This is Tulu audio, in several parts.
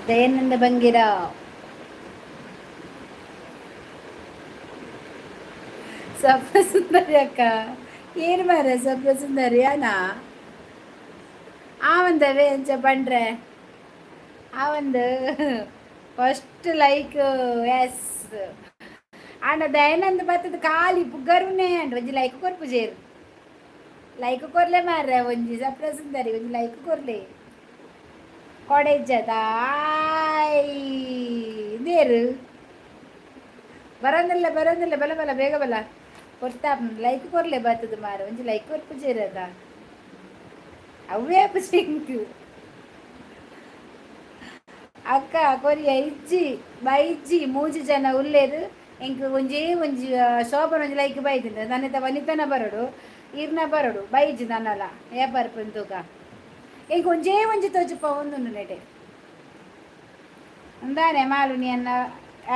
ದಯಾನಂದ ಬಂಗೇರ. ಸ್ವಪ್ನ ಸುಂದರಿ ಅಕ್ಕ, ಏನು ಮಾರ ಸ್ವಪ್ನ ಸುಂದರಿ ಅನಾ? ಆ ಒಂದವೇ ಅಂಚ ಪಂಡ್ರೆ ಆ ಒಂದು ಫಸ್ಟ್ ಲೈಕ್. ಎಸ್, ಆಂಡ ದಯಾನಂದ ಬತ್ತದ ಖಾಲಿ ಪುಗ್ಗರುನೇ ಅಂಡ್ ಒಂಜಿ ಲೈಕ್ ಕೊರ್ಪುಜೇರು. ಲೈಕ್ ಕೊರ್ಲೆ ಮಾರ್ರೆ ಒಂಜಿ. ಸ್ವಪ್ನ ಸುಂದರಿ, ಒಂಜಿ ಲೈಕ್ ಕೊರ್ಲೆ. ಕೊಡೆಜ್ಜದ ದೇರು ಬರಂದಿಲ್ಲ, ಬರಂದಿಲ್ಲ. ಬಲ ಬಲ, ಬೇಗ ಬಲ. ಕೊರ್ತಾ ಲೈಕ್ ಕೊರ್ಲೆ. ಬತ್ತದ ಮಾರ, ಒಂಜಿ ಲೈಕ್ ಕೊರ್ಪುಜೇರದ. ಅವೇ ಪುಜಿಂಕ್ ಅಕ್ಕ ಕೊರಿಯ ಇಜ್ಜಿ ಬೈಜ್ಜಿ. ಮೂಜಿ ಜನ ಉಲ್ಲೇರು. ಎಂಕ್ ಒಂಜೇ ಒಂಜಿ ಶೋಭನ ಒಂಜಿ ಲೈಕ್ ಬೈದಿಂಡ. ನನ್ನಿತ ವನಿತನ ಬರಡು, ಇರ್ನ ಬರಡು, ಬೈಜಿ ನನ್ನಲ ಏ ಬರ್ಪುನ್ ತೂಕ. ಎಂಕ್ ಒಂಜೇ ಒಂಜಿ ತೋಜುಪ ಒಂದುಂಡು ನೆಟೆ. ಅಂದಾನೆ ಮಾಲುನಿ ಅನ್ನ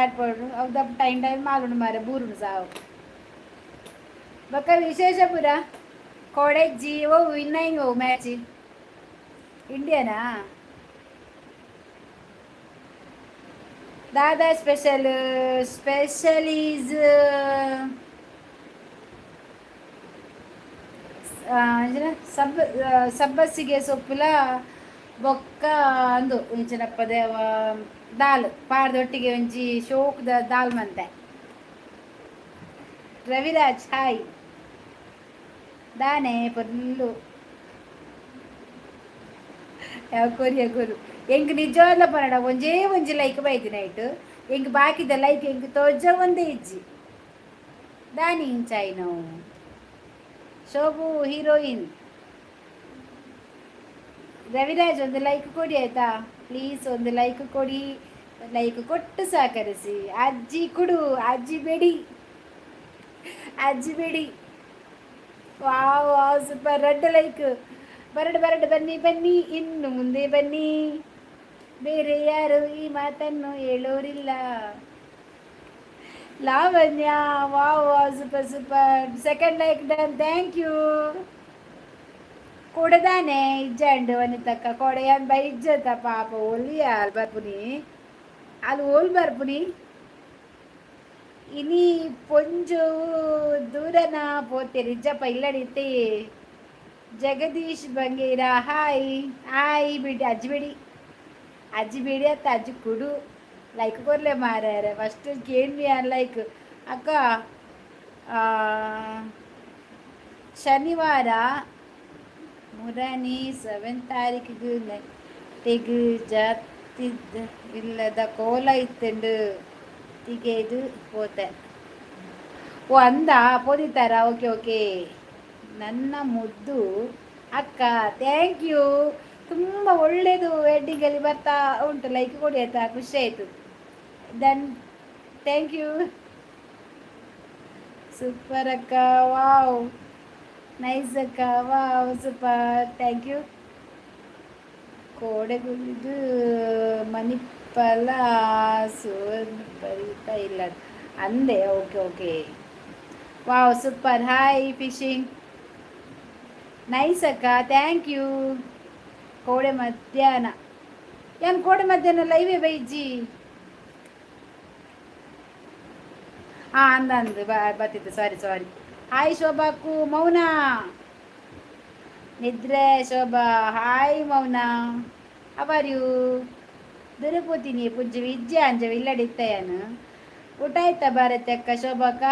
ಏರ್ಪೋರ್ಟ್ ಅವು ಟೈಮ್ ಟೈಮ್ ಮಾಲುಂಡು ಮಾರೆ, ಬೂರುಂಡು ಸಾವು. ಬೊಕ್ಕ ವಿಶೇಷ ಪುರ ಕೊಡೆಜ್ಜಿ. ಓ, ವಿನ್ನೈಂಗ್ ಓ ಮ್ಯಾಚ್ ಇಂಡಿಯಾನಾ? ದಾದಾ ಸ್ಪೆಷಲ್? ಸ್ಪೆಷಲ್ is ಸಬ್ಬ ಸಬ್ಬಸಿಗೆ ಸೊಪ್ಪುಲ ಬೊಕ್ಕ ಅಂದು ಇಂಚಿನಪ್ಪ ದೇವ ದಾಲ್ ಪಾಡ್ದೊಟ್ಟಿಗೆ ಒಂಜಿ ಶೋಕ್ದ ದಾಲ್ ಮಂತೆ. ರವಿರಾಜ್, ಹಾಯ್. ದಾನೆ ಫುಲ್ಲು ಯಾವ ಕೊರಿಯ ಗುರು. ಎಂಕ್ ನಿಜವಾದ್ಲ ಪನಡ, ಒಂಜೇ ಒಂಜಿ ಲೈಕ್ ಬೈದಿ ನೈಟ್. ಎಂಕ್ ಬಾಕಿದ ಲೈಕ್ ಎಂಕ್ ತೋಜ ಒಂದೇ ಇಜ್ಜಿ. ದಾನಿ ಇಂಚಾಯಿನವು? ಶೋಭು ಹೀರೋಯಿನ್. ರವಿರಾಜ್, ಒಂದು ಲೈಕ್ ಕೊಡಿ ಆಯ್ತಾ? ಪ್ಲೀಸ್, ಒಂದು ಲೈಕ್ ಕೊಡಿ. ಲೈಕ್ ಕೊಟ್ಟು ಸಹಕರಿಸಿ. ಅಜ್ಜಿ ಕುಡು, ಅಜ್ಜಿ ಬೇಡಿ, ಅಜ್ಜಿ ಬೇಡಿ. ವಾವ್ ವಾವ್, ಸೂಪರ್! Red like. ಬರಡು ಬರಡು, ಬನ್ನಿ ಬನ್ನಿ, ಇನ್ನು ಮುಂದೆ ಬನ್ನಿ. ಬೇರೆ ಯಾರು ಈ ಮಾತನ್ನು ಹೇಳೋರಿಲ್ಲ. Lavanya, wow wow, super super. Second like done, thank you. ಕೊಡದಾನೆ ಇಜ್ಜಂಡು ವನಿತಕ್ಕ? ಕೊಡೆ ಬ ಇಜ್ಜತ ಪಾಪ. ಒಲಿಯ ಅಲ್ ಬರ್ಪುನಿ, ಅಲ್ಲಿ ಓಲ್ ಬರ್ಪುನಿ. ಇನಿ ಪೊಂಜು ದೂರನ ಪೋತೇರಿ. ಇಜ್ಜಪ್ಪ, ಇಲ್ಲಡಿತ್ತೆ. Jagdish Bangera, hi hi. ಬಿಡಿ ಅಜ್ಜಿ ಬಿಡಿ, ಅಜ್ಜಿ ಬಿಡಿ ಅತ್ತ. ಅಜ್ಜಿ ಕುಡು, ಲೈಕ್ ಕೊರ್ಲೆ ಮಾರ್ಯಾರೆ. ಫಸ್ಟ್ ಕೇಳ್ವಿ ಲೈಕ್. ಅಕ್ಕ, ಶನಿವಾರ ಮುರನಿ ಸೆವೆನ್ ತಾರೀಕಿಗೆ ನೆಟ್ಟಿಗ್ ಜಾತಿದ್ ಇಲ್ಲದ ಕೋಲ ಇತ್ತುಂಡು, ತಿಗೆದು ಪೋತೆ. ಓ, ಅಂದ ಪೋದಿತ್ತಾರ? Okay okay. ನನ್ನ ಮುದ್ದು ಅಕ್ಕ, thank you. ತುಂಬ ಒಳ್ಳೆಯದು ವೆಡ್ಡಿಂಗಲ್ಲಿ ಬರ್ತಾ ಉಂಟು. ಲೈಕ್ ಕೊಡಿ ಆಯ್ತಾ? ಖುಷಿ ಆಯಿತು. Done, thank you. Super ಅಕ್ಕ, ವಾವ್. ನೈಸ್ ಅಕ್ಕ, ವಾವ್, ಸೂಪರ್, thank you. ಕೋಡೆಗುಳಿದು ಮಣಿಪಾಲ ಬರೀತಾ ಇಲ್ಲ ಅಂದೆ. Okay okay, wow, super. Hi fishing, nice ಅಕ್ಕ, thank you. ಕೋಡೆ ಮಧ್ಯಾಹ್ನ ಏನು? ಕೋಡೆ ಮಧ್ಯಾಹ್ನ ಲೈವೇ ಬೈಜಿ. ಹಾಂ, ಅಂದ ಅಂದು ಬತ್ತಿತ್ತು. ಸಾರಿ ಸಾರಿ. ಹಾಯ್ ಶೋಭಾಕು. ಮೌನ ನಿದ್ರೆ. ಶೋಭಾ, ಹಾಯ್. ಮೌನ, ಅವರ್ you? ದೊರಪೋತೀನಿ ಪುಂಜಿ ವಿದ್ಯಾ ಅಂಜ ಇಲ್ಲಡಿತ್ತಯನು. ಊಟ ಆಯ್ತಾ ಭಾರತಿ ಅಕ್ಕ? ಶೋಭಾಕ್ಕ,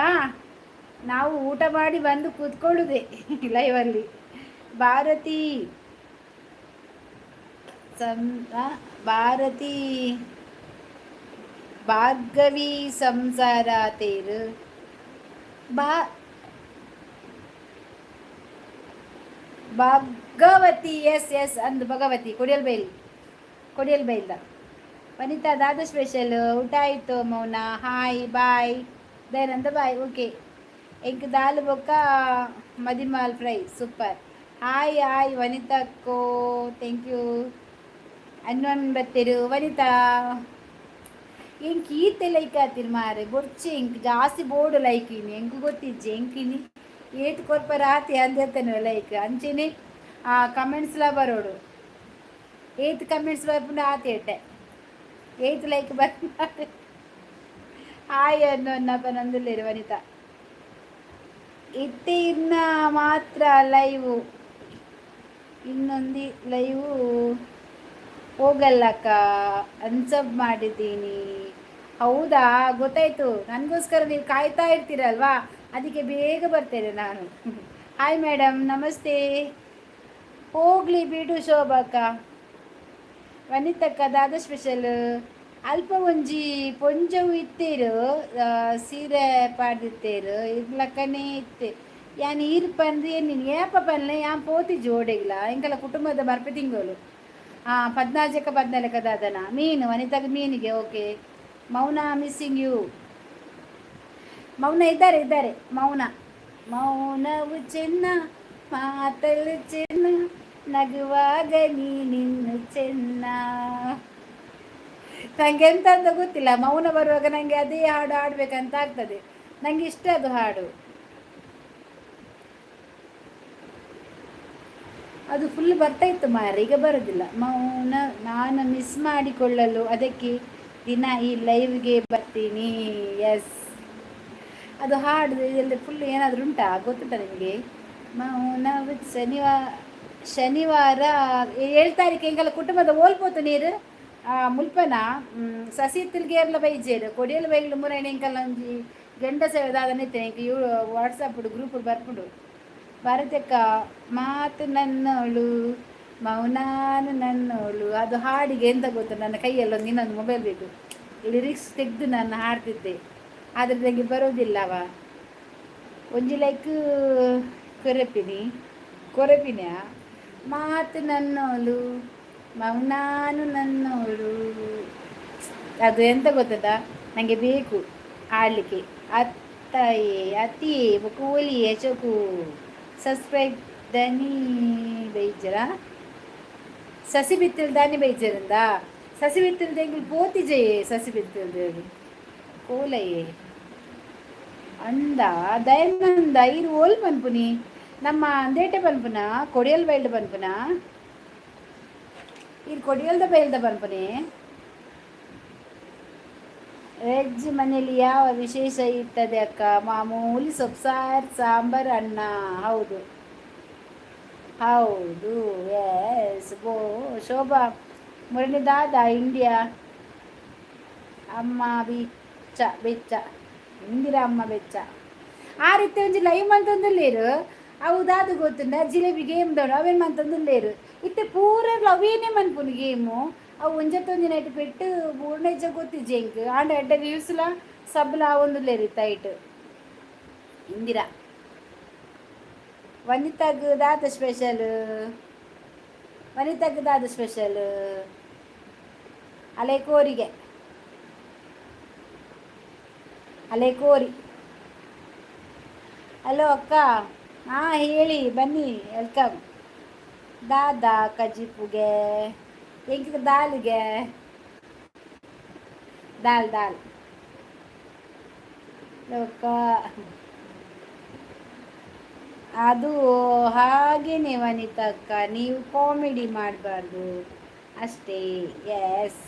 ನಾವು ಊಟ ಮಾಡಿ ಬಂದು ಕೂತ್ಕೊಳ್ಳುದೆ ಲೈವಲ್ಲಿ. ಭಾರತಿ ಸಂ ಭಾರತಿ ಭಾರ್ಗವಿ ಸಂಸಾರ ತೇರು ಬಾ. ಭಾಗವತಿ, ಎಸ್ ಎಸ್, ಅಂದು ಭಗವತಿ ಕೊಡಿಯಲ್ ಬೈಲ್, ಕೊಡಿಯಲ್ ಬೈಲ್ದ. ವನಿತಾ, ದಾದ ಸ್ಪೆಷಲ್? ಊಟ ಆಯಿತು. Mouna, hi, bye. Dayananda, bye. Okay. ಎಂಕ್ ದಾಲ್ ಬೊಕ್ಕ ಮದಿಮಾಲ್ ಫ್ರೈ. ಸೂಪರ್. ಹಾಯ್ ಹಾಯ್ ವನಿತಕ್ಕೋ, thank you. ಅನ್ವನ್ ಬತ್ತಿರು. ವನಿತಾ, ಎಂಕ್ ಈತೆ ಲೈಕ್ ಆತಿರ್ ಮಾರೆ. ಬೊರ್ಚಿ, ಎಂಕ್ ಜಾಸ್ತಿ ಬೋರ್ಡು ಲೈಕ್ ಇನಿ. ಎಂಕ್ ಗೊತ್ತಿಜ್ಜಿ, ಎಂಕ್ ಇನಿ ಏತ್ ಕೊರ್ಪರ ಆತಿ ಅಂದೇತನ ಲೈಕ್. ಅಂಚೆನೆ ಆ ಕಮೆಂಟ್ಸ್ಲ ಬರೋಡು. ಏತ್ ಕಮೆಂಟ್ಸ್ ಬರ್ಪುಂಡು ಆತಿ ಎಡ್ಡೆ. ಏತ್ ಲೈಕ್ ಬರ್ಪ. ಹಾಯ್ ಅನ್ನೋ ಪನೊಂದುಲ್ಲೆರ್ ವನಿತಾ. ಇತ್ತೆ ಇರ್ನ ಮಾತ್ರ ಲೈವ್, ಇನ್ನೊಂದು ಲೈವ್ ಹೋಗಲ್ಲಕ್ಕ, ಅನ್ಸಬ್ ಮಾಡಿದ್ದೀನಿ. ಹೌದಾ? ಗೊತ್ತಾಯ್ತು. ನನಗೋಸ್ಕರ ನೀವು ಕಾಯ್ತಾ ಇರ್ತೀರಲ್ವಾ, ಅದಕ್ಕೆ ಬೇಗ ಬರ್ತೇನೆ ನಾನು. Hi madam, namaste. ಹೋಗ್ಲಿ ಬಿಡು ಶೋಭಕ್ಕ. ವನಿತಕ್ಕ, ದಾದ ಸ್ಪೆಷಲ್? ಅಲ್ಪ ಒಂಜಿ ಪೊಂಜವು ಇತ್ತೇರು, ಸೀರೆ ಪಾಡ್ದಿತ್ತೇರು, ಇರ್ಲಕ್ಕನೇ ಇತ್ತೆ. ಯಾನ್ ಈರ್ ಪಂದ್ ನೀನು ಏಪ ಪನ್ಲೆ, ಯಾನ್ ಪೋತಿಜಿ ಓಡೆಗ್ಲ. ಎಂಕಲ ಕುಟುಂಬದ ಬರ್ಪೆ ತಿಂಗಳು. ಹಾಂ, ಪದ್ನಾಜಕ ಪದ್ನಾಲ್ಕ ದಾದನ? ಮೀನು. ವನಿತಾಗ ಮೀನಿಗೆ. ಓಕೆ. ಮೌನ, ಮಿಸ್ಸಿಂಗ್ you ಮೌನ. ಇದ್ದಾರೆ, ಇದ್ದಾರೆ ಮೌನ. ಮೌನವು ಚೆನ್ನ, ಮಾತಲು ಚೆನ್ನ, ನಗುವಾಗ ನೀನಿನ್ನು ಚೆನ್ನ. ನಂಗೆ ಎಂತ ಅಂತ ಗೊತ್ತಿಲ್ಲ, ಮೌನ ಬರುವಾಗ ನನಗೆ ಅದೇ ಹಾಡು ಹಾಡ್ಬೇಕಂತ ಆಗ್ತದೆ. ನಂಗೆ ಇಷ್ಟ ಅದು ಹಾಡು. ಅದು ಫುಲ್ ಬರ್ತಾ ಇತ್ತು ಮಾರ್ರೆ, ಈಗ ಬರೋದಿಲ್ಲ. ಮೌನ ನಾನು ಮಿಸ್ ಮಾಡಿಕೊಳ್ಳಲು, ಅದಕ್ಕೆ ದಿನ ಈ ಲೈವ್ಗೆ ಬರ್ತೀನಿ. ಎಸ್, ಅದು ಹಾಡು ಎಲ್ಲ ಫುಲ್ ಏನಾದರೂ ಉಂಟಾ? ಗೊತ್ತುಂಟಾ ನಿಮಗೆ? ಮೌನ. ಶನಿವಾರ, ಶನಿವಾರ 7 ತಾರೀಕು ಎಂಕಲ ಕುಟುಂಬದ ಓಲ್ಪೋತು ನೀರು ಮುಲ್ಪನ ಸಸಿತಿಲ್ಗೇರ್ಲ ಬೈಜೇರು ಕೊಡಿಯಲ್ ಬೈಗ್ಲು ಮುರೈಣ. ಎಂಕಲ್ ಒಂಜಿ ಗೆಂಡ ಸೇವೆ ದಾದನ ಇತ್ತೆ. ಎಂಕ್ ಇವು ವಾಟ್ಸಪ್ ಗ್ರೂಪ್ ಬರ್ಪುಂಡು. ಭಾರತಕ್ಕ ಮಾತು ನನ್ನೋಳು, ಮೌನಾನು ನನ್ನೋಳು. ಅದು ಹಾಡಿಗೆ ಎಂತ ಗೊತ್ತು, ನನ್ನ ಕೈಯಲ್ಲಿ ಒಂದು ಇನ್ನೊಂದು ಮೊಬೈಲ್ ಬೇಕು. ಲಿರಿಕ್ಸ್ ತೆಗೆದು ನಾನು ಹಾಡ್ತಿದ್ದೆ, ಆದರೆ ನನಗೆ ಬರೋದಿಲ್ಲವ. ಒಂಜಿ ಲೈಕ್ ಕೊರೆಪಿನಿ ಕೊರೆಪಿನ. ಮಾತು ನನ್ನೋಳು, ಮೌನಾನು ನನ್ನೋಳು. ಅದು ಎಂತ ಗೊತ್ತದ, ನನಗೆ ಬೇಕು ಹಾಡಲಿಕ್ಕೆ. ಅತ್ತಾಯೇ ಅತಿ ಕೂಲಿ ಯಶಕು ಸಬ್ಸ್ಕ್ರೈಬ್ ದನಿ ಬೈಜರ ಸಸಿ ಬಿತ್ತಿಲ್ ದಾನಿ ಬೈಜರಿಂದ ಸಸಿ ಬಿತ್ತಿಲ್ದ ಎಂಗುಲು ಪೋತಿಜಯೇ. ಸಸಿ ಬಿತ್ತಿಲ್ದ ಕೋಲಯೇ ಅಂದ ದಯಾನಂದ. ಇರು ಓಲ್ ಪನ್ಪುನಿ? ನಮ್ಮ ಅಂದೇಟೆ ಪನ್ಪುನ? ಕೊಡಿಯಲ್ ಬೈಲ್ಡ್ ಪನ್ಪುನ? ಇರು ಕೊಡಿಯಲ್ದ ಬೈಲ್ದ ಪನ್ಪುನಿ? ವೆಜ್ ಮನೇಲಿ ಯಾವ ವಿಶೇಷ ಇರ್ತದೆ ಅಕ್ಕ? ಮಾಮೂಲಿ ಸೊಪ್ಪು ಸಾರು, ಸಾಂಬಾರು, ಅನ್ನ. ಹೌದು ಹೌದು, ಎಸ್. ಗೋ ಶೋಭಾ ಮುರಳಿ ದಾದಾ ಇಂಡಿಯಾ ಅಮ್ಮ ಬಿಚ್ಚ ಬೆಚ್ಚ ಇಂದಿರಾ ಅಮ್ಮ ಬೆಚ್ಚ. ಆ ರೀತಿ ಒಂಜಿ ಲೈವ್ ಮಂತೊಂದುಲ್ಲೇರು. ಅವು ದಾದ ಗೊತ್ತುಂಡ? ಜಿಲೇಬಿ ಗೇಮ್ ದೋಡು ಅವೇನು ಮಂತೊಂದುಲ್ಲೇರು. ಇತ್ತೆ ಪೂರ ಅವೇನೇ ಮನ್ಪುನು ಗೇಮು. ಅವು ಒಂಜತ್ತೊಂಜಿ ನೈಟ್ ಪೆಟ್ಟು ಪೂರ್ಣ ಗೊತ್ತಿಜ್ಜಿ ಎಂಕ್. ಆಂಡ ಎಡ್ಡೆ ವ್ಯೂಸ್ಲ ಸಬ್ಲ ಆವೊಂದುಲ್ಲೇರು ಇತ್ತ ಐಟ್. ಇಂದಿರಾ. ವನಿತಾಗ್ ದಾದ ಸ್ಪೆಷಲ್? ವನಿತಾಗ್ ದಾದ ಸ್ಪೆಷಲ್? ಅಲೆ ಕೋರಿಗೆ, ಅಲೆ ಕೋರಿ. ಹಲೋ ಅಕ್ಕ. ಹಾಂ, ಹೇಳಿ, ಬನ್ನಿ, welcome. ದಾದಾ ಕಜಿಪುಗೆ? ಎಂಕ್ ದಾಲ್ಗೆ, ದಾಲ್ ದಾಲ್. ಅಕ್ಕ, ಅದು ಹಾಗೇನೆ ವನಿತಕ್ಕ, ನೀವು ಕಾಮಿಡಿ ಮಾಡಬಾರ್ದು ಅಷ್ಟೇ. ಎಸ್,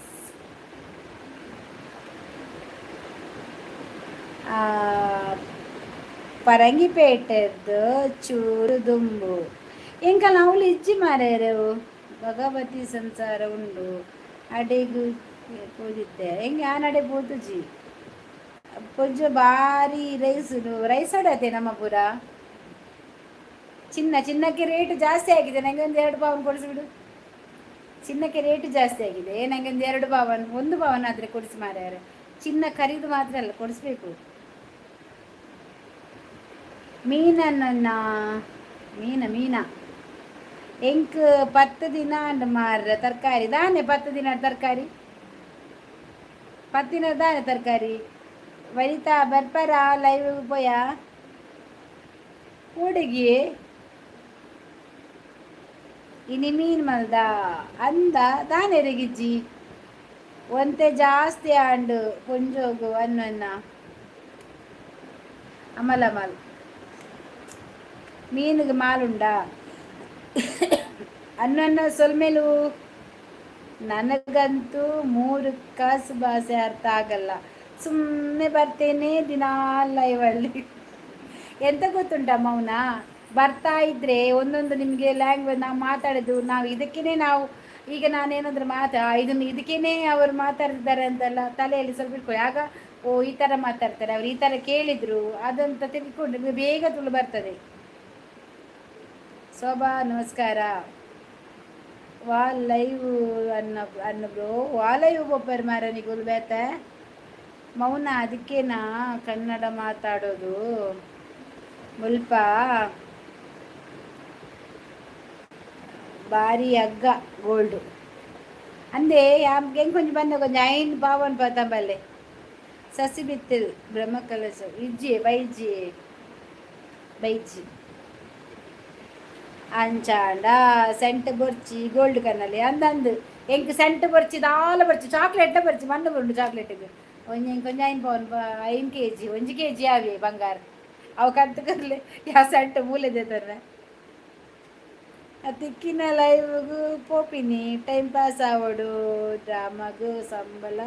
ಪರಂಗಿಪೇಟೆದ್ದು ಚೂರು ದುಂಬು. ಎಂಕಲ್ ಅವ್ಲು ಇಜ್ಜಿ ಮಾರ್ಯಾರು. ಭಗವತಿ ಸಂಸಾರ ಉಂಡು ಅಡೆಗು ಪೋದಿತ್ತೆ. ಹೆಂಗೆ ಆ ನಡೆ ಪೋತುಜಿ. ಪೊಂಜ ಬಾರಿ ರೈಸ್ ರೈಸ್ ಹೊಡತೆ ನಮ್ಮ ಪೂರ. ಚಿನ್ನ, ಚಿನ್ನಕ್ಕೆ ರೇಟ್ ಜಾಸ್ತಿ ಆಗಿದೆ. ನನಗೆ ಒಂದು 2 ಪಾವನ್ ಕೊಡಿಸಿಬಿಡು. ಚಿನ್ನಕ್ಕೆ ರೇಟ್ ಜಾಸ್ತಿ ಆಗಿದೆ. ನನಗೆ ಒಂದು 2 ಪಾವನ್, 1 ಪಾವನ್ ಆದರೆ ಕೊಡಿಸಿ ಮಾರ್ಯಾರೆ. ಚಿನ್ನ ಖರೀದು ಮಾತ್ರ ಅಲ್ಲ, ಕೊಡಿಸ್ಬೇಕು. ಮೀನನ್ನ ಮೀನ ಮೀನ. ಎಂಕ್ 10 ದಿನ ಅಂಡ್ ಮಾರ್ರೆ ತರಕಾರಿ ದಾನೆ. 10 ದಿನ ತರಕಾರಿ, 10 ದಿನ ದಾನೆ ತರಕಾರಿ. ವನಿತಾ ಬರ್ಪರ ಲೈವ್ ಪೋಯ ಹುಡುಗಿ? ಇನಿ ಮೀನು ಮಲ್ದ ಅಂದ ದಾನೆರೆಗಿಜ್ಜಿ. ಒಂತೆ ಜಾಸ್ತಿ ಆಂಡು ಪೊಂಜೋಗು ಅನ್ನನ್ನ. ಅಮಲ ಮಾಲ್ ಮೀನಿಗೆ ಮಾಲುಂಡ ಅನ್ನನ್ನ. ಸೊಲ್ಮೆಲು. ನನಗಂತೂ ಮೂರು ಕಾಸು ಭಾಷೆ ಅರ್ಥ ಆಗಲ್ಲ. ಸುಮ್ಮನೆ ಬರ್ತೇನೆ ದಿನಾ ಲೈವಲ್ಲಿ. ಎಂತ ಗೊತ್ತುಂಟ ಮೌನ, ಬರ್ತಾ ಇದ್ದರೆ ಒಂದೊಂದು ನಿಮಗೆ ಲ್ಯಾಂಗ್ವೇಜ್ ನಾವು ಮಾತಾಡೋದು, ನಾವು ಇದಕ್ಕೇ ನಾವು ಈಗ ನಾನೇನಾದರೂ ಇದನ್ನು ಇದಕ್ಕೇ ಅವರು ಮಾತಾಡ್ತಿದ್ದಾರೆ ಅಂತೆಲ್ಲ ತಲೆಯಲ್ಲಿ ಸ್ವಲ್ಪ ಇಟ್ಕೊಳ್ಳಿ. ಆಗ ಓ, ಈ ಥರ ಮಾತಾಡ್ತಾರೆ ಅವ್ರು, ಈ ಥರ ಕೇಳಿದರು ಅದಂತ ತಿಳ್ಕೊಂಡು ನಿಮಗೆ ಬೇಗ ತುಳು ಬರ್ತದೆ. ಶೋಭಾ, ನಮಸ್ಕಾರ. ವಾ ಲೈವ್ ಅನ್ನ ಅನ್ನ ಬ್ರೋ, ವಾ ಲೈವ್ ಬೊಬ್ಬರ್ ಮಾರ ನಿಗುಲ್ ಬೇತೆ. ಮೌನ, ಅದಕ್ಕೇನಾ ಕನ್ನಡ ಮಾತಾಡೋದು? ಮುಲ್ಪ ಬಾರಿ ಅಗ್ಗ ಗೋಲ್ಡು ಅಂದೆ. ಎಂಕ್ ಕೊಂಚ ಬಂದ ಕೊಂಚ ಐನ್ ಪಾವನ್ ಪತಂಬಲ್ಲೆ ಸಸಿ ಬಿತ್ತಿಲ್ ಬ್ರಹ್ಮಕಲಶ ಇಜ್ಜಿ ಬೈಜಿ ಬೈಜಿ ಅಂಚಾಂಡ ಸೆಂಟ್ ಬೊರ್ಚಿ ಗೋಲ್ಡ್ ಕನ್ನಲಿ ಅಂದಂದು. ಎಂಕ್ ಸೆಂಟ್ ಬೊರ್ಚಿ, ದಾಲ ಬೊರ್ಚಿ, ಚಾಕ್ಲೇಟ್ ಬೊರ್ಚಿ, ಮಣ್ಣು ಬರುಂಡು ಚಾಕ್ಲೇಟ್ಗೆ. ಒಂಜಿ ಎಂಕ್ ಒಂಜಿ ಐನ್ ಪವನ್ 5 ಕೆಜಿ, 1 ಕೆಜಿ ಆವೆ ಬಂಗಾರ. ಅವು ಕಂತು ಕರ್ಲೆ ಯಾ ಸೆಂಟ್ ಮೂಲೆ ದೇತರ್ವೆ. ತಿಕ್ಕಿನ ಲೈವ್ಗೂ ಪೋಪಿನಿ, ಟೈಮ್ ಪಾಸ್ ಆವಡು. ಡ್ರಾಮಾಗು ಸಂಬಳ,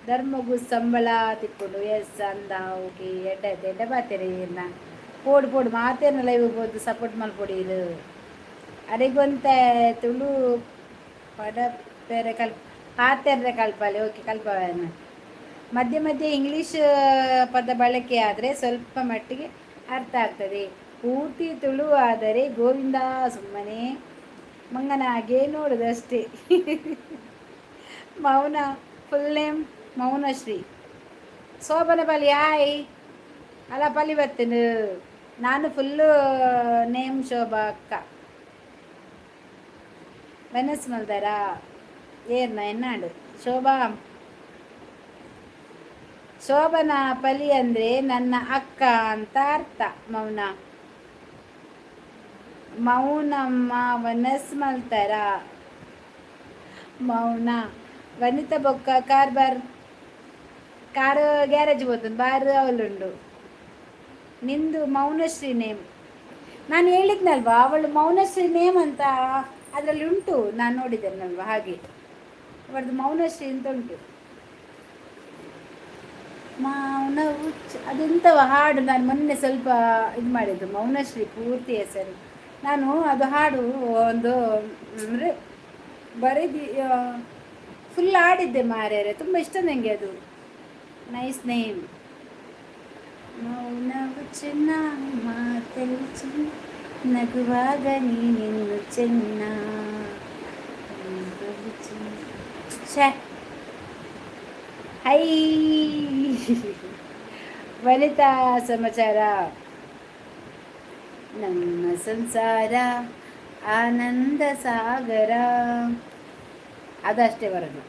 ಧರ್ಮಗು ಸಂಬಳ ತಿಕ್ಕೊಂಡು. ಎಸ್ ಅಂದ. ಓಕೆ, ಎಡ್ಡೆ ಎಡ್ಡೆ ಬಾತೇರೆ ಇನ್ನ. ಪೋಡು ಪೋಡು, ಮಾತೇನ ಲೈವ್ ಪೋದು ಸಪೋರ್ಟ್ ಮಲ್ಪೊಡಿ. ಇದು ಅರೆಗೊಂತೆ ತುಳು ಪಡಪೆರೆ ಕಲ್ಪ ಪಾತೆರ್ರೆ ಕಲ್ಪಾಲೆ. ಓಕೆ, ಕಲ್ಪವೇನ. ಮಧ್ಯೆ ಮಧ್ಯೆ ಇಂಗ್ಲೀಷ್ ಪದ ಬಳಕೆ ಆದರೆ ಸ್ವಲ್ಪ ಮಟ್ಟಿಗೆ ಅರ್ಥ ಆಗ್ತದೆ. ಪೂರ್ತಿ ತುಳು ಆದರೆ ಗೋವಿಂದ, ಸುಮ್ಮನೆ ಮಂಗನ ಹಾಗೆ ನೋಡೋದಷ್ಟೇ. ಮೌನ, ಫುಲ್ ನೇಮ್ ಮೌನಶ್ರೀ. ಶೋಭನ ಬಲಿ, ಹಾಯ್. ಅಲ್ಲ, ಪಲಿ ಬರ್ತೇನೆ ನಾನು. ಫುಲ್ಲು ನೇಮ್ ಶೋಭಾ ಅಕ್ಕ. ವೆನಸ್ ಮಲ್ದಾರ ಏರ್ನ ಎನ್ನಾಡು ಶೋಭಾ. ಶೋಭನಾ ಪಲಿ ಅಂದರೆ ನನ್ನ ಅಕ್ಕ ಅಂತ ಅರ್ಥ ಮೌನ. ಮೌನಮ್ಮ ವನಸ್ ಮಲ್ತಾರ ಮೌನ. ವನಿತಾ ಬೊಕ್ಕ ಕಾರ್ ಬಾರ್ ಕಾರ್ ಗ್ಯಾರೇಜ್ ಹೋತುಂಡು ಬಾರ್ ಅವಳುಂಡು. ನಿಂದು ಮೌನಶ್ರೀ ನೇಮ್. ನಾನು ಹೇಳಿದ್ನಲ್ವಾ, ಅವಳು ಮೌನಶ್ರೀ ನೇಮ್ ಅಂತ ಅದರಲ್ಲಿ ಉಂಟು, ನಾನು ನೋಡಿದ್ದೇನಲ್ವಾ. ಹಾಗೆ ಅವಳದ್ದು ಮೌನಶ್ರೀ ಅಂತ ಉಂಟು. ಮೌನ ಅದೆಂತವ ಹಾಡು, ನಾನು ಮೊನ್ನೆ ಸ್ವಲ್ಪ ಇದು ಮಾಡಿದ್ದು. ಮೌನಶ್ರೀ ಪೂರ್ತಿ ಹೆಸರು. ನಾನು ಅದು ಹಾಡು ಒಂದು ಅಂದರೆ ಬರೆದಿ ಫುಲ್ ಹಾಡಿದ್ದೆ ಮಾರ್ಯಾರೆ. ತುಂಬ ಇಷ್ಟ ನನಗೆ ಅದು. Nice name. ಮೌನವು ಚೆನ್ನ, ಮಾತಲು ಚೆನ್ನ, ನಗುವಾಗ ನೀನಿನ್ನು ಚೆನ್ನ. ಛೇ. ಹೈ ವನಿತಾ, ಸಮಾಚಾರ? ನಮ್ಮ ಸಂಸಾರ ಆನಂದ ಸಾಗರ. ಅದಷ್ಟೇ ಬರೋದು.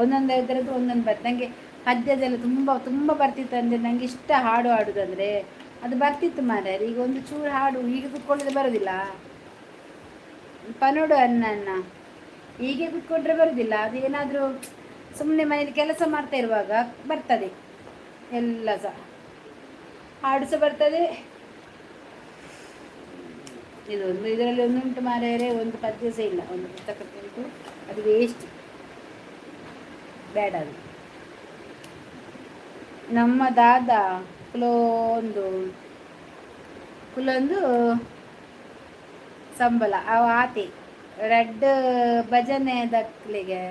ಒಂದೊಂದು ಇದರದ್ದು ಒಂದೊಂದು ಬರ್ತದೆ ನನಗೆ. ಪದ್ಯದೆಲ್ಲ ತುಂಬ ತುಂಬ ಬರ್ತಿತ್ತು. ಅಂದರೆ ನನಗೆ ಇಷ್ಟ ಹಾಡು ಹಾಡುದಂದರೆ. ಅದು ಬರ್ತಿತ್ತು ಮಾರ್ರೆ. ಈಗ ಒಂದು ಚೂರು ಹಾಡು ಈಗ ಕೂತ್ಕೊಳ್ಳೋದು ಬರೋದಿಲ್ಲ. ಪನೋಡು ಅನ್ನ ಹೀಗೆ ಕೂತ್ಕೊಂಡ್ರೆ ಬರೋದಿಲ್ಲ. ಅದು ಏನಾದರೂ ಸುಮ್ಮನೆ ಮನೇಲಿ ಕೆಲಸ ಮಾಡ್ತಾ ಇರುವಾಗ ಬರ್ತದೆ. ಎಲ್ಲ ಸಹ ಹಾಡು ಸಹ ಬರ್ತದೆ. ಇದು ಒಂದು ಇದರಲ್ಲಿ ಒಂದುಂಟು ಮಾರ್ಯಾರೆ, ಒಂದು ಪದ್ಯ ಸಹ ಇಲ್ಲ. ಒಂದು ಪುಸ್ತಕ ಉಂಟು, ಅದು ವೇಸ್ಟ್, ಬೇಡ ಅದು. ನಮ್ಮ ದಾದ ಕುಲೊಂದು ಕುಲೊಂದು ಸಂಬಳ ಅವ ಆತಿ ರೆಡ್ ಭಜನೆ ದಕ್ಲಿಗೆ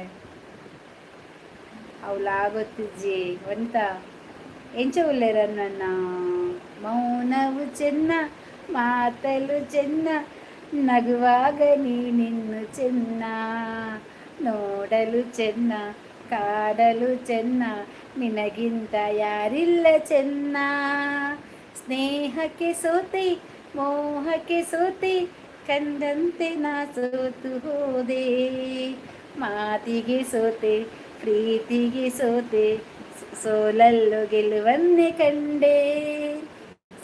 ಅವಳ ಗೊತ್ತಿಜ್ಜಿ. ವನಿತಾ, ಎಂಚ ಉಲ್ಲೇರ ನನ್ನ? ಮೌನವು ಚೆನ್ನ, ಮಾತಲು ಚೆನ್ನ, ನಗುವಾಗ ನೀನಿನ್ನು ಚೆನ್ನ, ನೋಡಲು ಚೆನ್ನ, ಕಾಡಲು ಚೆನ್ನ, ನಿನಗಿಂತ ಯಾರಿಲ್ಲ ಚೆನ್ನ. ಸ್ನೇಹಕ್ಕೆ ಸೋತೆ, ಮೋಹಕ್ಕೆ ಸೋತೆ, ಕಂದಂತೆ ನಾ ಸೋತು ಹೋದೆ. ಮಾತಿಗೆ ಸೋತೆ, ಪ್ರೀತಿಗೆ ಸೋತೆ, ಸೋಲಲ್ಲು ಗೆಲುವನ್ನೇ ಕಂಡೆ,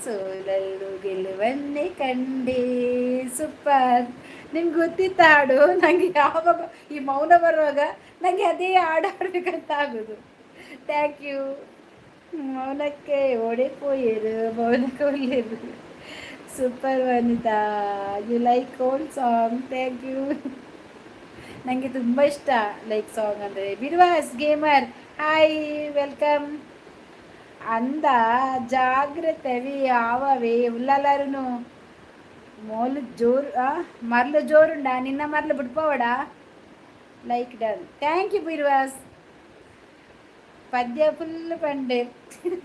ಸೋಲಲ್ಲು ಗೆಲುವನ್ನೇ ಕಂಡೆ. ಸೂಪರ್. ನಿಮ್ಗೆ ಗೊತ್ತಿತ್ತ ಹಾಡು? ನನಗೆ ಯಾವಾಗ ಈ ಮೌನ ಬರುವಾಗ ನನಗೆ ಅದೇ ಹಾಡು ಹಾಡ್ಬೇಕಂತ ಆಗೋದು. Thank you. ಮೌನಕ್ಕೆ ಓಡಿ ಪೋಯಿರು, ಮೌನಕ್ಕೆ ಒಳ್ಳೆಯದು. Super Vanita, you like old song. Thank you. ನನಗೆ ತುಂಬ ಇಷ್ಟ ಲೈಕ್ ಸಾಂಗ್ ಅಂದರೆ. ಬಿರ್ವಾಸ್ ಗೇಮರ್, ಹಾಯ್, welcome. ಅಂದ ಜಾಗ್ರತೆ ಆವವೇ ಉಲ್ಲಲಾರುನು ಮೋಲು ಜೋರು ಮರ್ಲು ಜೋರುಂಡ ನಿನ್ನ ಮರ್ಲು ಬಿಡ್ಪೋವಡ. Like done, thank you ಬಿರ್ವಾಸ್. ಪದ್ಯ ಫುಲ್ ಪಂಡೆ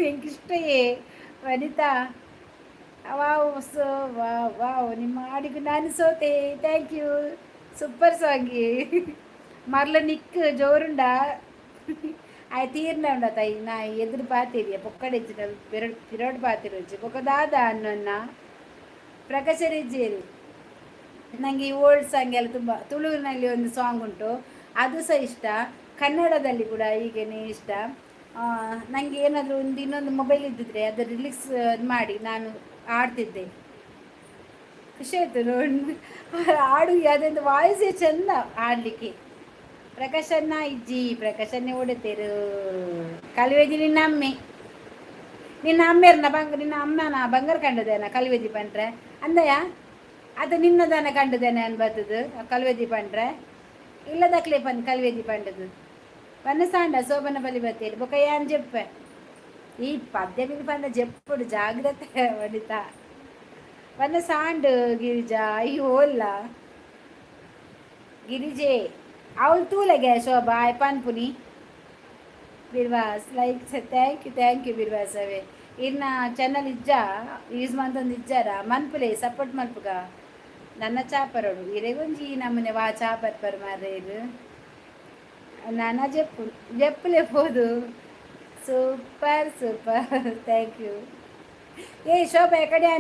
ಎಂಕಿಷ್ಟಯೇ. ವನಿತಾ, ವಾವ್, ಸೊ ವಾವ್ ವಾವ್, ನಿಮ್ಮ ಹಾಡಿಗೂ ನಾನು ಸೋತೆ. Thank you, super song. ಮರ್ಲ ನಿಕ್ ಜೋರುಂಡ ಆಯ್ ತೀರ್ನ ಉಂಡ ತಾಯಿ ನಾ ಎದುರು ಪಾತಿರಿಯ ಪೊಕ್ಕಡೆಜ್ಜಿನ ಪಿರಡ್ ಪಿರೋಡ್ ಪಾತಿರುಜ್ಜಿ ಬೊಕ್ಕ ದಾದ ಅನ್ನೊನ್ನ ಪ್ರಕಾಶರಿಜ್ಜೇರು. ನನಗೆ ಈ ಓಲ್ಡ್ ಸಾಂಗ್ ಎಲ್ಲ ತುಂಬ. ತುಳುವಿನಲ್ಲಿ ಒಂದು ಸಾಂಗ್ ಉಂಟು, ಅದು ಸಹ ಇಷ್ಟ. ಕನ್ನಡದಲ್ಲಿ ಕೂಡ ಹೀಗೇನೆ ಇಷ್ಟ. ನನಗೆ ಏನಾದರೂ ಒಂದು ಇನ್ನೊಂದು ಮೊಬೈಲ್ ಇದ್ದಿದ್ರೆ ಅದು ರಿಲೀಸ್ ಮಾಡಿ ನಾನು ಹಾಡ್ತಿದ್ದೆ. ಖುಷಿ ಆಯಿತು ನೋಡಿ ಹಾಡು. ಅದೊಂದು ವಾಯ್ಸೇ ಚಂದ ಹಾಡಲಿಕ್ಕೆ. ಪ್ರಕಾಶನ್ನ ಇಜ್ಜಿ, ಪ್ರಕಾಶನ್ನೇ ಓಡುತ್ತೇರು. ಕಲ್ವೇಜಿ ನಿನ್ನ ಅಮ್ಮೆ, ನಿನ್ನ ಅಮ್ಮೇರ್ನ ಬಂಗ ನಿನ್ನ ಅಮ್ಮನ ಬಂಗಾರ ಕಂಡದೇನ ಕಲ್ವೇಜಿ ಪಂಡ್ರೆ ಅಂದಯ್ಯ? ಅದು ನಿನ್ನದನ ಕಂಡದೇನೆ ಅನ್ಬತ್ತದು ಕಲ್ವೇಜಿ ಪಂಡ್ರೆ. ಇಲ್ಲದಕ್ಲೆ ಪನ್ ಕಲ್ವೇಜಿ ಪಂಡದು ಪನ್ನ ಸಾಂಡ ಸೋಬನ ಬಲಿ ಬತ್ತೇರಿ ಬೊಕ ಯಾನ್ ಜೆಪ್ಪೆ ಈ ಪದ್ಯ ಬಿಗಿ ಪಂಡ ಜೆಪ್ಪುಡು ಜಾಗ್ರತೆ. ವನಿತಾ ಪನ್ನ ಸಾಂಡ್. ಗಿರಿಜಾ ಈ ಓಲ್ಲ ಗಿರಿಜೆ ಅವಳು ತೂಲೆಗೆ ಶೋಭಾ ಆಯ್ ಪನ್ಪುನಿ. ಬಿರ್ವಾಸ್ like, thank you, thank you ಬಿರ್ವಾಸ್ ಅವೇ. ಇನ್ನ ಚಾನಲ್ ಇಜ್ಜ ಯೂಸ್ ಮಂತೊಂದು ಇಜ್ಜಾರ ಮನ್ಪುಲೆ, ಸಪೋರ್ಟ್ ಮನ್ಪುಗ. ನನ್ನ ಚಾಪರೋಡು ಇರೆಗೊಂಜಿ ನಮ್ಮನೆ ವಾ ಚಾ ಪರ್ಪರ್ ಮಾರ್ರೆ. ಇದು ನಾನ ಜೆಪ್ಪು ಜೆಪ್ಪುಲೆ ಪೋದು. Super super, thank you. ಏ ಶೋಭಾ, ಕಡೆ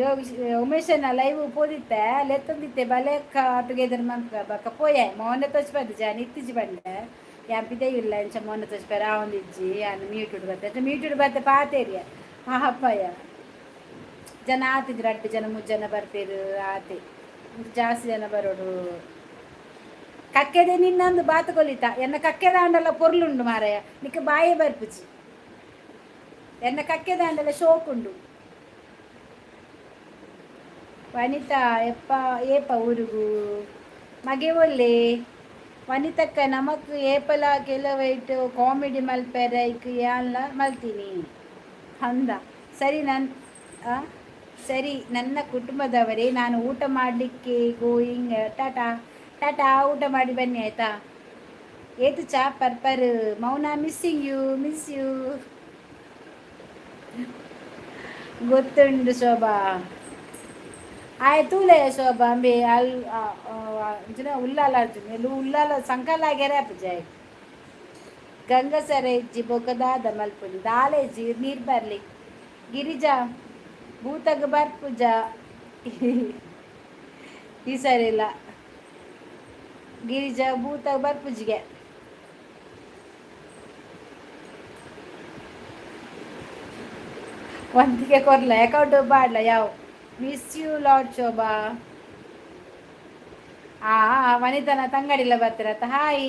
ಯೋಗ ಉಮೇಶನ ಲೈವ್ ಪೋದಿತ್ತೆ ಲೆತ್ತೊಂದಿತ್ತೆ ಬಲೆಕ್ಕ ಟುಗೆದರ್ ಮನ್ಪುಗ. ಬಕ್ಕ ಪೋಯೆ ಮೋನೆ ತೋಚ್ಪದ್ದು ಜಾನ್ ಇತ್ತೀಚೆ ಬಂಡೆ ಯಾಂಪಿದೆ ಇಲ್ಲ ಇಂಚ ಮೋನೆ ತೋಚ್ಪೆರ ಆವೊಂದಿಜ್ಜಿ. ಯಾನ್ ಮ್ಯೂಟುಡ್ ಬತ್ತೆ, ಮ್ಯೂಟುಡ್ ಬತ್ತೆ ಪಾತೇರಿಯ ಅಪ್ಪಯ್ಯ. ಜನ ಆತಿದ್ರು, ಅಡ್ಡು ಜನ ಮೂರು ಜನ ಬರ್ಪೇರು ಆತೆ, ಜಾಸ್ತಿ ಜನ ಬರೋಡು. ಕಕ್ಕೆದೆ ನಿನ್ನೊಂದು ಬಾತುಕೊಲಿತ ಎನ್ನ ಕಕ್ಕೆದಾಂಡಲ ಪೊರ್ಲುಂಡು ಮಾರಾಯ, ನಿಕ್ಕ ಬಾಯೇ ಬರ್ಪುಜಿ. ಎನ್ನ ಕಕ್ಕೆದಾಂಡಲ ಶೋಕುಂಡು. ವನಿತಾ ಎಪ್ಪ ಏಪ ಊರುಗು ಮಗೆ ಒಲ್ಲೆ ವನಿತಕ್ಕ? ನಮಕ್ ಏಪಲ ಕೆಲವೈಟ್ ಕಾಮಿಡಿ ಮಲ್ಪೆರೆ ಐಕ್ ಯಾನ್ಲ ಮಲ್ತೀನಿ ಅಂದ. ಸರಿ ನನ್ನ ಸರಿ ನನ್ನ ಕುಟುಂಬದವರೇ, ನಾನು ಊಟ ಮಾಡಲಿಕ್ಕೆ ಗೋಯಿಂಗ್. ಟಾಟಾ ಟಾಟಾ, ಊಟ ಮಾಡಿ ಬನ್ನಿ ಆಯ್ತಾ? ಏತು ಚಾ ಪರ್ಪರ್ ಮೌನ, ಮಿಸ್ಸಿಂಗ್ you, miss you. ಗೊತ್ತುಂಡು ಶೋಭಾ. ಆಯ್ತು ಲೇ ಶೋಭಾ ಅಂಬೆ ಅಲ್ ಅಂಚಿನ ಉಲ್ಲಾಲ ಅರ್ಜುನ್ ಉಲ್ಲಾಲ ಸಂಕಲಾಗ್ಯಾರ ಅಪ್ಪಜಾಯ್. ಗಂಗಸರ ಇಜ್ಜಿ ಬೊಕ ದಾದ ಮಲ್ಪುನಿ ದಾಲ ಇಜ್ಜಿ ನೀರು ಬರ್ಲಿ. ಗಿರಿಜಾ ಭೂತಗ ಬರ್ಪುಜ ಈ ಸರಿ ಇಲ್ಲ. ಗಿರಿಜಾ ಭೂತ ಬರ್ಪುಜಿಗೆ. ವಂತಿಗೆ ಕೊರ್ಲ ಅಕೌಂಟ್ ಬಾಡ್ಲ ಯಾವ. Miss you lot Shobha. ಆ ವನಿತನ ತಂಗಡಿಲ್ಲ ಬರ್ತಿರತ್ತ. ಹಾಯ್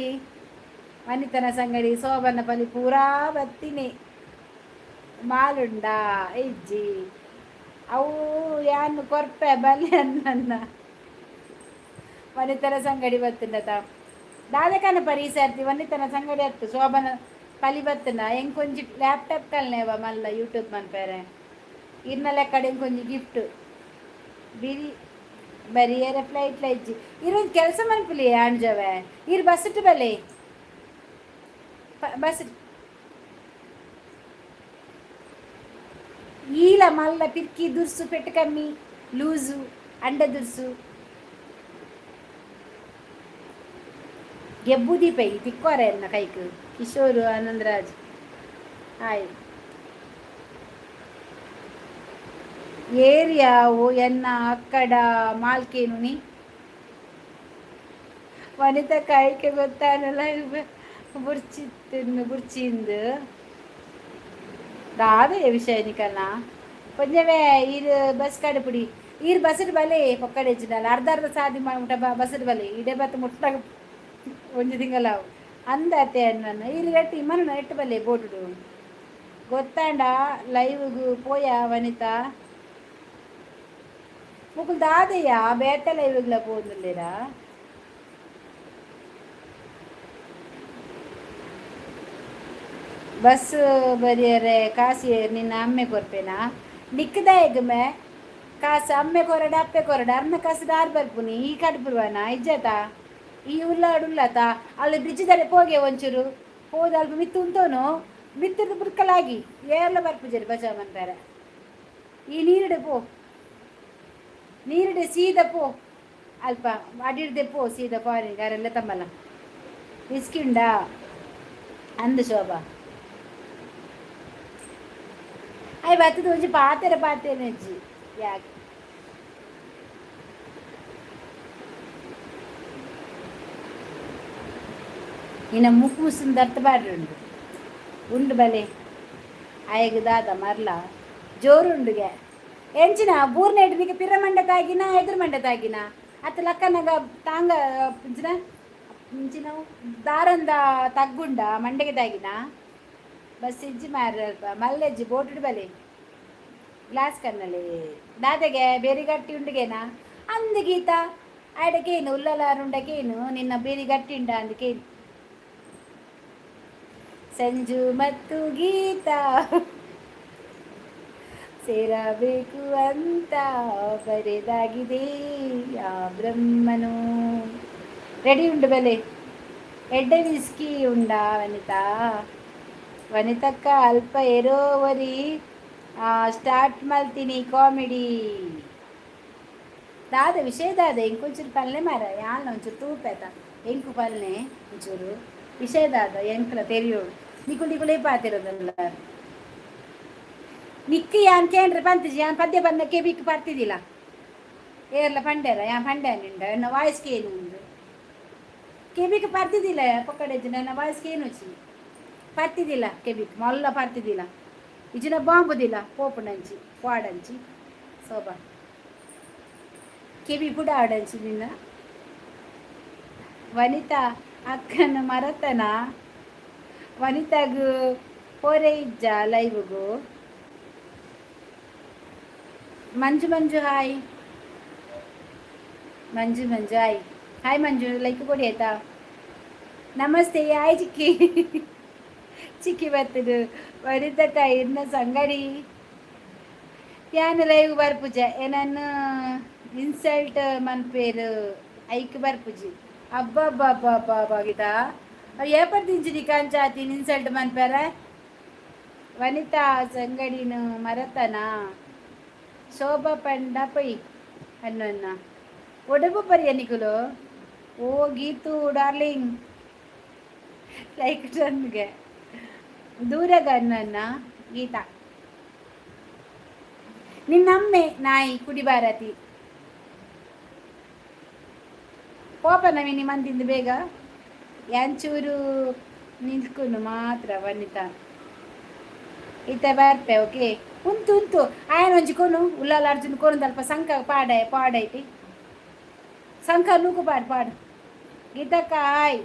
ವನಿತನ ಸಂಗಡಿ ಶೋಭನ ಪಲಿ ಪೂರಾ ಬತ್ತೀನಿ. ಮಾಲುಂಡ ಇಜ್ಜಿ ಅವು ಯಾನ್ ಕೊರ್ಪೆ ಬಲ್ಲೆ ನನ್ನ ವನಿತನ ಸಂಗಡಿ ಬತ್ತುಂಡತ ದಾದಕನ ಪರಿ ಸರ್ತಿ ವನಿತನ ಸಂಗಡಿ ಹತ್ತು ಶೋಭನ ಪಲಿ ಬತ್ತುಂಡ. ಎಂಕೊಂಜಿ ಲ್ಯಾಪ್ಟಾಪ್ ಕಲ್ನೇವ ಮಲ್ಲ ಯೂಟ್ಯೂಬ್ ಮನ್ಪೇರೆ ಇರ್ನ ಲೆಕ್ಕಡೆ. ಎಂಕೊಂಜಿ ಗಿಫ್ಟ್ ಬಿರಿ ಬರಿಯರೆ ಫ್ಲೈಟ್ ಇಜ್ಜಿ. ಇರೊಂದು ಕೆಲಸ ಮನ್ಪುಲಿ ಆಂಜವೆ, ಇರ್ ಬಸ್ಸಿಟ್ಟು ಬಲೆ ಬಸ್ ಈಲ ಮಲ್ಲ ಪಿರ್ಕಿ ದುರ್ಸು ಪೆಟ್ಟು ಕಮ್ಮಿ ಲೂಸು ಅಂಡ ದುರ್ಸು ಗೆಬ್ಬು ದೀಪೈ ತಿಕ್ಕೋರೆ ಎನ್ನ ಕೈಕ್. ಕಿಶೋರು ಆನಂದರಾಜ್, ಹಾಯ್. ಏರಿಯಾವು ಎನ್ನ ಅಕ್ಕಡ ಮಾಲ್ಕೇನು ವನಿತಾ ಕಾಯ್ಕೆ ಗೊತ್ತಾನಲ್ಲ ಬುರ್ಚಿ ಬುರ್ಚಿಂದು ದಾದ ವಿಷಯ ನಿಕಲ್ನ కొంచెమే ಈರು ಬಸ್ ಕಡೆ ಪುಡಿ ಈರು ಬಸ್ಡ್ ಬಲೆ ಪೊಕ್ಕಡೆ ಹೆಚ್ಚಿನಲ್ಲ ಅರ್ಧ ಅರ್ಧ ಸಾದಿ ಮುಟ್ಟ ಬಸ್ಡ್ ಬಲೆ ಇಡೆ ಬತ್ತ ಮುಟ್ಟಾಗ ಒಂಜಿ ತಿಂಗಳಾವು ಅಂದತೆ ಅನ್ನ ಈರು ಗಟ್ಟಿ ಮನ ಎಟ್ಟು ಬಲ್ಲೆ ಬೋಟುಡು ಗೊತ್ತಾಂಡ ಲೈವ್ಗು ಪೋಯ ವನಿತಾ. ಮುಕುಲ್ ದಾದಯ್ಯ ಬೇತೆ ಲೈವ್ಗ್ಲ ಪೋಂದುಲ್ಲೇರಾ? ಬಸ್ ಬರಿಯರೆ ಕಾಸಿ ನಿನ್ನ ಅಮ್ಮೆ ಕೊರ್ಪೇನಾ? ನಿಕ್ಕದಾಯಗಮೆ ಕಾಸು ಅಮ್ಮೆ ಕೊರಡ, ಅಪ್ಪೆ ಕೊರಡ, ಅರ್ನ ಕಾಸು ದಾರ್ ಬರ್ಪುನಿ. ಈ ಕಡ್ಪುರುವನ ಇಜ್ಜತ? ಈ ಉಲ್ಲಾಡು ಉಳ್ಳಾತ. ಅಲ್ಲಿ ಬ್ರಿಡ್ಜ್ ದರೆ ಪೋಗೆ, ಒಂಚೂರು ಹೋದ ಅಲ್ಪ ಮಿತ್ತು ಉಂತೋನು, ಮಿತ್ತದ ಬುರ್ಕಲಾಗಿ ಏರ್ಲ ಬರ್ಪುಜರಿ. ಬಚಾವ್ ಮನ್ಪೇರೆ. ಈ ನೀರುಡೆ ಪೋ, ನೀರುಡೆ ಸೀದ ಪೋ, ಅಲ್ಪ ಅಡಿಡ್ದೆ ಪೋ ಸೀದ ಫಾರಿನ್ ಗಾರೆಲ್ಲ ತಮ್ಮಲ್ಲ. ವಿಸ್ಕಿ ಉಂಡಾ ಅಂದು ಶೋಭಾ. ಅಯ್ ಬತ್ತದ ಒಂಜಿ ಪಾತೆರ ಪಾತೆರಜ್ಜಿ ಯಾಕೆ? ನಿನ್ನ ಮುಕ್ಕು ಮುಸುನ್ ದರ್ತ ಬಾಡ್ರಿ ಉಂಡು ಉಂಡು ಬಲೆ. ಆಯಗ್ ದಾದ ಮರ್ಲ ಜೋರುಂಡುಗೆ ಎಂಚಿನ ಬೂರ್ನೇಟ್ ನಿಕ್ಕೆ ಪಿರ ಮಂಡೆ ತಾಗಿನ, ಎದುರು ಮಂಡೆ ತಾಗಿನ ಅತ್ತ ಲಕ್ಕನಗ ತಾಂಗ ಇಂಚಿನ ಇಂಚಿನ ದಾರಂದ ತಗ್ಗುಂಡ ಮಂಡೆಗೆ ತಾಗಿನ. ಬಸ್ ಇಜ್ಜಿ ಮಾರ ಅಲ್ಪ ಮಲ್ಲೆಜ್ಜಿ ಬೋಟುಡು ಬಲೆ. ಗ್ಲಾಸ್ ಕನ್ನಲಿ ದಾದೆಗೆ ಬೇರಿ ಗಟ್ಟಿ ಉಂಡುಗೆನಾ ಅಂದು ಗೀತಾ. ಆಡಕೇನು ಉಲ್ಲಲಾರುಂಡಕೇನು ನಿನ್ನ ಬೇರಿ ಗಟ್ಟಿ ಉಂಡ ಅಂದಕೇನು. ಸಂಜು ಮತ್ತು ಗೀತಾ ಸೇರಬೇಕು ಅಂತ ಬರೆದಾಗಿದೆ ಆ ಬ್ರಹ್ಮನು. ರೆಡಿ ಉಂಡು ಬೆಲೆ. ಎಡ್ಡೆ ವಿಸ್ಕಿ ಉಂಡಾ ವನಿತಾ? ವನಿತಕ್ಕ ಅಲ್ಪ ಎರೋವರಿ ಸ್ಟಾರ್ಟ್ ಮಲ್ತೀನಿ ಕಾಮಿಡಿ. ದಾದ ವಿಷಯ ದಾದ? ಇಂಕೊಂಚೂರು ಪಲ್ಲೆ ಮಾರ ಯಾನ್ ಒಂಚೂರು ತೂಪೇತ ಎಂಕು ಪಲ್ಲೆ ಒಂಚೂರು ವಿಷಯ ದಾದ ಎಂಕ್ಲ ತೆರಿಯೋಡು. ನಿಕುಲ್ ನಿಕುಲೇ ಪಾತಿರೋದಲ್ಲ. ನಿಕ್ಕಿ ಯಾನ್ ಕೇಂದ್ರ ಪಂತಿಜಿ, ಯಾನ್ ಪದ್ಯ ಬಂದ ಕೆಬಿಕ್ ಬರ್ತಿದ್ದಿಲ್ಲ. ಏರ್ಲ ಪಂಡೇರ ಯಾನ್ ಪಂಡೆ ನಿಂಡ ಎನ್ನ ವಾಯ್ಸ್ ಕೇನು ಉಂಡು. ಕೆಬಿಕ್ ಬರ್ತಿದ್ದಿಲ್ಲ ಪೊಕ್ಕಡೆಜ್ಜಿ. ನನ್ನ ವಾಯ್ಸ್ ಕೇನು ಚಿ ಪರ್ತಿದ್ದಿಲ್ಲ ಕೆಬಿಕ್ ಮಲ್ಲ ಪರ್ತಿದ್ದಿಲ್ಲ. ಇಜಿನ ಬಾಂಬುದಿಲ್ಲ ಪೋಪುನಂಚಿ ಪಾಡಂಚಿ ಸೋಬಾ ಕೆಬಿ ಪುಡ ಆಡಂಚಿ ನಿನ್ನ. ವನಿತಾ ಅಕ್ಕನ ಮರತನ ವನಿತಾಗು ಪೋರೆ ಇಜ್ಜ ಲೈವ್ಗು. ಮಂಜು ಮಂಜು ಹಾಯ್. ಮಂಜು ಮಂಜು ಹಾಯ್ ಹಾಯ್. ಮಂಜು ಲೈಕ್ ಕೊಡಿ ಆಯ್ತಾ? ನಮಸ್ತೆ. ಹಾಯ್ ಚಿಕ್ಕಿ. ಚಿಕ್ಕಿ ಬರ್ತದು. ವನಿತಕ್ಕ ಇನ್ನ ಸಂಗಡಿ ಯಾನ್ ಲೈವ್ ಬರ್ಪುಜ. ಏನನ್ನು ಇನ್ಸಲ್ಟ್ ಮನ್ಪೇರು, ಐಕ್ ಬರ್ಪುಜಿ. ಅಬ್ಬಬ್ಬಬ್ಬಬ್ಬ ಗೀತಾ, ಏಪರ್ದಿಂಚಿನಿ ಕಂಚಾತಿನ ಇನ್ಸಲ್ಟ್ ಮನ್ಪೇರ? ವನಿತಾ ಸಂಗಡಿನು ಮರತನ ಶೋಭಾ ಪಂಡ ಪೊಯ್ ಅನ್ನ ಒಡಬು ಪರಿಯ ನಿಕುಲು. ಓ ಗೀತು ಡಾರ್ಲಿಂಗ್, ಲೈಕ್ ಟನ್ಗೆ ದೂರಗ ಅನ್ನ. ಗೀತಾ ನಿನ್ನಮ್ಮೆ ನಾಯಿ ಕುಡಿಬಾರತಿ ಕೋಪ ನವಿನಿ ಮಂದಿಂದ ಬೇಗ ಯಾಂಚೂರು ನಿಲ್ಕುನು ಮಾತ್ರ. ವನಿತಾ ಇತ್ತ ಬರ್ಪೆ. ಓಕೆ, ಉಂತು ಉಂತು. ಆಯನ ಒಂಜಿ ಕೊನು ಉಲ್ಲಾಲ ಅರ್ಜುನ್ ಕೊನು ಅಲ್ಪ ಸಂಕ ಪಾಡ ಪಾಡೈತಿ. ಸಂಕ ನೂಕು ಪಾಡು ಪಾಡು. ಗೀತಕ್ಕ ಹಾಯ್.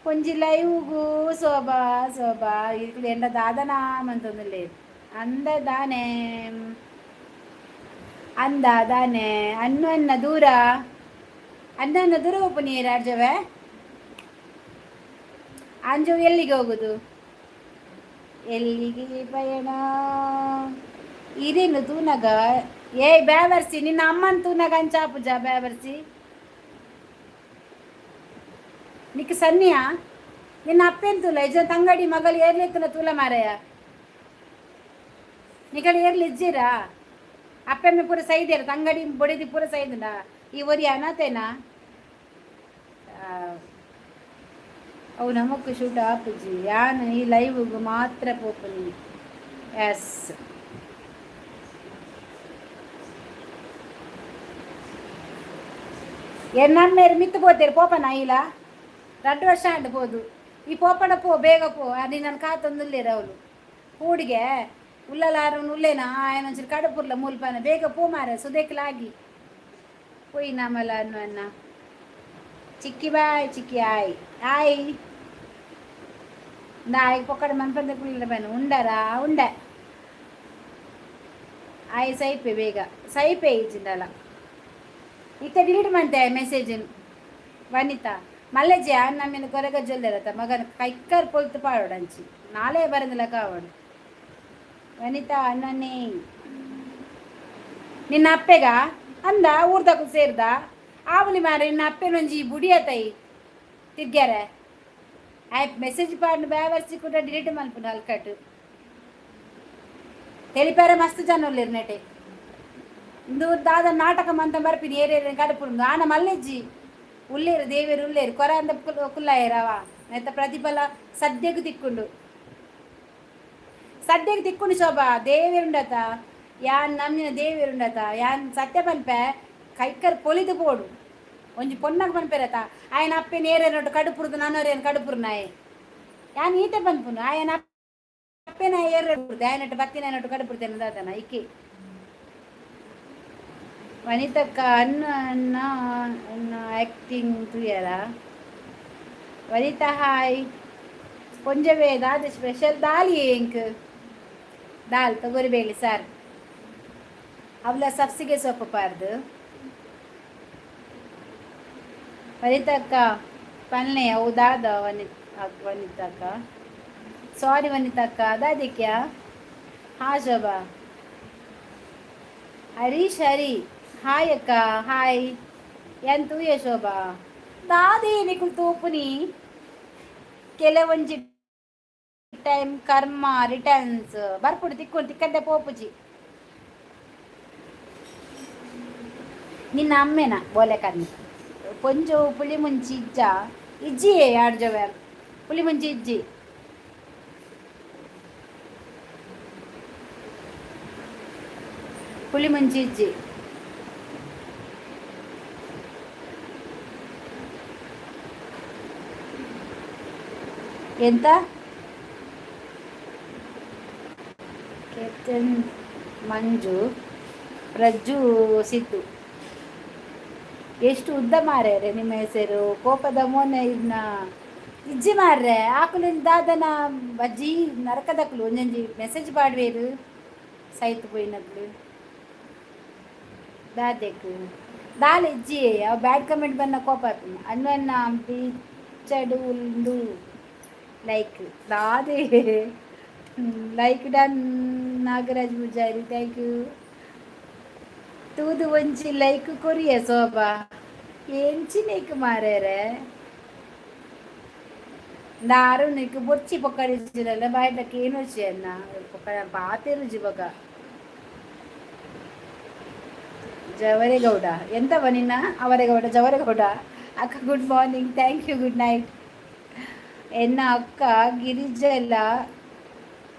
ಒಂಜಿ ಲೈವ್ಗು ಶೋಭಾ ಶೋಭಾ ಇಕ್ಲು ಎಂಡ ದಾದನಾ ಮಂತೊಂದುಲ್ಲೇರ್ ಅಂದ ದಾನೆ ಅಂದ ದಾನೆ ಅನ್ನು ಅನ್ನ ದೂರ ಅನ್ನ ಅನ್ನ ದೂರ ಒಪ್ಪು ರಾಜವೇ. ಅಂಜು ಎಲ್ಲಿಗೆ ಹೋಗುದು? ಎಲ್ಲಿಗೆ ಪಯಣ? ಇರೇನು ತೂನಗ? ಏಯ್ ಬ್ಯಾವರ್ಸಿ, ನಿನ್ನ ಅಮ್ಮನ ತೂನಗ ಅಂಚಾಪುಜ ಬ್ಯಾವರ್ಸಿ. ನಿಕ್ ಸನ್ನಿಯಾ ನಿನ್ನ ಅಪ್ಪೇನು ತೂಲ ಇಜ್ಜ ತಂಗಡಿ ಮಗಳು ಏರ್ಲೆತ್ತನ ತೂಲ ಮಾರಾಯ. ನಿಕಲ್ ಏರ್ಲಿ ಇಜ್ಜಿರಾ? ಅಪ್ಪೆಮ್ಮೆ ಪೂರ ಸೈದೇರ, ತಂಗಡಿ ಬೊಡೆದಿ ಪೂರ ಸೈದುಂಡ. ಈ ಒರಿ ಅನಾಥೇನಾ? ಅವು ನಮಕ್ ಶೂಟ್ ಆಪುಜಿ. ಯಾನ್ ಈ ಲೈವ್ಗ್ ಮಾತ್ರ ಪೋಪುನಿ. ಎಸ್ ಎನ್ನಮ್ಮೇರು ಮಿತ್ತು ಪೋತೇರು ಪೋಪನ ಇಲ್ಲ. 2 ವರ್ಷ ಆಂಡ್ ಪೋದು. ಈ ಪೋಪಡ ಪೋ, ಬೇಗ ಪೋ. ನಿನ್ನನ್ನು ಕಾತೊಂದುಲ್ಲೇರು ಅವಳು ಕೂಡಿಗೆ ಉಲ್ಲಲಾರು ಉಲ್ಲೇನಾ. ఆయన ಒಂಚೂರು ಕಡಪುರ್ಲ ಮೂಲ್ಪನ. ಬೇಗ ಪೋ ಮಾರ, ಸುದೇಕ್ಲಾಗಿ ಪೋಯಿ ನಮಲ ಅನ್ನ. ಚಿಕ್ಕಿ ಬಾಯ್. ಚಿಕ್ಕಿ ಆಯ್ ಆಯ್. ನಾಯಿಗೆ ಪೊಕ್ಕಡೆ ಮನ್ಪಂದೆ ಕುಳ್ಳಿಲ್ಲ ಬನ್ನ ಉಂಡರಾ ಉಂಡೆ. ಆಯ್ ಸೈಪೆ, ಬೇಗ ಸೈಪೆ ಇಜ್ಜಿಂಡಲ. ಇತ್ತೆ ಡಿಲೀಟ್ ಮಂತೆ ಮೆಸೇಜ್. ವನಿತಾ ಮಲ್ಲೆಜಿ ನಮ್ಮಿನ ಕೊರಗ ಜೊಲ್ಲೆರತ ಮಗನ ಕೈಕರ್ ಪೊಲ್ತು ಪಾಡೋಡಂಚಿ. ನಾಳೆ ಬರಂದಿಲ್ಲ ಕಾವಡು. ವನಿತಾ ಅಣ್ಣನೇ, ನಿನ್ನ ಅಪ್ಪೆಗ ಅಂದ ಊರ್ದಕು ಸೇರ್ದ ಆವಲಿ ಮಾರ. ನಿನ್ನ ಅಪ್ಪೆನೊಂಜಿ ಬುಡಿಯತೈ ತಿರ್ಗ್ಯಾರ. ಆಯ್ ಮೆಸೇಜ್ ಪಾಡ್ ಬ್ಯಾವರ್ಸಿ ಕೂಡ ಡಿಲೀಟ್ ಮಲ್ಪುಂಡು. ಅಲ್ಕಟ್ తెలిపాರ. ಮಸ್ತ್ ಜನ ಉಲ್ಲೆರ್ ನೆಟೆ. ಇಂದು ದಾದ ನಾಟಕ ಮಂತ ಬರ್ಪಿನಿ, ಏರೇರು ಕಡಪುಂಡು. ಆನ ಮಲ್ಲೆಜ್ಜಿ ಉಲ್ಲೇರು, ದೇವೇರು ಉಲ್ಲೇರು. ಕೊರ ಅಂದ ಕುಲ್ಲಾಯರವ ನೆತ್ತ ಪ್ರತಿಫಲ ಸದ್ಯಕ್ಕೆ ತಿಕ್ಕೊಂಡು, ಸದ್ಯಕ್ಕೆ ತಿಕ್ಕೊಂಡು. ಶೋಭಾ, ದೇವೇರುಂಡತ, ಯಾನ್ ನಮ್ಮಿನ ದೇವೇರುಂಡತ. ಯಾನ್ ಸತ್ಯ ಪನ್ಪೆ, ಕೈಕರ್ ಪೊಲಿದು ಪೋಡು. ಒಂಜಿ ಪೊನ್ನಗ ಪನ್ಪೆರತ, ಆಯನ ಅಪ್ಪೆ ನೇರೇನೊಟ್ಟು ಕಡುಪುರ್ದು ನಾನೋರೇನು ಕಡುಪುರು ನಾಯೆ. ಯಾನ್ ಈತೆ ಪನ್ಪುನು, ಆಯನ ಅಪ್ಪೆನ ಏರು ಆಯನಟ್ಟು ಬತ್ತಿನ ಕಡುಪುರ್ತೇನೆ ದಾದನ ಇಕ್ಕಿ. ವನಿತಕ್ಕ, ಅನ್ನ ಅನ್ನ ಅನ್ನ ಆ್ಯಕ್ಟಿಂಗ್ ತುಯರ. ವನಿತಾ ಹಾಯ್. ಪೊಂಜವೇ, ದಾದ ಸ್ಪೆಷಲ್? ದಾಲ್ ಎಂಕ್ ದಾಲ್, ತೊಗರಿಬೇಳೆ ಸಾರು. ಅವಲ ಸಬ್ಸಿಗೆ ಸೊಪ್ಪು ಪಾರ್ದು. ವನಿತಕ್ಕ ಪಲ್ಲೆ ಅವು ದಾದ? ವನಿತಕ್ಕ, ಸಾರಿ ವನಿತಕ್ಕ, ದಾದಿಕ್ಯಾ? ಹಾ ಶೋಭಾ. ಹರೀಶ್ ಹರಿ, ಹಾಯ್ ಅಕ್ಕ. ಹಾಯ್. ಎಂತೂಯ ಶೋಭಾ? ದಾದಿ ನಿಕುಲ್ ತೂಪುನಿ. ಕೆಲವೊಂಜಿ ಟೈಮ್ ಕರ್ಮ ರಿಟರ್ನ್ಸ್ ಬರ್ಪುಡು, ತಿಕ್ಕೊಂಡು ತಿಕ್ಕಂದೆ ಪೋಪುಜಿ. ನಿನ್ನ ಅಮ್ಮೆನ ಬೋಲೆ ಕರ್ನಿ. ಪೊಂಜು ಪುಳಿ ಮುಂಚಿ ಇಜ್ಜ? ಇಜ್ಜಿಯೇ ಆಡ್ಜವೆ, ಪುಳಿ ಮುಂಚಿ ಇಜ್ಜಿ. ಪುಳಿ ಮುಂಚಿ ಇಜ್ಜಿ. ಎಂತ ಕ್ಯಾಪ್ಟನ್ ಮಂಜು ಪ್ರಜ್ಜು ಸಿದ್ದು, ಎಷ್ಟು ಉದ್ದ ಮಾರ್ಯಾರೆ ನಿಮ್ಮ ಹೆಸರು. ಕೋಪದ ಮೋನೆ ಇದ್ನ ಇಜ್ಜಿ ಮಾರ್ರೆ. ಆಕುಲು ದಾದನ ಬಜ್ಜಿ ನರಕದಕ್ಲು. ಒಂಜೊಂಜಿ ಮೆಸೇಜ್ ಪಾಡ್ವೇರು ಸೈತ್ ಪೋಯಿನಕ್ಲು. ದಾದೆಕ್ ದಾಲ ಇಜ್ಜಿ. ಅವು ಬ್ಯಾಡ್ ಕಮೆಂಟ್ ಬನ್ನ ಕೋಪ ಆಪುಂಡು. ಅನ್ನ ಬಿಚ್ಚಡು ಉಂಡು. Like ದಾದೆ? Like done. Nagaraj Poojary, thank you. ತೂದು ಒಂಜಿ ಲೈಕ್ ಕೊರಿಯ. ಶೋಭಾ, ಎಂಚಿನೇಕ್ ಮಾರ್ಯಾರೆ? ದಾರು ನಿಕ್ ಬೊರ್ಚಿ ಪೊಕ್ಕಡಿಜಿರಲ್ಲ ಬಾಯ್ಲಕ್ಕೆ ಏನು వచ్చి ಅನ್ನ ಪೊಕ್ಕ ಪಾತೆರುಜಿ ಬೊಕ. ಜವರೇಗೌಡ, ಎಂತವ ನಿನ್ನ ಅವರೇಗೌಡ? ಜವರೇಗೌಡ ಅಕ್ಕ, good morning. Thank you. Good night. ಎನ್ನ ಅಕ್ಕ ಗಿರಿಜೆಲ್ಲ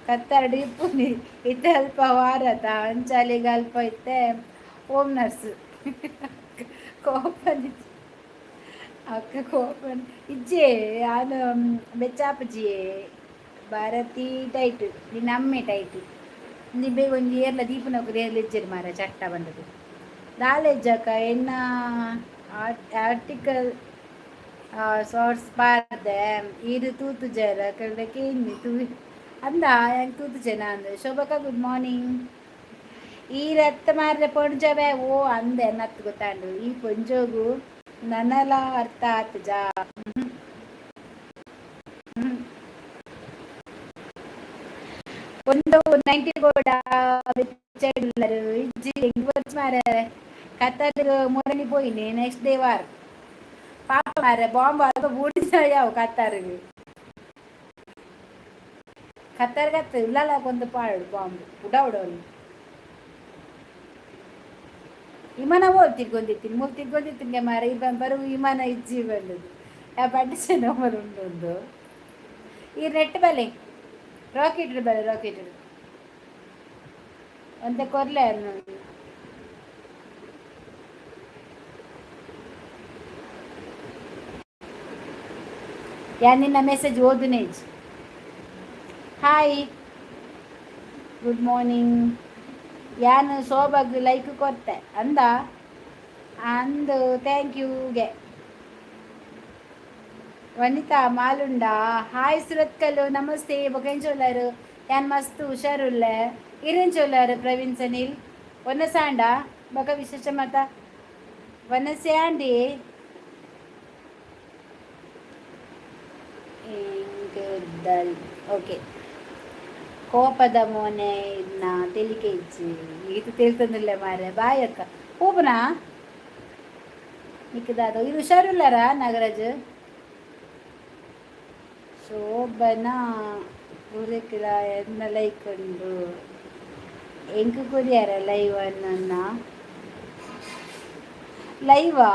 ಕತ್ತರಡಿ ಇಪ್ಪುನಿ. ಇತ್ತೆ ಅಲ್ಪ ವಾರತ ಅಂಚಾಲಿಗೆ ಅಲ್ಪ ಇತ್ತೆ ಹೋಮ್ ನರ್ಸ್. ಕೋಪನಿ ಅಕ್ಕ, ಕೋಪನ್ ಇಜ್ಜೆ. ಯಾನು ಬೆಚ್ಚಾಪುಜಿಯೇ. ಭಾರತಿ ಟೈಟ್, ನಿನ್ನ ಅಮ್ಮೆ ಟೈಟ್. ನೀ ಬೇಗ ಒಂಜಿ ಏರ್ಲ ದೀಪನೊಕುಲು ಏರ್ಲ ಇಜ್ಜೆರ್ ಮಾರ ಚಟ್ಟ ಬಂದದ್ದು. ದಾಲೆಜ್ಜಕ್ಕ ಎನ್ನ ಆರ್ಟಿಕಲ್ ಶಾರ್ಟ್ಸ್ ಪಾರ್ದೆ, ಈರು ತೂತು ಜರ ಕೇಂದಿ ತೂ ಅಂದ. ಹೆಂಗೆ ತೂತು ಜನ ಅಂದ. ಶೋಭಕ್ಕ, ಗುಡ್ ಮಾರ್ನಿಂಗ್. ಈ ರತ್ತ ಮಾರ್ರೆ ಪೊಂಜವೆ ಓ ಅಂದೆ ನತ್ತು ಗೊತ್ತಾಂಡು. ಈ ಪೊಂಜೋಗು ನನಲ ಅರ್ಥ ಆತುಜಾ? ಒಂದು ನೈಂಟಿ ಕೂಡ ಇಜ್ಜಿ. ಹೆಂಗ್ ವರ್ಷ ಮಾರೆ ಕತ್ತಲು ಮೂರನೇ ಪೋಯಿನಿ. ನೆಕ್ಸ್ಟ್ ಡೇ ವಾರ್ ಪಾಪ ಮಾರೆ, ಬಾಂಬ್ ಅಲ್ಪ ಬೂಡಿ ಯಾವ ಕತ್ತಾರಿಗೆ ಕತ್ತರ್ಗತ್ತು ಇಲ್ಲಲ್ಲ ಕೊಂದು ಪಾಡು ಬಾಂಬ್ ಉಡ ಉಡೋಲು. ವಿಮಾನ ಓಲ್ ತಿರ್ಗೊಂದಿತ್ತೀನಿ, ಮೂಲು ತಿರ್ಗೊಂದಿತ್ತೀನಿ ಮಾರ. ಈ ಬರು ವಿಮಾನ ಇಜ್ಜಿ ಬಂದದ್ದು. ಆ ಪಟ್ಟಿಸೆ ನೋಮಲ್ ಉಂಡು. ಈ ನೆಟ್ ಬಲೆ ರಾಕೆಟ್ ಬಲೆ ರಾಕೆಟ್ ಒಂತೆ ಕೊರ್ಲೆ. ಯಾ ನಿನ್ನ ಮೆಸೇಜ್ ಓದುನೇಜ್. Hi, good morning. ಯಾನ್ ಶೋಭಾಗ್ ಲೈಕ್ ಕೊರ್ತೆ ಅಂದ ಅಂದು. Thank ಯುಗೆ. ವನಿತಾ ಮಾಲುಂಡ ಹಾಯ್. ಸುರತ್ಕಲ್ಲು ನಮಸ್ತೆ. ಬೊಕೆಂಚೋಲರು? ಯಾನ್ ಮಸ್ತ್ ಹುಷಾರುಲ್ಲೆ. ಇರೆಂಚೋಲರು? ಪ್ರವೀಣ್ ಸನಿಲ್ ವನಸಾಂಡ ಬೊಕ ವಿಶೇಷ ಮತ ವನಸ್ಯಾಂಡಿ. ಓಕೆ. ಕೋಪದ ಮೋನೆ ಇನ್ನ ತೆಲಿಕೆ ಇಜ್ಜಿ. ಈತ ತೆಲ್ತೊಂದುಲ್ಲೆ ಮಾರ್ರೆ. ಬಾಯ್ ಅಕ್ಕ. ಪೋಪುನಾ ನಿಕ್ಕದಾದ ಇದು? ಹುಷಾರುಲ್ಲಾರಾ ನಾಗರಾಜ್? ಶೋಭನಾ ಪೂರೈಕ್ಲ ಎನ್ನ ಲೈಕ್ ಉಂಡು. ಎಂಕ್ ಕೊರಿಯರ ಲೈವ್ ಅನ್ನ ಲೈವಾ?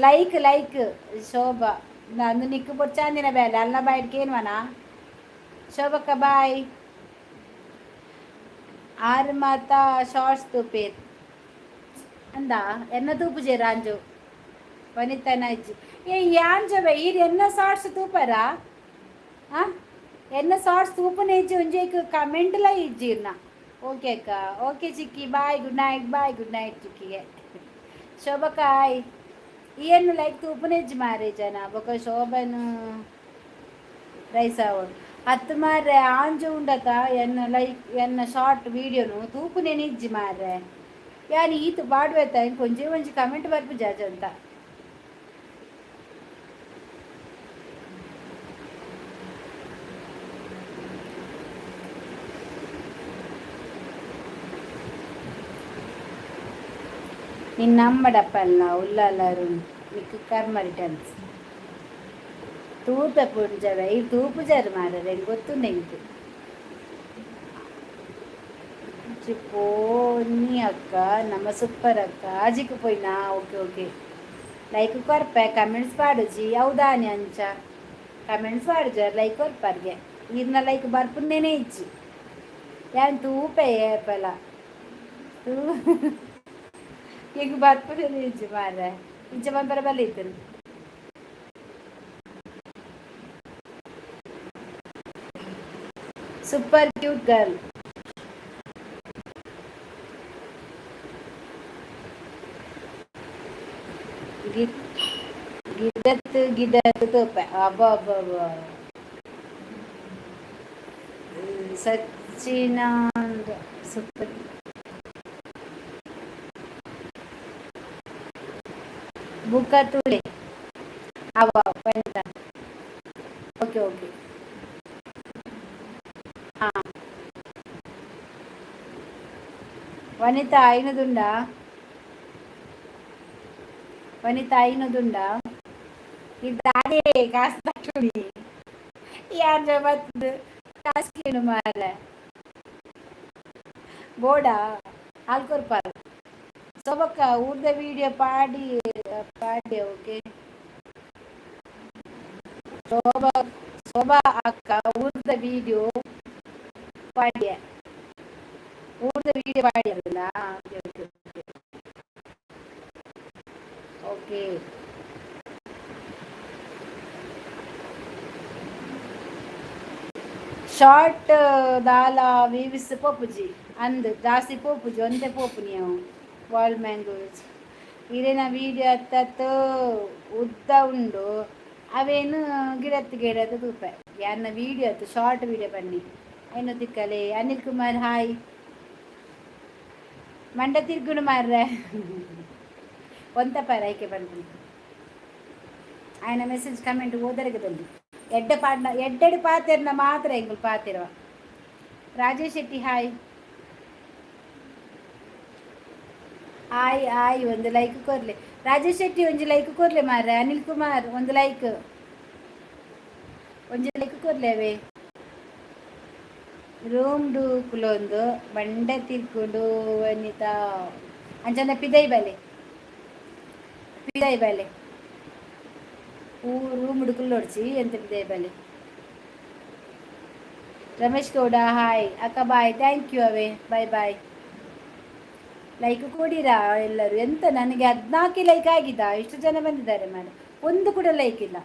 Like like. Shobha ನಂದು ನಿಕ್ಕು ಬೊಚ್ಚಾಂದಿನ ಬೇಲೆ ಅಲ್ಲ. ಬಾಯ್ಡ್ ಕೇನ್ವನಾ? ಶೋಭಕ್ಕ, ಬಾಯ್. ಆರು ಮಾತ ಶಾರ್ಟ್ಸ್ ತೂಪೇರ್ ಅಂದ. ಎನ್ನ ತೂಪುಜೆ ರಾಂಜು ವನಿತನ ಇಜ್ಜಿ. ಏ ಯಾಂಜವೆ, ಈರ್ ಎನ್ನ ಶಾರ್ಟ್ಸ್ ತೂಪರಾ? ಆ ಎನ್ನ ಶಾರ್ಟ್ಸ್ ತೂಪುನ ಇಜ್ಜಿ. ಒಂಜಿ ಕಮೆಂಟ್ಲ ಇಜ್ಜಿ ಇರ್ನ. ಓಕೆ ಅಕ್ಕ, ಓಕೆ ಚಿಕ್ಕಿ, bye, good night. Bye, good night ಚಿಕ್ಕಿಗೆ. ಶೋಭಕ್ಕ, hi. ಏನು ಲೈಕ್ ತೂಪುನ ಇಜ್ಜಿ ಮಾರೆ ಜನ. ಬೊಕ ಶೋಭನ್ ರೈಸ್ ಆವೊಡು ಅತ್ತು ಮಾರ್ರೆ. ಆಂಜು ಉಂಡತ ಎನ್ನ ಲೈಕ್ ಎನ್ನ ಶಾರ್ಟ್ ವೀಡಿಯೋನು ತೂಪುನೇನೆ ಇಜ್ಜಿ ಮಾರ್ರೆ. ಯಾನ್ ಈತ್ ಪಾಡ್ವೆತ, ಎಂಕ್ ಒಂಜೇ ಒಂಜಿ ಕಮೆಂಟ್ ಬರ್ಪುಜ ಅಂತ. ನಿನ್ನ ಅಮ್ಮಡಪ್ಪಲ್ಲ ಉಲ್ಲಲ್ಲರು ನಿಕ್ಕು ಕರ್ಮ ರಿಟರ್ನ್ಸ್. ತೂಪೆ ಪುಂಜವೆ ಈ ತೂಪುಜಾರು ಮಾರ್ರೆ, ಎಂಕ್ ಗೊತ್ತುಂಡು ಎಂಕ್. ಪೋನಿ ಅಕ್ಕ ನಮ್ಮ ಸೂಪರ್ ಅಕ್ಕ. ಆಜಿಕ್ ಪೋಯಿನಾ? Okay okay. ಲೈಕ್ ಕೊರ್ಪೆ, ಕಮೆಂಟ್ಸ್ ಪಾಡುಜಿ, ಹೌದಾನೆ? ಅಂಚ ಕಮೆಂಟ್ಸ್ ಪಾಡುಜಾರ್, ಲೈಕ್ ಕೊರ್ಪರ್ಗೆ. ಈರ್ನ ಲೈಕ್ ಬರ್ಪುನೇನೆ ಇಜ್ಜಿ. ಯಾನ್ ತೂಪೆ ಏಪಲ ತೂ ಎಂಕ್ ಬರ್ಪುನೇನೆ ಇಜ್ಜಿ ಮಾರ್ರೆ. ಇಂಚ ಪನ್ಪರ ಬಲ್ಲಿತ್ತನು. Super cute girl. ಗಿಡತ್ ಗಿಡತ್ ತೂಪೆ. ಅಬ್ಬ. ಸಚ್ಚಿನಾಂದ ಸೂಪರ್. ಬುಕ್ಕ ತೂಲೆ ಅವ ವನಿತಾ. ಓಕೆ ಓಕೆ, ಹಾಂ. ವನಿತಾ ಐನದುಂಡಾ? ವನಿತಾ ಐನದುಂಡಾ? ಇದು ಕಾಸು ತಟ್ಟುನಿ ಯಾರ ಬತ್ತದು ಕಾಸು ಕೇಳು ಮಾರ್ರೆ. ಬೋಡ ಹಾಲ್ ಕೊರ್ಪಾರು. ಸೊಬಕ್ಕ ಊರ್ದ ವಿಡಿಯೋ ಪಾಡಿ ಪಾಡಿ. ಓಕೆ ಶೋಭಾ, ಶೋಭಾ ಅಕ್ಕ ಊರ್ದ ವಿಡಿಯೋ ಪಾಡ್ಯ. ಊರ್ದ ವಿಡಿಯೋ ಪಾಡ್ಯಲ್ಲ. Okay okay okay. Short ದಾಲ ವೀವ್ಸ್ ಪೋಪುಜಿ ಅಂದ್, ಜಾಸ್ತಿ ಪೋಪುಜಿ, ಒಂದೇ ಪೋಪು. ನೀವು ವಾಲ್ ಮ್ಯಾಂಗೋಸ್ ಇರೇನ ವೀಡಿಯೋ ಅತ್ತತ್ತು ಉದ್ದ ಉಂಡು, ಅವೇನು ಗಿಡತ್ತು ಗಿಡತ್ತು ತೂಪೆ. ಯಾರನ್ನ ವೀಡಿಯೋ ಅತ್ತು ಶಾರ್ಟ್ ವೀಡಿಯೋ ಬನ್ನಿ ಐನು ತಿಕ್ಕಲೆ. ಅನಿಲ್ ಕುಮಾರ್, ಹಾಯ್. ಮಂಡ ತಿರ್ಗುಣು ಮಾರ್ರೆ. ಒಂತಪಾರ ಐಕೆ ಬಂದು ఆయన ಮೆಸೇಜ್ ಕಮೆಂಟ್ ಓದರಗದಲ್ಲಿ ಎಡ್ಡೆ ಪಾಡ್ನ ಎಡ್ಡೆಡು ಪಾತೆರ್ನ ಮಾತ್ರ ಎಂಗುಲ್ ಪಾತಿರುವ. Rajesh Shetty, hi hi hi. ಒಂದು ಲೈಕ್ ಕೊರ್ಲೆ ರಾಜೇಶ್ ಶೆಟ್ಟಿ, ಒಂಜಿ ಲೈಕ್ ಕೊರ್ಲೆ ಮಾರ್ರೆ. ಅನಿಲ್ ಕುಮಾರ್, ಒಂದು ಲೈಕ್, ಒಂಜಿ ಲೈಕ್ ಕೊರ್ಲೆವೆ. ರೂಮ್ do ಕುಲೊಂದು ಬಂಡೆ ತಿರ್ಕೊಂಡು ವನಿತಾ. ಅಂಚನೆ ಪಿದೈ ಬಲೆ, ಪಿದೈ ಬಲೆ. ಊ ರೂಮ್ ಕುಲ್ಲೊಡ್ಚಿ ಎಂತ, ಪಿದೈ ಬಲೆ. ರಮೇಶ್ ಗೌಡ, ಹಾಯ್ ಅಕ್ಕ, bye. Thank you away, bye bye. Like ಕೊಡಿರಾ ಎಲ್ಲರೂ? ಎಂತ ನನಗೆ 14 ಲೈಕ್ ಆಗಿದ್ದ? ಇಷ್ಟು ಜನ ಬಂದಿದ್ದಾರೆ ಮೇಡಮ್, ಒಂದು ಕೂಡ ಲೈಕ್ ಇಲ್ಲ.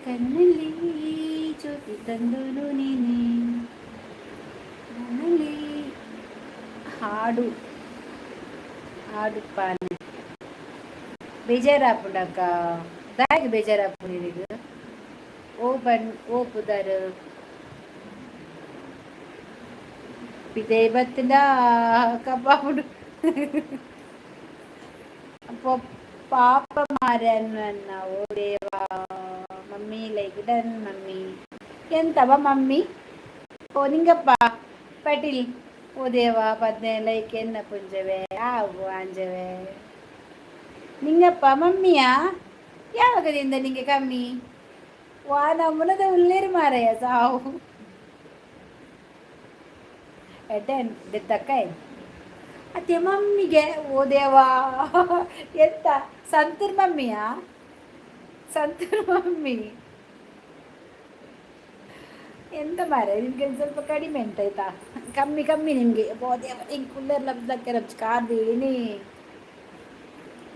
ಕಣ್ಣಲ್ಲಿ ಜ್ಯೋತಿ ತಂದನು ನೀನೆ ನನ್ನಲ್ಲಿ. ಹಾಡು ಹಾಡುಪ್ಪಾನೆ. ಬೇಜಾರಾಪುಂಡಕ್ಕ? ದಾಯೆಗ್ ಬೇಜಾರಾಪುಂಡು ಇರೆಗ್? ಓ ಬನ್ ಓ ಪುದರ್ ಪಿದೈ ಬತ್ತ್ಂಡ ಕಬ್ಬಾಪುಂಡು. ಪಾಪ ಮಾರ್ರೆ ಅನ್ನ. ಓ ದೇವಾ. Mummy like done mummy. ಎಂತವ ಮಮ್ಮಿ? ಓ ನಿಂಗಪ್ಪ ಪಾಟೀಲ್. ಓ ದೇವ, 15 ಲೈಕ್ ಎನ್ನ ಪುಂಜವೆ ಆವು ಆಂಜವೆ. ನಿಂಗಪ್ಪ ಮಮ್ಮಿಯಾ? ಯಾವಾಗದಿಂದ ನಿಂಗೆ ಕಮ್ಮಿ? ವಾ ನಮ್ಮನದ ಉಲ್ಲೇರು ಮಾರಯ್ಯ ಸಾವು. ಎಡ್ಡೆ ದಕ್ಕ ಅತ್ತೆ ಮಮ್ಮಿಗೆ. ಓ ದೇವಾ, ಎಂತ ಸಂತೂರ್ ಮಮ್ಮಿಯಾ? ಸಂತೂರ್ ಮಮ್ಮಿ ಎಂತ ಮಾರೆ? ನಿಮಗೆ ಒಂದು ಸ್ವಲ್ಪ ಕಡಿಮೆ ಎಂತಾಯ್ತಾ? ಕಮ್ಮಿ ಕಮ್ಮಿ ನಿಮಗೆ. ಓ ದೇವ, ಹಿಂಗೆ ಕುಲ್ಲರ್ ಲಬ್ದಕ್ಕೆ ರಬ್ಜ್ ಕಾರ್ದೀನಿ.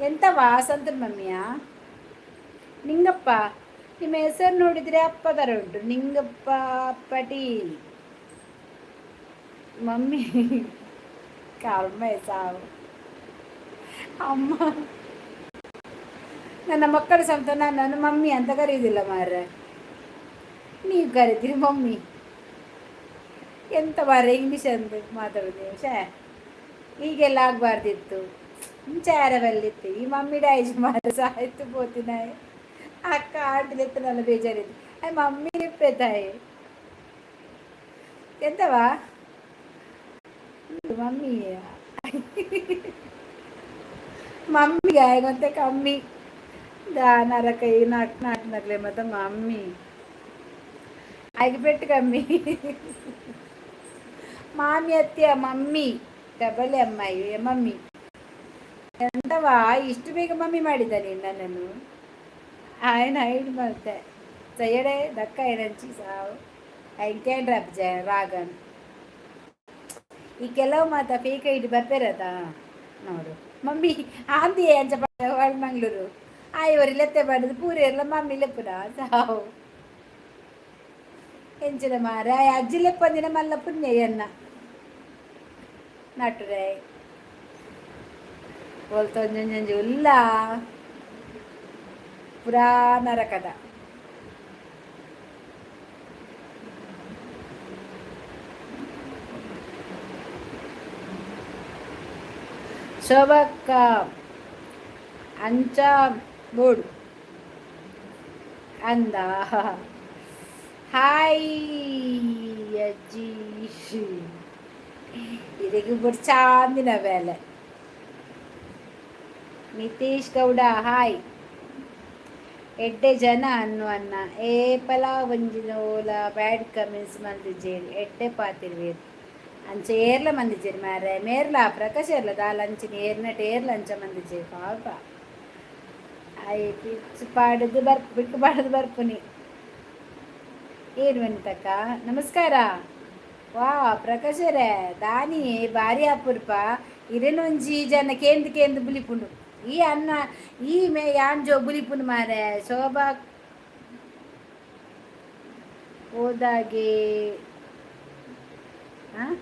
ಎಂತವಾ ಸಂತೂರ್ ಮಮ್ಮಿಯಾ? ನಿಂಗಪ್ಪ, ನಿಮ್ಮ ಹೆಸರು ನೋಡಿದರೆ ಅಪ್ಪ ಥರ ಉಂಟು. ನಿಂಗಪ್ಪ ಪಟೀಲ್ ಮಮ್ಮಿ ಕರ್ಮ ಸಾವು. ಅಮ್ಮ, ನನ್ನ ಮಕ್ಕಳು ಸಮೇತ ನನ್ನನ್ನು ಮಮ್ಮಿ ಅಂತ ಕರೆಯುವುದಿಲ್ಲ ಮಾರ್ರೆ. ನೀವು ಕರಿತೀರಿ ಮಮ್ಮಿ. ಎಂತ ಮಾರ್ರೆ ಇಂಗ್ಲೀಷ್ ಅಂತ ಮಾತಾಡೋದು ನೀವು? ಶೇ, ಹೀಗೆಲ್ಲ ಆಗಬಾರ್ದಿತ್ತು. ಮುಂಚೆ ಯಾರವಲ್ಲಿತ್ತು ಈ ಮಮ್ಮಿ ಡಾಯ್ಜ್ ಮಾರ್ರೆ. ಸಾಯ್ತು ಪೋತಿನ ಅಕ್ಕ ಆಂಟಿಲೆತ್ತು ನನ್ನ ಬೇಜಾರಿತ್ತು. ಮಮ್ಮಿ ನಿಪ್ಪೆ ತಾಯಿ. ಎಂತವಾ ಮಮ್ಮಿ? ಮಮ್ಮಿಗೆ ಮತ್ತೆ ಕಮ್ಮಿ ದಾ ನರಕ ಈ not not ನಗಲೆ ಮತ್ತೆ ಮಮ್ಮಿ ಆಗಿ ಪೆಟ್ಟು ಕಮ್ಮಿ. ಮಾಮಿ ಅತ್ತೆಯ mummy, double M I mummy. ಎಂತವಾ ಇಷ್ಟು ಬೇಗ ಮಮ್ಮಿ ಮಾಡಿದ್ದ ನೀನು ನನ್ನನ್ನು? ఆయన ಹೈಡ್ ಮಾಡ್ತೆ ಸಯ್ಯಡೆ ದಕ್ಕ ಏನಂಚಿ ಸಾವು. ಐನ್ ಕೇಂದ್ರ ಜ ರಾಗನ್. ಈ ಕೆಲವು ಮಾತ ಫೇಕ್ ಐಡಿ ಬರ್ಪೇರತ ನೋಡು. ಮಮ್ಮಿ ಆಂದಿ ಅಂಚ ಮಂಗಳೂರು ಆಯ್ ಲೆತ್ತೆ ಪಡೆದು ಪೂರೆರ್ಲ ಮಮ್ಮಿ ಲೆಪ್ಪುನ ಸಾವು. ಎಂಚಿನ ಮಾರ ಅಜ್ಜಿ ಲೆಪ್ಪಂದಿನ ಮಲ್ಲ ಪುಣ್ಯ ಎನ್ನ ನಟುರೆ ಒಲ್ತೊಂಜೊಂಜೊಂಜಿ ಉಲ್ಲ ಪುರಾ ನರಕದ. ಶೋಭಕ್ಕ ಅಂಚ ಬೋಡು ಅಂದ. ಹಾಯ್ ಅಜ್ಜಿ. ಇದಕ್ಕೆ ಚಾಂದಿನ ಬೇಲೆ. ನಿತೀಶ್ ಗೌಡ ಹಾಯ್. ಎಡ್ಡೆ ಜನ ಅನ್ನು ಅನ್ನ ಏಪಲ ಒಂಜಿನ ಓಲ ಬ್ಯಾಡ್ ಕಮೆಂಟ್ಸ್ ಮಂದಿಜೇರಿ. ಎಡ್ಡೆ ಪಾತಿರ್ವೇರು ಅಂಚ ಏರ್ಲ ಮಂದಿಜೇರಿ ಮಾರೆ. ಮೇರ್ಲ ಪ್ರಕಾಶ್ ಏರ್ಲ ದಾಲ ಅಂಚಿನ ಏರ್ನಟ್ ಏರ್ಲ ಅಂಚ ಮಂದಿಜೇರಿ ಪಾಪ. I pitch ಪಾಡದು ಬರ್ ಬಿಟ್ಟು ಪಾಡದು ಬರ್ಪುನಿ. ಏನು ವನಿತಕ್ಕ, ನಮಸ್ಕಾರ. ವಾ ಪ್ರಕಾಶರೇ, ದಾನಿ ಭಾರಿ ಅಪರೂಪ ಇರೇನೊಂಜಿ ಜನ ಕೇಂದ್ರ ಕೇಂದ್ರ ಬುಲಿಪುಂಡು. ಈ ಅನ್ನ ಈ ಮೇ ಯಾನ್ ಜೋ ಬುಲಿಪುಂಡು ಮಾರೆ. ಶೋಭಾ ಹೋದಾಗೆ ಹಾಂ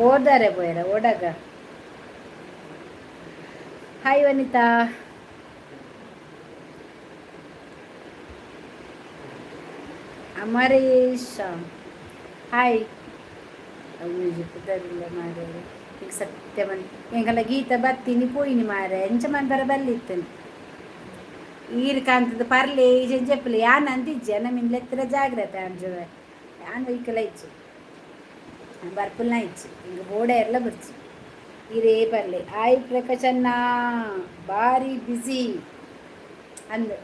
ಓದಾರೆ ಬೋಯರ ಓಡಾಗ. ಹಾಯ್ ವನಿತಾ. ಅಮರೇಶ್ ಹಾಯ್. ಮ್ಯೂಸಿಕ್ ತರಿಲ್ಲ ಮಾರೆ. ಈಗ ಸತ್ಯ ಮನ್ ಎಂಕಲ್ಲ ಗೀತ ಬತ್ತೀನಿ ಪೋಯಿನಿ ಮಾರೆ. ಎಂಚ ಮನ್ಪರ ಬಲ್ಲಿತ್ತನು ಈರ್ ಕಾಂತದ ಪರ್ಲೆ ಈಜನ್ ಜೆಪ್ಪಲೆ ಯಾನ್ ಅಂತಿಜ್ಜೆ ನಮ್ಮ ಲೆತ್ತರ ಜಾಗ್ರತೆ ಅಂಜುವೆ. ಯಾನ್ ವೈಕಲ ಇಚ್ಚು ಬರ್ಪುಲ್ನ ಇಚ್ಚು ಹಿಂಗೆ ಬೋಡೆ ಎಲ್ಲ ಬರ್ಚಿ ಇರೇ ಪರ್ಲೆ. ಆಯ್ ಪ್ರಕಾಶಣ್ಣ, ಭಾರಿ ಬ್ಯುಸಿ ಅಂದ್.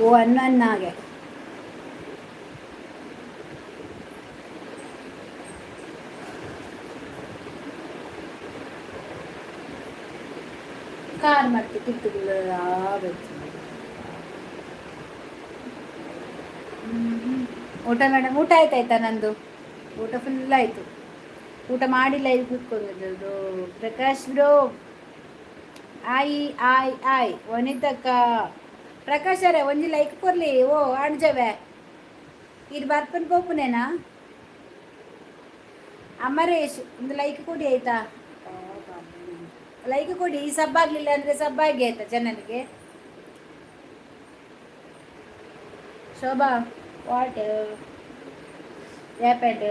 ಓ ಅನ್ನ ಅನ್ನಾಗೆ ಕಾರ್ ಮತ್ತೆ ಊಟ ಮೇಡಮ್, ಊಟ ಆಯ್ತಾಯ್ತಾ? ನಂದು ಊಟ ಫುಲ್ ಆಯಿತು. ಊಟ ಮಾಡಿಲ್ಲ, ಈಗ ಕೂತ್ಕೊಂಡಿದ್ದು. ಪ್ರಕಾಶ್ ಬ್ರೋ ಆಯ್ ಆಯ್ ಆಯ್. ವನಿತಕ್ಕ, ಪ್ರಕಾಶ್ ಒಂಜಿ ಲೈಕ್ ಕೊರ್ಲಿ. ಓ ಅಣ್ಜವೆ ಇದು ಬರ್ಪನ್ ಪೋಪುನೇನಾ? ಅಮರೇಶ್, ಒಂದು ಲೈಕ್ ಕೊಡಿ ಆಯ್ತಾ? ಲೈಕ್ ಕೊಡಿ. ಸಬ್ಬಾಗ್ಲಿಲ್ಲ ಅಂದರೆ ಸಬ್ಬಾಗಿ ಆಯ್ತಾ ಜನರಿಗೆ. Shobha, what happened?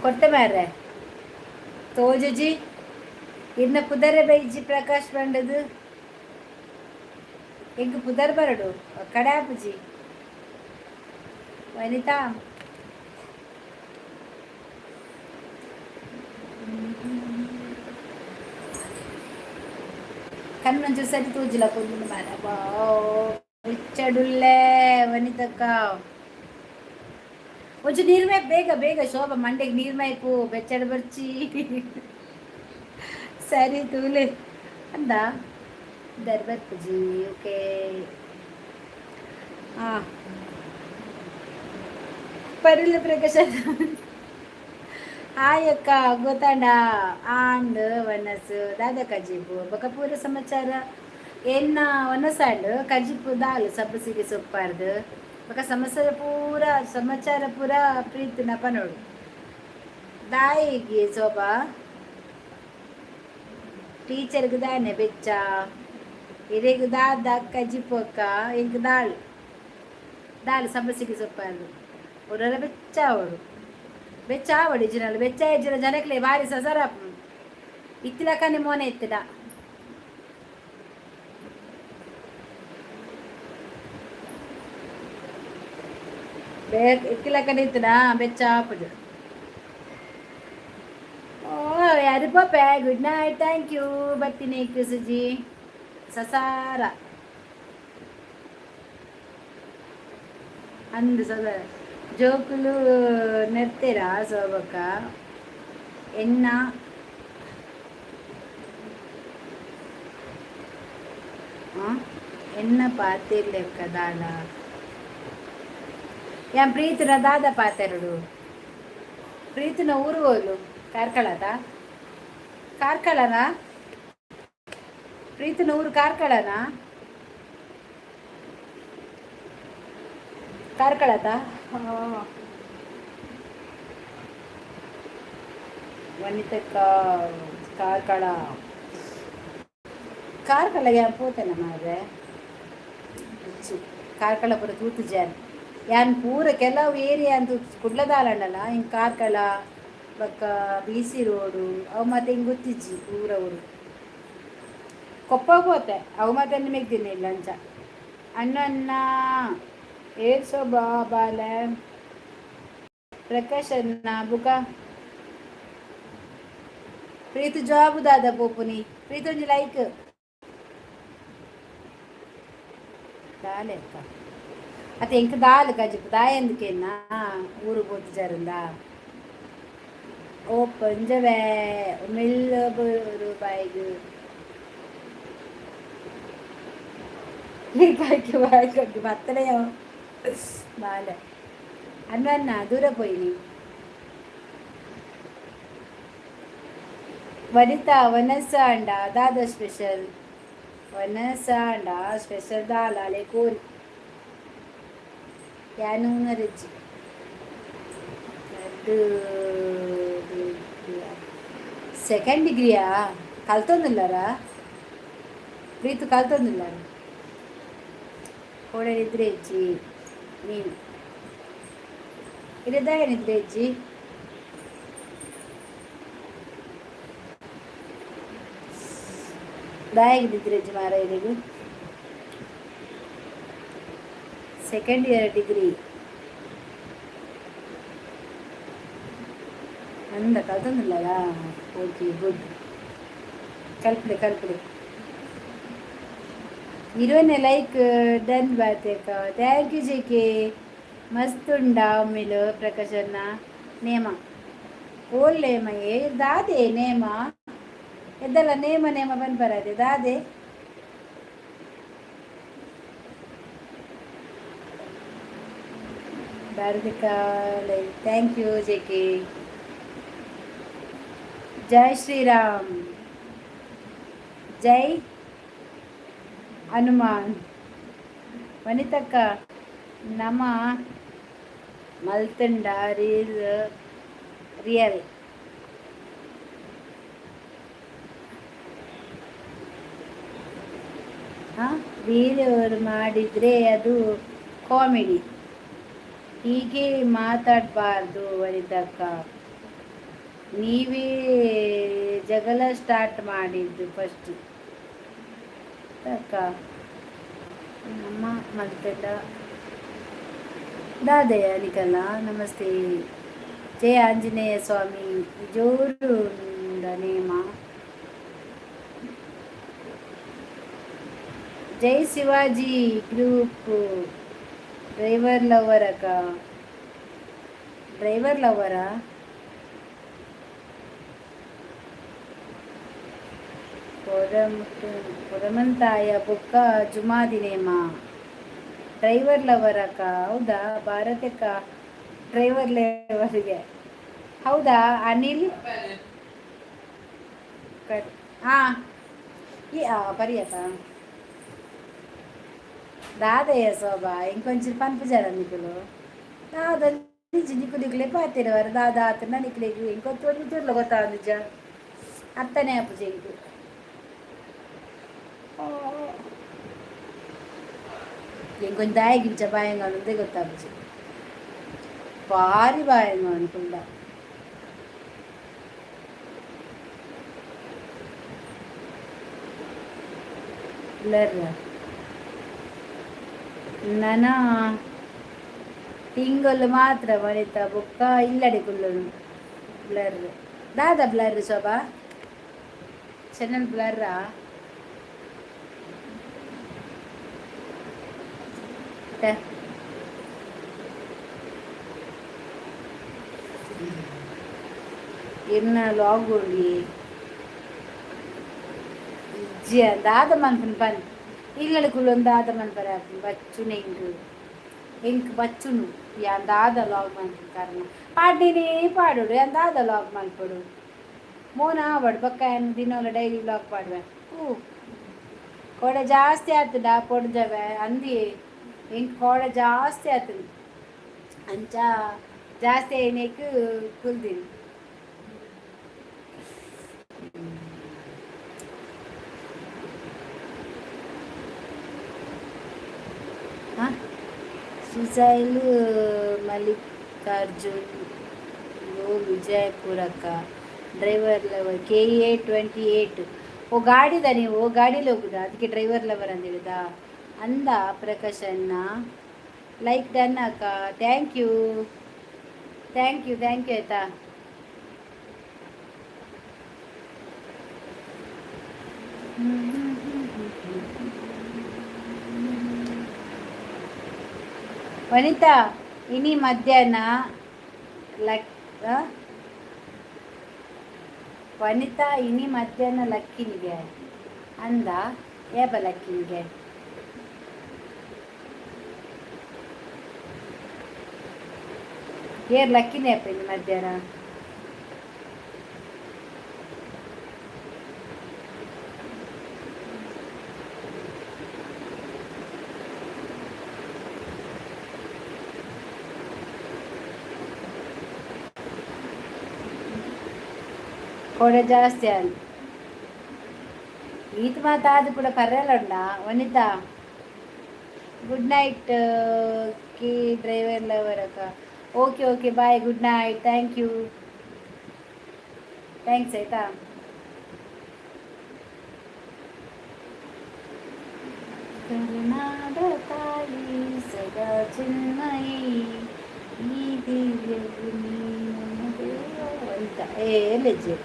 ಕೊಟ್ಟೆ ಮಾರ್ರೆ ತೋಜುಜಿ ಇನ್ನ ಪುದರೆ ಬೈಜಿ ಪ್ರಕಾಶ್ ಬಂಡದು ಎಂಕ್ ಪುದರ್ ಬರಡು ಕಡಾಪುಜಿ. ವನಿತಾ, ಕಣ್ಣೊಂಚೂರು ಸರಿ ತೂಜಿಲ ಕೊಂದು ಮಾರ ಬೆಚ್ಚಡುಲ್ಲೆ. ವನಿತಕ್ಕ, ಒಂಚೂರು ನೀರ್ ಮೈಪ್, ಬೇಗ ಬೇಗ. ಶೋಭಾ, ಮಂಡೆಗೆ ನೀರ್ ಮೈಪು, ಬೆಚ್ಚಡ ಬರ್ಚಿ. ಸರಿ ತೂಲೆ ಅಂದ ದರ್ಬರ್ ಪೂಜಿ. ಓಕೆ, ಹಾಂ, ಪರಿಲ್ಲ ಪ್ರಕಾಶ. ಹಾಯ್ ಅಕ್ಕ, ಗೊತ್ತಾಂಡ? ಆಂಡ್ ವನಸ್ ದಾದ ಕಜಿಪು ಬೊಕ ಪೂರ ಸಮಾಚಾರ? ಎನ್ನ ವನಸಾಂಡ್ ಕಜಿಪು ದಾಲ್ ಸಬ್ಬಸಿಗೆ ಸೊಪ್ಪಾರ್ದು. ಬೊಕ ಸಮಸ್ಯೆ ಪೂರ ಸಮಾಚಾರ ಪೂರ ಪ್ರೀತಿನ ಪನೋಡು. ದಾಯಿಗೆ ಶೋಭಾ, ಟೀಚರ್ಗೆ ದಾನೆ ಬೆಚ್ಚ? ಇರೆಗ್ ದಾದ ಕಜಿಪು ಅಕ್ಕ? ಎಂಕ್ ದಾಲ್ ದಾಲ್ ಸಬ್ಬಸಿಗೆ ಸೊಪ್ಪಾರ್ದು. ಒರೊರ ಬೆಚ್ಚ ಆವಡು, ಬೆಚ್ಚ ಆವಡು. ಇಜ್ಜಿನಲ್ಲ ಬೆಚ್ಚ ಇಜ್ಜಿನ ಜನಕ್ಲೆ ಬಾರಿ ಸಸರ ಇತ್ತಿಲಕನೆ ಮೋನೆ ಇತ್ತಿಡ. ಇತ್ತಿಲಕನೆ ಇತ್ತಿಡ ಬೆಚ್ಚ ಆಪುಜು. ಓ ಯಾರು ಪೋಪೆ? ಗುಡ್ ನೈಟ್, thank you ಬತ್ತಿನಿ ಸುಜಿ. ಸಸಾರ ಅಂದು ಸದ ಜೋಕುಲು ನೆರ್ತೆರಾ ಶೋಭಕ್ಕ? ಎನ್ನ ಎನ್ನ ಪಾತೆರ್ಲೆಕ್ಕ ದಾಲ ಯಾನ್ ಪ್ರೀತಿನ ದಾದ ಪಾತೆರಡು? ಪ್ರೀತಿನ ಊರು ಓಲು? ಕಾರ್ಕಳದ? ಕಾರ್ಕಳನ? ಪ್ರೀತಿನ ಊರು ಕಾರ್ಕಳನ? ಕಾರ್ಕಳದ? ವನಿತಕ್ಕ, ಕಾರ್ಕಳ. ಕಾರ್ಕಳ ಯಾನ್ ಪೋತೆನ ಮಾರ್ರೆ. ಕಾರ್ಕಳ ಪೂರ ತೂತು ಜಾನ್ ಯಾನ್ ಪೂರ. ಕೆಲವು ಏರಿಯಾ ಅಂತ ಕುಡ್ಲದಾಲಂಡಲ ಹಿಂಗೆ ಕಾರ್ಕಳ ಬೊಕ್ಕ ಬಿ ಸಿ ರೋಡು ಅವು ಮತ್ತೆ ಹಿಂಗೆ ಗೊತ್ತಿಜ್ಜಿ ಪೂರ ಊರು. ಕೊಪ್ಪ ಪೋತೆ, ಅವು ಮತ್ತೆ ನಿಮಗೆ ಇಲ್ಲ ಅಂಚ. ಅಣ್ಣ ಅಣ್ಣ, ಏರ್ ಶೋಭಾ ಬಾಲೆ? ಪ್ರಕಾಶ್ ಅಣ್ಣ ಬುಕ ಪ್ರೀತಿ ಜಾಬ್ ದಾದ ಪೋಪುನಿ? ಪ್ರೀತಿ, ಒಂಜಿ ಲೈಕ್ ದಾಲೆ ಅಕ್ಕ. ಅತ್ತೆ, ಎಂಕ್ ದಾಲ್ ಕಜಿಪು ದಾಯೆಂದಕ್ಕೆನ್ನ ಊರು ಪೋತುಜಾರಂದ? ಓ ಪಂಜವೇ ಮೆಲ್ಲ ರೂಪಾಯಿಗೆ ಬಾಯ್ಕೊಂಡು ಬತ್ತಲೆಯೋ ಬಾಲೆ. ಅನ್ನ ದೂರ ಪೋಯಿನಿ. ವನಿತಾ, ವನಸಾಂಡ ದಾದ ಸ್ಪೆಷಲ್? ವನಸಾಂಡ ಸ್ಪೆಷಲ್ ದಾಲಾಲೆ ಕೋರಿ ಯಾನೂನರಿಜ್ಜಿ. ಸೆಕೆಂಡ್ ಡಿಗ್ರಿಯಾ? ಕಲ್ತೊಂದುಲ್ಲಾರಾ ಪ್ರೀತು? ಕಲ್ತೊಂದುಲ್ಲಾರ? ಕೋಡೆ ನಿದ್ರೆ ಇಜ್ಜಿ ನೀನು ಇರೆದಾಯ ನಿದ್ರೆ ಇಜ್ಜಿ? ದಾಯೆಗ್ ನಿದ್ರೆ ಇಜ್ಜಿ ಮಾರ ಇರೆಗ್? ಸೆಕೆಂಡ್ ಇಯರ್ ಡಿಗ್ರಿ ಅಂದ ಕಲ್ತೊಂದುಲ್ಲರಾ? ಓಕೆ, ಗುಡ್, ಕಲ್ಪಡೆ ಕಲ್ಪಡೆ. ಇರೋನೆ ಲೈಕ್ ಡನ್ ಬಾತೇಕ. Thank you J K. ಮಸ್ತ್ ಉಂಡಾ ಒಮ್ಮೆಲು ಪ್ರಕಾಶನ್ನ ನೇಮ ಓಲ್ ನೇಮ ಏ ದಾದೆ ನೇಮ ಎದ್ದಲ್ಲ ನೇಮ ನೇಮ ಬನ್ಪರದೆ ದಾದೆ? ಭಾರತಿಕ like. Thank you J K. Jai Shriram, Jai Hanuman. ವನಿತಕ್ಕ, ನಮ ಮಲ್ತಂಡ ರೀಲ್ ರಿಯಲ್. ಹಾಂ, ಬೇರೆಯವರು ಮಾಡಿದರೆ ಅದು ಕಾಮಿಡಿ. ಹೀಗೆ ಮಾತಾಡಬಾರ್ದು ವನಿತಕ್ಕ. ನೀವೇ ಜಗಳ ಸ್ಟಾರ್ಟ್ ಮಾಡಿದ್ದು ಫಸ್ಟ್ ಅಕ್ಕ. ನಮ್ಮ ಮಲ್ಪೆಲ್ಲ ದಾದೆಯ ನಿಕಲ್ಲ. ನಮಸ್ತೆ, ಜಯ ಆಂಜನೇಯ ಸ್ವಾಮಿ. ಜೋರು ನೇಮ. ಜೈ ಶಿವಾಜಿ ಗ್ರೂಪ್. ಡ್ರೈವರ್ ಲವರ್ ಅಕ್ಕ, ಡ್ರೈವರ್ ಲವರಾ? ಕೊರಮಂತಾಯ ಬೊಕ್ಕ ಜುಮಾದಿನೇಮ. ಡ್ರೈವರ್ ಲವರ್ ಅಕ್ಕ, ಹೌದಾ? ಭಾರತಕ್ಕ ಡ್ರೈವರ್ ಲವರ್ಗೆ, ಹೌದಾ? ಅನಿಲ್ ಹಾಂ, ಈ ಪರಿಯತ ದಾದಯ್ಯ ಶೋಭಾ, ಇಂಕೊಂಚ ಪನ್ಪುಜಾರ ನಿಕುಲು? ದಾದ ನಿಜ ನಿಕು ನಿಕ್ಲೆ ಪಾತಿರವರ ದಾದ ಆತನ ನಿಕ್ಲೆಗ್ ಇಂಕೊತ್ತೊಂದು ತುರ್ಲ ಗೊತ್ತಾವಂದಿಜ್ಜ, ಅತ್ತನೇ ಆಪುಜ ಇಂಕು. ಇಂಕೊಂಚ ದಾಯಿಗಿಂಚ ಬಾಯಂಗ ಅನ್ನೋದೇ ಗೊತ್ತಾಪುಜಿ, ಭಾರಿ ಬಾಯಂಗ ಅನ್ಕೊಂಡ. ಬ್ಲರ್ ನನ ತಿಂಗಳು ಮಾತ್ರ ವನಿತಾ ಬೊಕ್ಕ ಇಲ್ಲಡೆ ಕುಲ್ಲುನು. ಬ್ಲರ್ ದಾದ ಬ್ಲರ್ ಶೋಭಾ? ಚಾನಲ್ ಬ್ಲರ್ರಾ? ಇರ್ನ ಲಾಗ್ ಉಂಡಿ ಇಜ್ಜಿ. ದಾದ ಮನ್ಪುನು ಪನ್? ಇಲ್ಲಡೆ ಕುಲ್ಲೊಂದು ದಾದ ಮನ್ಪರೆ ಆಪುಂಡು? ಬಚ್ಚುನೆ ಇಂಕ್, ಎಂಕ್ ಬಚ್ಚುನು. ಯಾನ್ ದಾದ ಲಾಗ್ ಮನ್ಪುನು ಕಾರಣ ಪಾಡ್ಡಿನೇ ಪಾಡೋಡು. ಯಾನ್ ದಾದ ಲಾಗ್ ಮನ್ಪೊಡು? ಮೋನ ಆವಡ್ ಬೊಕ್ಕ ಯಾನ್ ದಿನೋಲ ಡೈಲಿ ವ್ಲಾಗ್ ಪಾಡುವೆ. ಹೂ, ಕೋಡೆ ಜಾಸ್ತಿ ಆತುಂಡ ಪೊಡ್ಜವೆ ಅಂದಿ. ಎಂಕ್ ಕೋಡೆ ಜಾಸ್ತಿ ಆತುಂಡು. ಅಂಚ ಜಾಸ್ತಿ ಆಯ್ನೇಕ್ ಕುಲ್ದಿನಿ. ಹಾಂ, ಶ್ರೀಶೈಲ್ ಮಲ್ಲಿಕಾರ್ಜುನ್ ಗೋ ವಿಜಯಪುರಕ್ಕ. Driver lover KA 28. ಓ, ಗಾಡಿದ ನೀವು ಗಾಡೀಲಿ ಹೋಗುದಾ? ಅದಕ್ಕೆ ಡ್ರೈವರ್ ಲವರ್ ಅಂತ ಹೇಳಿದ ಅಂದ. ಪ್ರಕಾಶ್ ಅಣ್ಣ, ಲೈಕ್ ಡನ್ ಅಕ್ಕ. Thank you, thank you, thank you ಆಯ್ತಾ? ವನಿತಾ, ಇನಿ ಮಧ್ಯಾಹ್ನ ಲಕ್ ವನಿತಾ, ಇನಿ ಮಧ್ಯಾಹ್ನ ಲಕ್ಕಿನಿಗೆ ಅಂದ. ಏಪ ಲಕ್ಕಿನಿಗೆ? ಏರ್ ಲಕ್ಕಿನೇ ಅಪ್ಪ ಇನ್ನು ಮಧ್ಯಾಹ್ನ? ಕೋಡೆ ಜಾಸ್ತಿ ಆಂಡ್. ಈತ್ ಮಾತ ಆದ್ ಕೂಡ ಪರ್ರೆಲ ಉಂಡಾ? ವನಿತಾ, ಗುಡ್ ನೈಟ್. ಕಿ ಡ್ರೈವರ್ ಲವರ್ ಅಕ್ಕ. Okay okay, bye, good night, thank you, thanks ಆಯ್ತಾ? ಕರುನಾಡ ತಾಯಿ ಸದಾ ಚಿನ್ಮಯಿ, ಈ ದಿವ್ಯ ಅಂತ. ಏ ಎಲ್ಲೆಜ್ಜೆ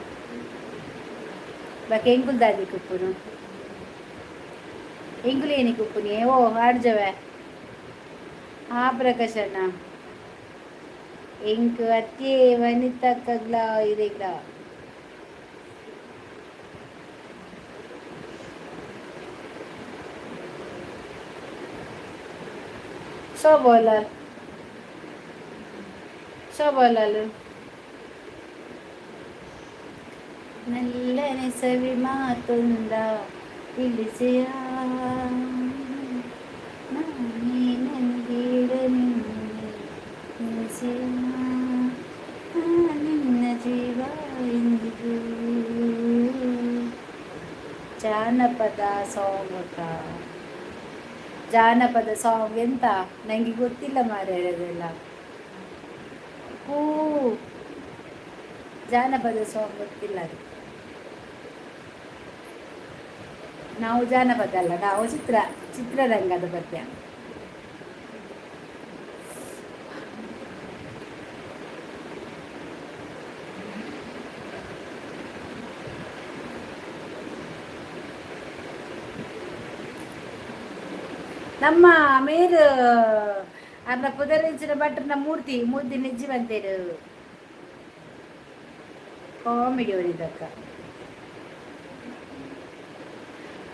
ಬಾಕ ಎಂಕುಲ್ ದಾದಿ ಕುಪ್ಪುನು? ಎಂಕುಲು ಏನಿ ಕುಪ್ಪುನಿ? ಓ, ಆಡ್ಜವೆ. ಆ ಪ್ರಕಾಶಣ್ಣ, ಎಂಕ್ ಅತ್ತೆ ವನಿತಕ್ಕಗ್ಲ ಇರೆಗ್ಲ ಶೋಭೋಲಾಲ್, ಶೋಭೋಲಾಲ್. ಮೆಲ್ಲನೆ ಸವಿ ಮಾತೊಂದ ತಿಳಿಸೆಯ, ನಿನ್ನ ಜೀವ ಇಂದಿಗೂ. ಜಾನಪದ ಸಾಂಗ್ ಅಕ್ಕ. ಜಾನಪದ ಸಾಂಗ್ ಎಂತ ನಂಗೆ ಗೊತ್ತಿಲ್ಲ ಮಾರ್ರೆ ಅದೆಲ್ಲ. ಹೂ, ಜಾನಪದ ಸಾಂಗ್ ಗೊತ್ತಿಲ್ಲ ಅದು. ನಾವು ಜಾನಪದ ಅಲ್ಲ, ನಾವು ಚಿತ್ರರಂಗದ ಪದ್ಯ. ನಮ್ಮ ಮೇರು ಅರ್ನ ಪುದರಿಂಚಿನ ಭಟ್ರನ ಮೂರ್ತಿ ಮೂರ್ತಿ ನಿಜ್ಜಿ ಬಂತೇರು. ಕಾಮಿಡಿ ಅವರಿದ್ದಕ್ಕ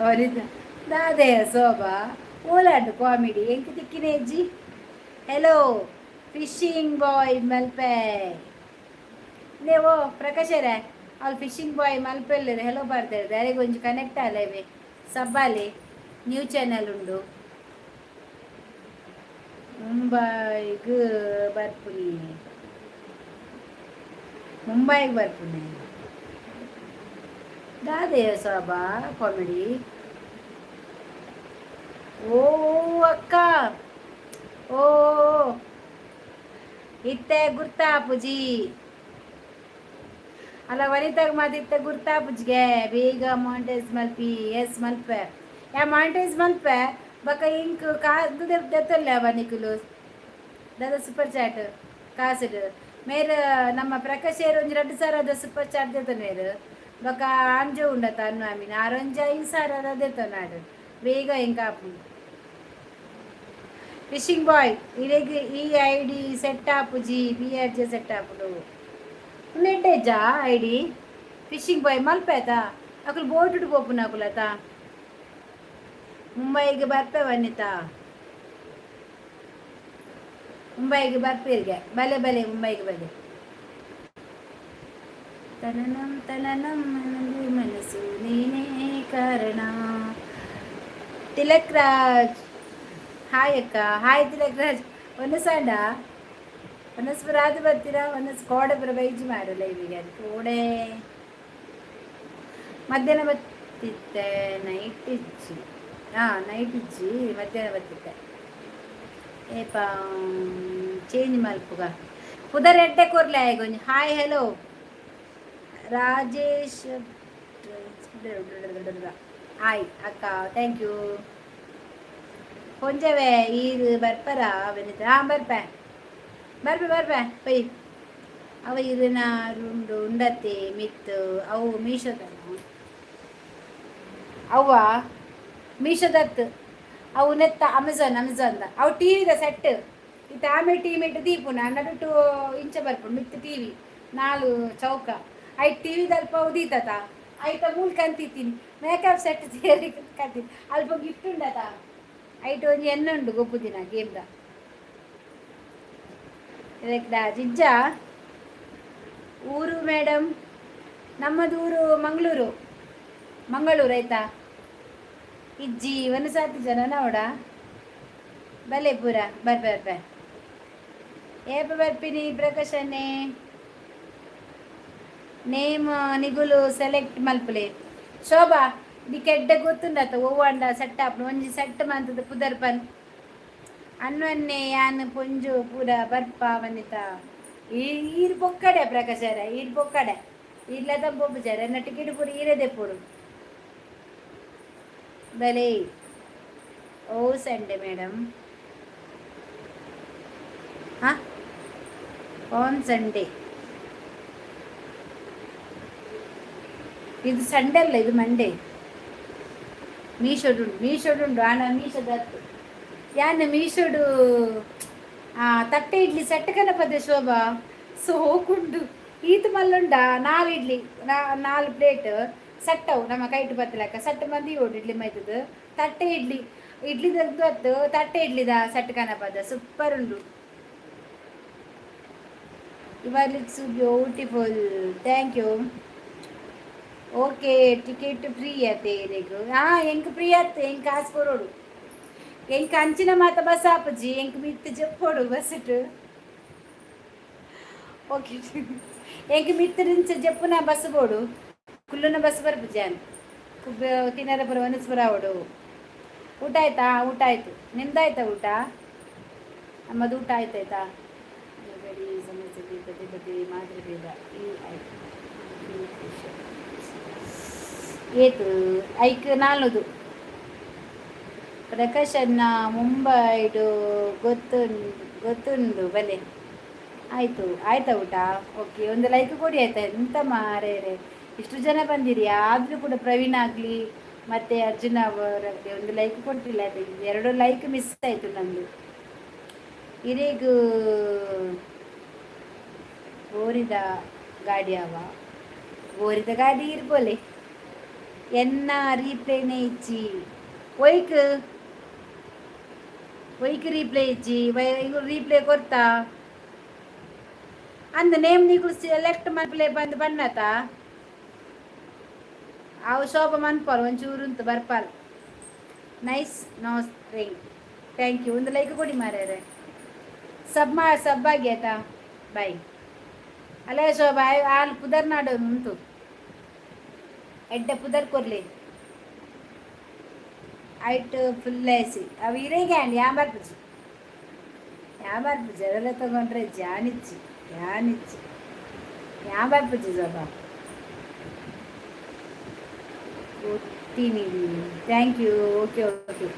ಅವರಿದ್ದ ದಾದೆ ಶೋಭಾ ಓಲಾಂಡು ಕಾಮಿಡಿ ಎಂಕ್ ತಿಕ್ಕಿನೇಜಿ. ಹೆಲೋ ಫಿಶಿಂಗ್ ಬಾಯ್ ಮಲ್ಪೆ. ನೀವು ಪ್ರಕಾಶರೇ ಅವ್ಳು ಫಿಶಿಂಗ್ ಬಾಯ್ ಮಲ್ಪೆಲ್ಲ ಹೆಲೋ ಬರ್ತಾರೆ. ದಾರಿಗೆ ಒಂಜಿ ಕನೆಕ್ಟ್ ಆಲೇವೆ ಸಬ್ಬಾಲೆ ನ್ಯೂ ಚಾನೆಲ್ ಉಂಡು. ಮುಂಬೈಗ್ ಬರ್ಪುನಿ, ಮುಂಬೈಗೆ ಬರ್ಪುನಿ. ದಾದೆ ಶೋಭಾ ಕಾಮಿಡಿ? ಓ ಅಕ್ಕ, ಓ ಇತ್ತೆ ಗುರ್ತಾಪುಜಿ ಅಲ್ಲ ವನಿತಾಗ ಮಾತಿತ್ತೆ ಗುರ್ತಾಪುಜಿಗೆ. ಬೇಗ ಮಾನಿಟೈಸ್ ಮಲ್ಪಿ. ಎಸ್, ಮಲ್ಪೆ. ಯಾ ಮಾನಿಟೈಸ್ ಮಲ್ಪೆ ಬಕ ಇಂಕ್ ಕಾದು ದೆತ್ತಲ್ಲ ನಿಕುಲು ದಾದ ಸೂಪರ್ ಚಾಟ್ ಕಾಸುಡು ಮೇರ್. ನಮ್ಮ ಪ್ರಕಾಶ್ ಒಂಜಿ 2000ದ ಸೂಪರ್ ಚಾಟ್ ದೆತ್ತೊ ಮೇರ್. ಬೊಕ ಆಂಜೋ ಉಂಡತ ಅನ್ನು ಆಮೀನ್ ಆರೊಂಜಿ 5000 ದೆತ್ತೊನಾಡು. ಬೇಗ ಇಂಕ್ ಆಪುಂಡು. ಫಿಶಿಂಗ್ ಬಾಯ್, ಇರೆಗ್ ಈ ಐಡಿ ಸೆಟ್ ಆಪುಜಿ. ಬಿ ಆರ್ ಜೆ ಸೆಟ್ ಆಪುಂಡು. ಉಂದು ಐಡಿ ಫಿಶಿಂಗ್ ಬಾಯ್ ಮಲ್ಪೆ ಆತಾ. ಅಕುಲು ಬೋಟುಡು ಪೋಪುನ ಅಕುಲತ. ಮುಂಬೈಗೆ ಬರ್ಪೆ ವನಿತಾ, ಮುಂಬೈಗೆ ಬರ್ಪೇರಿಗೆ. ಬಲೆ ಬಲೆ, ಮುಂಬೈಗೆ ಬಲೆ. ತನನಂ ತನನಂ ಮನಗು ಮನಸ್ಸು ನೀನೇ ಕಾರಣ. ತಿಲಕ್ ರಾಜ್, ಹಾಯ್ ಅಕ್ಕ. ಹಾಯ್ ತಿಲಕ್ ರಾಜ್. ಒಂದು ಸಂಡ ಒಂದಸ್ಪುರ ಅದು ಬರ್ತೀರಾ? ಒಂದಸ್ ಕೋಡೆ ಬರ ಬೈಜಿ ಮಾರಲ್ಲ ಇವಿಗೆ. ಅದು ಕೋಡೆ ಮಧ್ಯಾಹ್ನ ಬತ್ತಿತ್ತೆ, ನೈಟ್ ಇಜ್ಜಿ. ಹಾಂ, ನೈಟ್ ಇಜ್ಜಿ, ಮಧ್ಯಾಹ್ನ ಬತ್ತಿತ್ತೆ. ಏಪ ಚೇಂಜ್ ಮಲ್ಪುಗ ಪುದರ್ ಎಡ್ಡೆ ಕೊರ್ಲೆ ಆಯ್ಗೊಂಜಿ. Hi, hello Rajesh. Hi ಅಕ್ಕ, thank you. ಕೊಂಜವೇ ಈರು ಬರ್ಪರ ವನಿತ? ಹಾಂ, ಬರ್ಪೆ ಬರ್ಪೆ ಬರ್ಪೆ ಪೈ. ಅವ ಇರಿನ ರುಂಡು ಉಂಡತ್ತೆ ಮಿತ್ತು. ಅವು ಮೀಶೋದ, ಅವ್ವ ಮೀಶೋದತ್ತು. ಅವು ನೆತ್ತ ಅಮೆಝಾನ್, ಅಮೆಝಾನ್ದ ಅವು ಟಿ ವಿದ ಸೆಟ್. ಇತ್ತೆ ಆಮೆ ಟಿ ಮಿಟ್ಟು ದೀಪುನ ನಡುಟು ಇಂಚ ಬರ್ಪುಂಡು. ಮಿತ್ತು ಟಿ ವಿ ನಾಲು ಚೌಕ. ಐಟ್ ಟಿ ವಿದ ಅಲ್ಪ ಅವು ದೀತತ. ಐತ ಮೂಲ್ ಕಂತಿತ್ತೀನಿ ಮೇಕಪ್ ಸೆಟ್ ಸೇರಿ ಕಂತೀನಿ. ಅಲ್ಪ ಗಿಫ್ಟ್ ಉಂಡತ. ಐಟ್ ಒಂಜಿ ಎಣ್ಣೆ ಉಂಡು ಗೊಬ್ಬುದಿನ ಗೇಮ್ದ. ಜಿಜ್ಜ ಊರು ಮೇಡಮ್? ನಮ್ಮದು ಊರು ಮಂಗಳೂರು, ಮಂಗಳೂರು ಆಯ್ತಾ. ಇಜ್ಜಿ ಒಂದು ಸಾತಿ ಜನ ನೋಡ. ಬಲೆ ಪೂರ ಬರ್ ಬರ್ಪೆ. ಏಪ ಬರ್ಪಿನಿ ಪ್ರಕಾಶನ್ನೇ? Name ನಿಗುಲು select ಮಲ್ಪಲೆ. ಶೋಭಾ, ನಿಕ್ ಎಡ್ಡೆ ಗೊತ್ತುಂಡತ ಒವ್ವಂಡ ಸೆಟ್ ಆಪುಂಡು. ಒಂಜಿ ಸೆಟ್ ಮಂತದ ಪುದರ್ ಪನ್. ಅನ್ವನ್ನೆ ಯಾನ್ ಪೊಂಜು ಪೂರ ಬರ್ಪ ವನಿತಾ. ಈರ್ ಪೊಕ್ಕಡೆ ಪ್ರಕಾಶರ, ಈರ್ ಪೊಕ್ಕಡೆ. ಇಲ್ಲದ ಪೋಪುಜಾರ. ಎನ್ನ ಟಿಕೆಟ್ ಪೂರ ಈರೇ ದೆಪ್ಪೊಡು. ಬಲೆ. ಓ ಸಂಡೇ ಮೇಡಮ್? ಹಾಂ, ಆನ್ ಸಂಡೇ. ಇದು ಸಂಡೇ ಅಲ್ಲ, ಇದು ಮಂಡೇ. ಮೀಶೋಡುಂಡು, ಮೀಶೋಡುಂಡು. ಆಣ ಮೀಶೋದತ್ತು ಯಾನ್ ಮೀಶೋಡು ತಟ್ಟೆ ಇಡ್ಲಿ ಸೆಟ್ ಕನಪದೆ ಶೋಭಾ. ಸೋಕುಂಡು. ಈತ್ ಮಲ್ಲುಂಡ ನಾಲ್ ಇಡ್ಲಿ, ನಾಲ್ ಪ್ಲೇಟ್ ಸೆಟ್ ಅವು. ನಮ್ಮ ಕೈಟ್ ಬತ್ತಲಕ್ಕ ಸೆಟ್ ಮಂದಿ ಓಡು ಇಡ್ಲಿ ಮೈತದು. ತಟ್ಟೆ ಇಡ್ಲಿ, ಇಡ್ಲಿ ಅತ್ತು, ತಟ್ಟೆ ಇಡ್ಲಿದ ಸೆಟ್ ಕನಪದ. ಸೂಪರ್ ಉಂಡು. Your looks beautiful, thank you. Okay, ticket free ಅತ್ತೆ ಇರೆಗ್? ಹಾಂ, ಎಂಕ್ ಫ್ರೀ ಆತ್. ಎಂಕ್ ಕಾಸು ಕೊರೋಡು. ಎಂಕ್ ಅಂಚಿನ ಮಾತ ಬಸ್ ಆಪುಜಿ. ಎಂಕ್ ಮಿತ್ತು ಜಪ್ಪೋಡು ಬಸ್ಸುಟು. ಓಕೆ, ಎಂಕ್ ಮಿತ್ತು ನಿಂಚ ಜಪ್ಪುನ ಬಸ್ ಬೋಡು. ಕುಲ್ಲುನ ಬಸ್ ಬರ್ಪುಜಿ. ಯಾನ್ ಕುಬ್ಬೆ ತಿನ್ನರ ಪುರ ಒನಸ್ ಪುರ ಆವೊಡು. ಊಟ ಆಯ್ತಾ? ಊಟ ಆಯ್ತು. ನಿಮ್ದಾಯ್ತಾ ಊಟ? ನಮ್ಮದು ಊಟ ಆಯ್ತಾಯ್ತಾ. ಗಡಿ ಸಮಸ್ಯೆ, ಪದೇ ಪದೇ ಮಾತೃಭೇದ ಈ ಆಯ್ತು. ಏತು ಐಕ್ ನಾಲ್ನೂದು. ಪ್ರಕಾಶನ್ನ ಮುಂಬೈಡು ಗೊತ್ತುಂಡು ಬಲೆ. ಆಯಿತು, ಆಯ್ತಾ ಊಟ? ಓಕೆ, ಒಂದು ಲೈಕ್ ಕೊಡಿ, ಆಯ್ತಾ? ಎಂತ ಮಾರೇರೆ, ಇಷ್ಟು ಜನ ಬಂದಿರಿ, ಆದರೂ ಕೂಡ ಪ್ರವೀಣ್ ಆಗಲಿ ಮತ್ತು ಅರ್ಜುನ್ ಅವರಾಗಲಿ ಒಂದು ಲೈಕ್ ಕೊಟ್ಟಿಲ್ಲ, ಆಯ್ತಾ? ಎರಡು ಲೈಕ್ ಮಿಸ್ ಆಯಿತು ನಂದು. ಇರೆಗ್ ಬೋರಿದ ಗಾಡಿ ಅವ, ಬೋರಿದ ಗಾಡಿ ಇರ್ಬೋಲೆ. ಎನ್ನ ರೀಪ್ಲೇನೇ ಇಜ್ಜಿ. ಒಯ್ಕ್ ಒಯ್ಕ್ ರೀಪ್ಲೇ ಇಜ್ಜಿ? ರೀಪ್ಲೇ ಕೊರ್ತಾ ಅಂದ ನೇಮ್ ನಿಕುಲು ಸೆಲೆಕ್ಟ್ ಮಲ್ಪಲೆ ಬಂದು ಬಣ್ಣತ. ಅವು ಶೋಭ ಮನ್ಪಾಲ್ ಒಂಚೂರು ಉಂಟು ಬರ್ಪಾಲ್. Nice nose ring, thank you. ಒಂದು ಲೈಕ್ ಕೊಡಿ ಮಾರ್ಯಾರೆ. ಸಬ್ ಮಾ ಸಬ್ ಆಗಿ, ಆಯ್ತಾ? ಬಾಯ್. ಅಲ್ಲ ಶೋಭಾ, ಆಲ್ ಪುದರ್ನಾಡು ಉಂಟು, ಎಡ್ಡೆ ಪುದರ್ ಕೊರ್ಲಿ. ಐಟ್ ಫುಲ್ ಎಸಿ ಅವು. ಇರೆಗೆ ಆಂಡ್ ಯಾ ಬರ್ಪುಜಿ, ಯಾ ಬರ್ಪುಜಿ. ಅವೆಲ್ಲ ತಗೊಂಡ್ರೆ ಜಾನಿಚ್ಚಿ ಯಾನಿಚ್ಚಿ ಯಾ ಬರ್ಪುಜಿ. ಶೋಭಾ ಕೊಡ್ತೀನಿ. Thank you. Okay okay,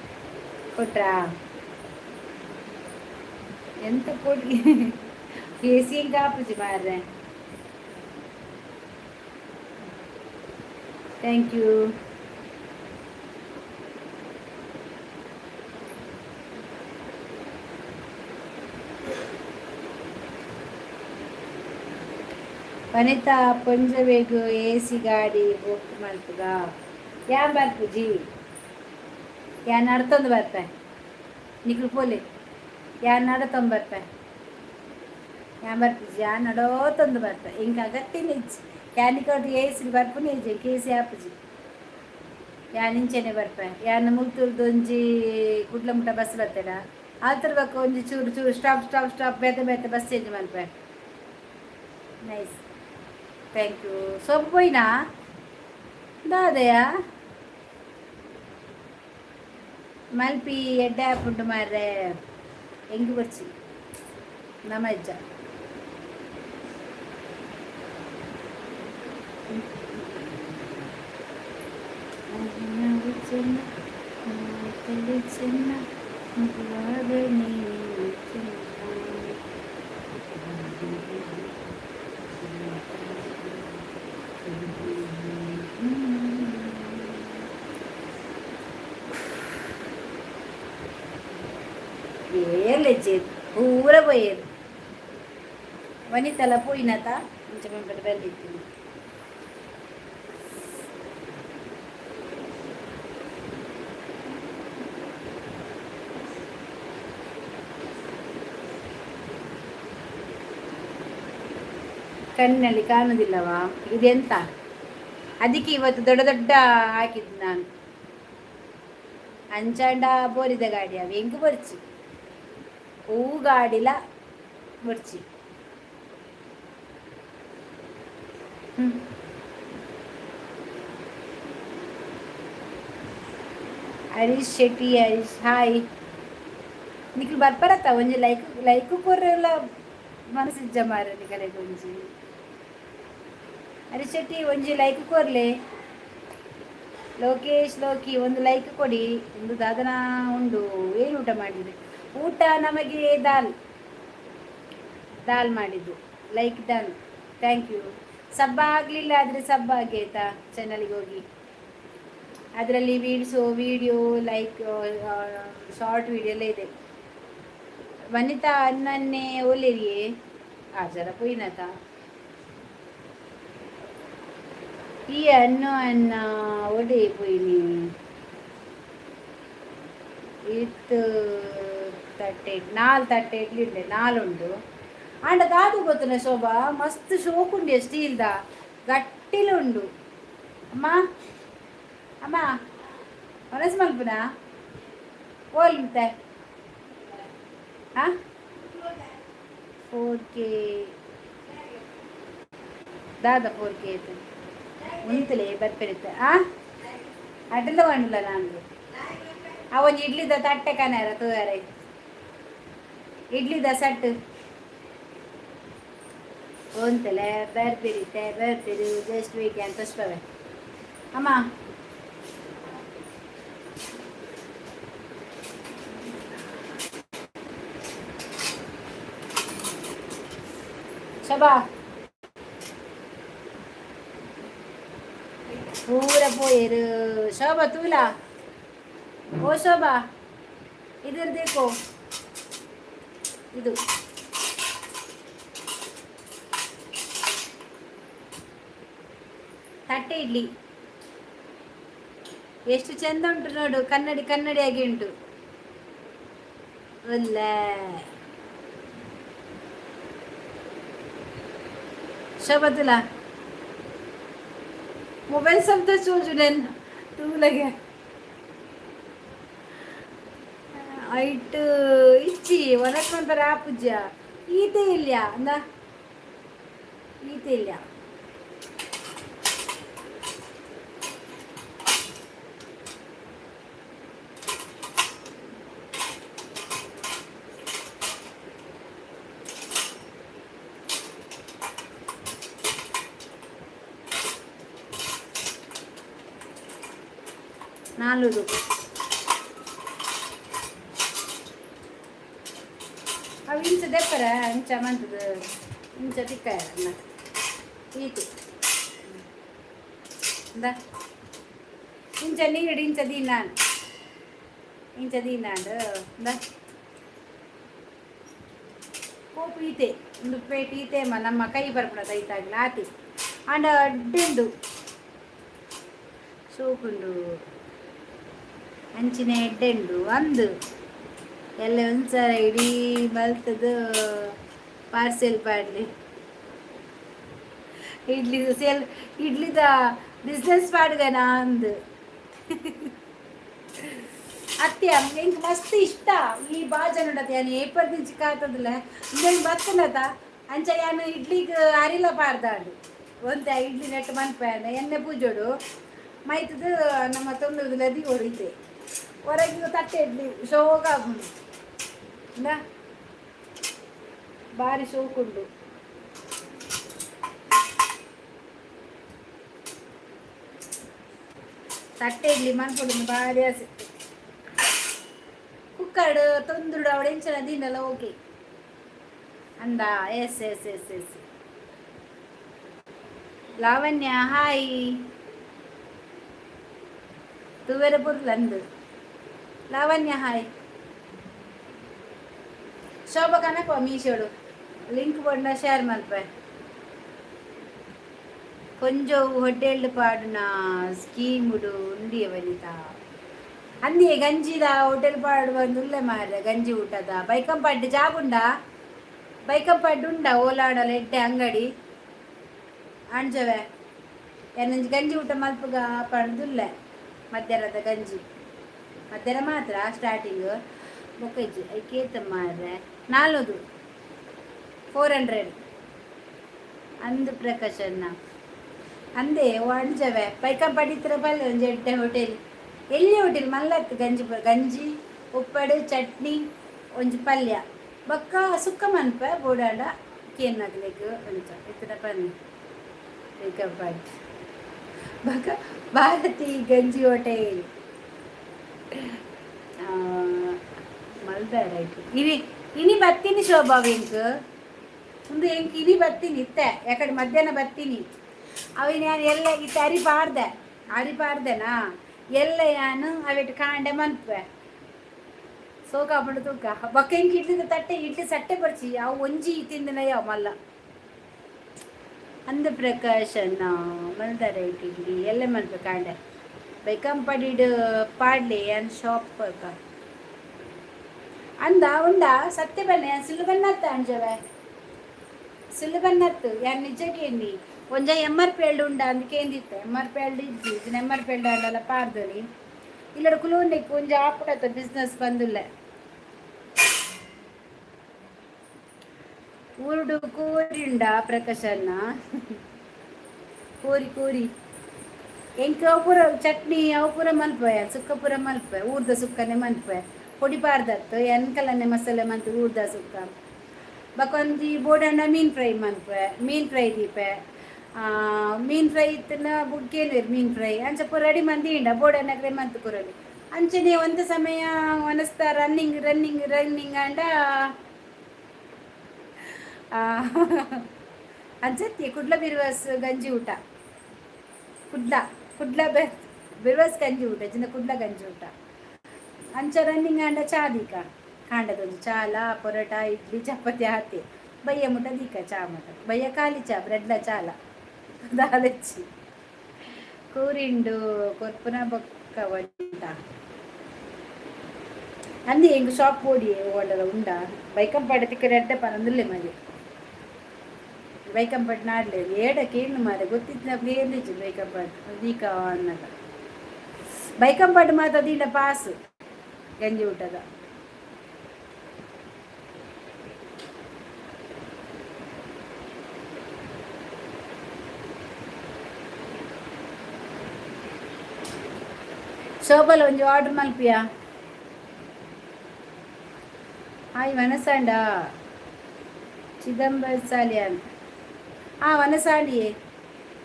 ಕೊಟ್ರಾ? ಎಂತ ಕೊಡಿ? ಎ ಸಿ ಕಾಪುಜಿ ಮಾರ್ರೆ. Thank you. Vanitha, ಪೊಂಜೊವೆಗ್ AC ಗಾಡಿ ಬುಕ್ ಮಲ್ಪುಗ. ಯಾನ್ ಬರ್ಪುಜಿ, ಯಾನ್ ನಡತೊಂದು ಬರ್ಪೆ. ನಿಕ್ಲು ಪೋಲೆ, ಯಾನ್ ನಡತೊಂದು ಬರ್ಪೆ. ಯಾನ್ ಬರ್ಪುಜಿ, ಯಾನ್ ನಡೋತೊಂದು ಬರ್ಪೆ. ಎಂಕ್ ಅಗತ್ಯನೇ ಇಜ್ಜಿ. ಯಾನ್ ನಿಕೋಟ್ ಎ ಸಿಡ್ ಬರ್ಪುನೇ ಇಜ್ಜಿ. ಎಂಕ್ ಎ ಸಿ ಆಪುಜಿ. ಯಾನ್ ಇಂಚೆನೆ ಬರ್ಪೆ. ಯಾನ್ ಮುಲ್ತುರ್ದು ಒಂಜಿ ಕುಡ್ಲ ಮುಟ್ಟ ಬಸ್ ಬತ್ತೆಡ, ಆಲ್ತರ ಬೊಕ್ಕ ಒಂಜಿ ಚೂರು ಚೂರು ಸ್ಟಾಪ್ ಸ್ಟಾಪ್ ಸ್ಟಾಪ್ ಬೇತೆ ಬೇತೆ bus change Malpe. Nice, thank you. ಸೊಪ್ಪು ಪೋಯಿನಾ ದಾದೆಯ? ಮಲ್ಪಿ ಎಡ್ಡೆ ಆಪುಂಡು ಮಾರ್ರೆ. ಎಂಕ್ ಬೊರ್ಚಿ, ನಮ ಇಜ್ಜ. ಚಿನ್ನ ಚಿನ್ನ. ಏರ್ಲೆಜ್ಜೆ ಪೂರ ಪೋಯೆರ್. ವನಿತಲ ಪೋಯಿನತ ಇಂಚ ಪಂಪೆದ ಬೆಲ್ದಿತ್ತಿನಿ. ಕಣ್ಣಲ್ಲಿ ಕಾಣುದಿಲ್ಲವಾ? ಇದೆಂತ? ಅದಕ್ಕೆ ಇವತ್ತು ದೊಡ್ಡ ದೊಡ್ಡ ಹಾಕಿದ್ದು ನಾನು. ಅಂಚಾಂಡ ಬೋರಿದ ಗಾಡಿ ಅವು ಎಂಕ್ ಬೊರ್ಚಿ, ಹೂ ಗಾಡಿಲ ಬೊರ್ಚಿ. ಹ್ಮ್. ಹರೀಶ್ ಶೆಟ್ಟಿ, ಹರೀಶ್, ಹಾಯ್. ನಿಕ್ಲು ಬರ್ಪರತ್ತ? ಒಂಜಿ ಲೈಕ್ ಲೈಕ್ ಕೊರ್ರೆಲ ಮನಸ್ಸಿಜ್ಜ ಮಾರ್ರೆ ನಿಕಲೆಗ್. ಒಂಜಿ ಹರೀಶ್ ಶೆಟ್ಟಿ, ಒಂಜಿ ಲೈಕ್ ಕೊರ್ಲೆ. ಲೋಕೇಶ್ ಲೋಕಿ, ಒಂದು ಲೈಕ್ ಕೊಡಿ. ಒಂದು ದಾದನ ಉಂಡು. ಏನು ಊಟ ಮಾಡಿದ್ರಿ? ಊಟ ನಮಗೆ ದಾಲ್ ದಾಲ್ ಮಾಡಿದ್ದು. Like done, thank you. ಸಬ್ಬ ಆಗಲಿಲ್ಲ ಆದರೆ ಸಬ್ಬ ಆಗಿ, ಆಯಿತಾ? ಚಾನಲ್ಗೆ ಹೋಗಿ, ಅದರಲ್ಲಿ ವೀಡ್ಸು ವೀಡಿಯೋ, ಲೈಕ್ ಶಾರ್ಟ್ ವೀಡಿಯೋ ಎಲ್ಲ ಇದೆ. ವನಿತಾ ಅನ್ನನ್ನೇ ಓಲೇರಿಯೇ ಆ ಜರ ಪೋಯಿನತ. ಈ ಅನ್ನು ಅನ್ನ ಒಡೆ ಪೋಯಿನಿ? ಇತ್ತು ತಟ್ಟೆ, ನಾಲ್ ತಟ್ಟೆ ಇಡ್ಲಿ ಉಂಡೆ, ನಾಲುಂಡು. ಆಂಡ ದಾದು ಗೊತ್ತುನ ಶೋಭಾ, ಮಸ್ತ್ ಶೋಕುಂಡೆ, ಸ್ಟೀಲ್ದ ಗಟ್ಟಿಲು ಉಂಡು. ಅಮ್ಮ ಅಮ್ಮ, ಮನಸ್ಸು ಮಲ್ಪುನ ಓಲ್ತೆ. ಹಾಂ, 4K ದಾದ 4K ಆಯ್ತು. ಉಂತಲೆ ಬರ್ಪೆರಿತ್ತೆ. ಆ ಅಡ್ಡಲ್ಲ ತಗೊಂಡಿಲ್ಲ ನಾನು. ಆ ಒಂಜಿ ಇಡ್ಲಿದ ತಟ್ಟೆ ಕನರ ತೂಯರೆ, ಇಡ್ಲಿದ ಸಟ್ ಒಂತಲೆ ಬರ್ಪಿರಿತೆ ಬರ್ಪಿರು. ಜಸ್ಟ್ ವೇಟ್ ಅಂತ ತೋಚ್ಪವೆ ಅಮ್ಮ. ಶೋಭಾ, ಪೂರ ಪೋಯೆರು. ಶೋಭಾ ತೂಲಾ, ಓ ಶೋಭಾ, इधर देखो. ಇದು ತಟ್ಟೆ ಇಡ್ಲಿ ಎಷ್ಟು ಚಂದ ಉಂಟು ನೋಡು. ಕನ್ನಡಿ ಕನ್ನಡಿಯಾಗಿ ಉಂಟು. ಒಳ್ಳೆ ಶೋಭಾ ತುಲ. ಮೊಬೈಲ್ ಶಬ್ದ ಚೋಜುನೆನ್ ತೂಲಗೆ. ಐಟ್ ಇಚ್ಚಿ ಒನಕೊಂತರ ಆಪುಜ. ಈತೆ ಇಲ್ಲ ಅಂದ, ಈತೆ ಇಲ್ಲ. ನಾಲ್ನೂರು. ಅವು ಇಂಚ ದೆಪ್ಪರ, ಇಂಚ ಮಂತದ ಇಂಚ ತಿಕ್ಕ ಈತು. ಇಂದ ಇಂಚ ನೀರು ಇಂಚ ದೀನಾನ್, ಇಂಚ ದೀನಾಂಡ್. ಇಂದ ಕೋಪು ಈತೆ, ಒಂದು ಪ್ಲೇಟ್ ಈತೆ. ನಮ್ಮ ಕೈ ಬರ್ಪುಣ ದೈತಾಗ್ಲ ಆತಿ. ಅಂಡ ಅಡ್ಡುಂಡು, ಸೋಕುಂಡು, ಅಂಚಿನ ಎಡ್ಡೆಂಡು ಅಂದು ಎಲ್ಲ. ಒಂದ್ಸಲ ಇಡೀ ಮಲ್ತದ್ದು ಪಾರ್ಸೆಲ್ ಪಾಡ್ಲಿ. ಇಡ್ಲಿ ಸೇಲ್, ಇಡ್ಲಿದ ಬಿಸ್ನೆಸ್ ಪಾಡ್ಗನ ಅಂದು. ಅತ್ತೆ, ಎಂಕ್ ಮಸ್ತ್ ಇಷ್ಟ ಈ ಬಾಜನ ಉಂಡತೆ. ಯಾನ್ ಏಪರ್ ದಿಂಚಿ ಕಾತದಲ್ಲ ಇಂದೆನ್ ಬತ್ತನತ. ಅಂಚ ಯಾನ್ ಇಡ್ಲಿಗ್ ಅರಿಲ ಪಾಡ್ದಾಂಡು. ಒಂತೆ ಇಡ್ಲಿ ನೆಟ್ ಮನ್ಪೆ, ಎಣ್ಣೆ ಪೂಜೋಡು ಮೈತದು ನಮ್ಮ ತೊಂದರೆದ ಹೊಡಿತೆ. ಹೊರಗೆ ತಟ್ಟೆ ಇಡ್ಲಿ ಶೋಕ ಆಪುಂಡು. ಇಂದಾ ಬಾರಿ ಶೋಕುಂಡು. ತಟ್ಟೆ ಇಡ್ಲಿ ಮನ್ಪುಡು ಬಾರಿ ಆಸೆ. ಕುಕ್ಕರ್ಡ್ ತೊಂದುಡು ಅವಳು ಎಂಚಿನ ದಿನಲ್ಲ. ಓಕೆ ಅಂದ. S S S S. Lavanya hi. ತೂವೆರೆ ಪುರ್ಲಂದು. ಲಾವಣ್ಯ ಹಾಯ್. ಶೋಭಾ ಕನಕ ಮೀಶೋಡು ಲಿಂಕ್ ಬೋರ್ಡ್ನ ಶೇರ್ ಮಲ್ಪೆ. ಕೊಂಜವು ಹೋಟೆಲ್ ಪಾಡುನ ಸ್ಕೀಮುಡು ಉಂಡಿಯ ವನಿತಾ ಅಂದಿಯೇ. ಗಂಜಿದ ಹೋಟೆಲ್ ಪಾಡು ಬಂದುಲ್ಲೆ ಮಾರ್ರೆ. ಗಂಜಿ ಊಟದ ಬೈಕಂಪಾಡ್ಡು ಜಾಗುಂಡ, ಬೈಕಂಪಾಡ್ಡು ಉಂಡ. ಓಲಾಡಲ ಎಡ್ಡೆ ಅಂಗಡಿ ಆಂಜವೆ. ಏನಂಜಿ ಗಂಜಿ ಊಟ ಮಲ್ಪುಗ ಪಂಡುಲ್ಲೆ. ಮಧ್ಯಾಹ್ನದ ಗಂಜಿ, ಮಧ್ಯಾಹ್ನ ಮಾತ್ರ ಸ್ಟಾರ್ಟಿಂಗ್. ಬೊಕ್ಕ ಇಜ್ಜಿ. ಐಕೇತ ಮಾರ್ರೆ? 400, 400 ಅಂದು ಪ್ರಕಾಶನ್ನ ಅಂದೇ. ಅಂಜವೆ ಬೈಕಂಪಾಡಿ ಇತ್ರ ಬಲ್ಲೆ ಒಂಜಿ ಎಡ್ಡೆ ಹೋಟೆಲ್. ಎಲ್ಲಿ ಹೋಟೆಲ್ ಮಲ್ಲತ್ತು ಗಂಜಿ, ಗಂಜಿ ಉಪ್ಪಡು ಚಟ್ನಿ ಒಂಜಿ ಪಲ್ಯ ಬೊಕ್ಕ ಸುಕ್ಕ ಮನ್ಪ ಬೋಡಾಂಡ ಕೇನ್ನಗ್ಲೆಗ್ ಅಂಚ ಇತ್ತಿನ ಪನ್ನಿ. ಬೈಕಂಪಾಡಿ ಬೊಕ್ಕ ಭಾರತಿ ಗಂಜಿ ಹೋಟೆಲ್ ಮಲ್ದಾರ. ಇನಿ ಇನಿ ಬತ್ತೀನಿ ಶೋಭಾ. ಎಂಕ್ ಒಂದು ಎಂಕ್ ಇನಿ ಬತ್ತೀನಿ ಇತ್ತೆ. ಯಾಕಡೆ ಮಧ್ಯಾಹ್ನ ಬತ್ತೀನಿ. ಅವಿ ನಾನು ಎಲ್ಲ ಇತ್ತೆ ಅರಿ ಪಾಡ್ದೆ, ಅರಿ ಪಾಡ್ದೆನಾ ಎಲ್ಲ. ಯಾನು ಅವಿಟ್ ಕಾಂಡೆ ಮನ್ಪೆ. ಸೋಕಾಪುಂಡು ತೂಕ. ಬೊಕ್ಕ ಎಂಕ್ ಇಡ್ಲಿದ ತಟ್ಟೆ ಇಡ್ಲಿ ಸಟ್ಟೆ ಬರ್ಚಿ. ಅವು ಒಂಜಿ ತಿಂದಿನ ಯಾವ ಮಲ್ಲ ಅಂದ ಪ್ರಕಾಶನ ಮಲ್ದಾರ. ಇಡ್ಲಿ ಎಲ್ಲ ಮನ್ಪೆ ಕಾಂಡೆ. ಬೈಕಂಪಾಡಿಡ್ ಪಾಡ್ಲಿ ಅನ್ ಶಾಪ್ ಅಂದ ಉಂಡ. ಸತ್ಯ ಬನ್ನಿ ಸಿಲ್ಲು ಬನ್ನತ್ತ ಅಂಜವೆ, ಸಿಲ್ಲು ಬನ್ನತ್ತು. ಯಾನ್ ನಿಜಕ್ಕೆ ಎಣ್ಣಿ ಒಂಜ ಎಮ್ ಆರ್ ಪಿ ಎಲ್ಡ್ ಉಂಡ ಅಂದ್ ಕೇಂದಿತ್ತೆ. ಎಮ್ ಆರ್ ಪಿ ಎಲ್ಡ್ ಇಜ್ಜಿ. ಇದನ್ನ ಎಮ್ ಆರ್ ಪಿ ಎಲ್ಡ್ ಅಂಡಲ ಪಾರ್ದನಿ. ಇಲ್ಲಡ ಕುಲೋಂಡೆಕ್ ಒಂಜಿ ಆಪುಡತ್ತ ಬಿಸ್ನೆಸ್ ಬಂದುಲ್ಲೆ. ಊರುಡು ಕೋರಿ ಉಂಡ ಪ್ರಕಾಶನ್ನ? ಕೋರಿ ಕೋರಿ. ಎಂಕ್ ಅವು ಪೂರ ಚಟ್ನಿ ಅವು ಪೂರ ಮಲ್ಪುವೆ, ಸುಕ್ಕ ಪೂರ ಮಲ್ಪುವೆ, ಊರ್ದ ಸುಕ್ಕನೆ ಮಲ್ಪುವೆ. ಪೊಡಿ ಪಾಡ್ದತ್ತು ಎನ್ಕಲನೆ ಮಸಾಲೆ ಮಂತ್ ಊರ್ದ ಸುಕ್ಕ. ಬೊಕ ಒಂಜಿ ಬೋಡಂಡ ಮೀನ್ ಫ್ರೈ ಮನ್ಪುವೆ, ಮೀನ್ ಫ್ರೈ ದೀಪೆ. ಮೀನ್ ಫ್ರೈ ಇತ್ತಂಡ ಕೇನುವೆರ್ ಮೀನ್ ಫ್ರೈ ಅಂಚ ಪೂರ ರೆಡಿ ಮಂದಿಂಡ ಬೋಡನ್ನಕ್ಲೆ ಮಂತ್ ಕೊರೊಲಿ. ಅಂಚನೆ ಒಂದು ಸಮಯ ವನಸ್ತ ರನ್ನಿಂಗ್ ರನ್ನಿಂಗ್ ರನ್ನಿಂಗ್ ಆಂಡ ಅಂಚತ್ತಿ ಕುಡ್ಲ ಬಿರ್ವಾಸ್ ಗಂಜಿ ಊಟ. ಕುಡ್ಲ ಕುಡ್ಲ ಬಿರ್ವಾಸ್ ಗಂಜಿ ಊಟ ಜಿನ ಕುಡ್ಲ ಗಂಜಿ ಊಟ. ಅಂಚ ರನ್ನಿಂಗ್ ಆಂಡ ಚಾ ದೀಕ, ಕಾಂಡದೊಂಜಿ ಚಾಲ ಪೊರೋಟ ಇಡ್ಲಿ ಚಪಾತಿ ಆತೆ. ಬಯ್ಯ ಮುಟ ದೀಕ ಚಾ ಮುಟ ಬಯ್ಯ ಖಾಲಿ ಚಾ ಬ್ರೆಡ್ಲ ಚಾಲ ದಾಲಚ್ಚಿ. ಕೂರಿಂಡು ಕೊರ್ಪುನ ಬೊಕ್ಕ వంట ಅಂದಿ ಎಂಕ್ ಶಾಪ್ ಬೋಡಿ ಓಂಡಲ ಉಂಡ ಬೈಕಂಪಾಡಿ ತಿಕ್ಕರೆ ಎಡ್ಡೆ ಪನೊಂದುಲ್ಲೆ ಮಗೆ. ಬೈಕಂಪಾಡಿ ನಾಡ್ಲೆ ಏಡ ಕೇಂಡು ಮಾರೆ ಗೊತ್ತಿತ್ತಿನప్పుడు ಏಂದಿಜ್ಜಿ ಬೈಕಂಪಾಡಿ ದೀಕ ಅನ್ನಗ ಬೈಕಂಪಾಡಿ ಮಾತ ದೀಂಡ ಪಾಸ್ ಗಂಜಿ ಊಟದ. ಶೋಭಲ ಒಂಜಿ ಆರ್ಡರ್ ಮಲ್ಪಿಯಾ? ಹಾಯ್ ವನಸಾಂಡ ಚಿದಂಬರ್ ಸಾಲಿಯಾನ್. ಹಾಂ, ವನಸಾಂಡಿಯೇ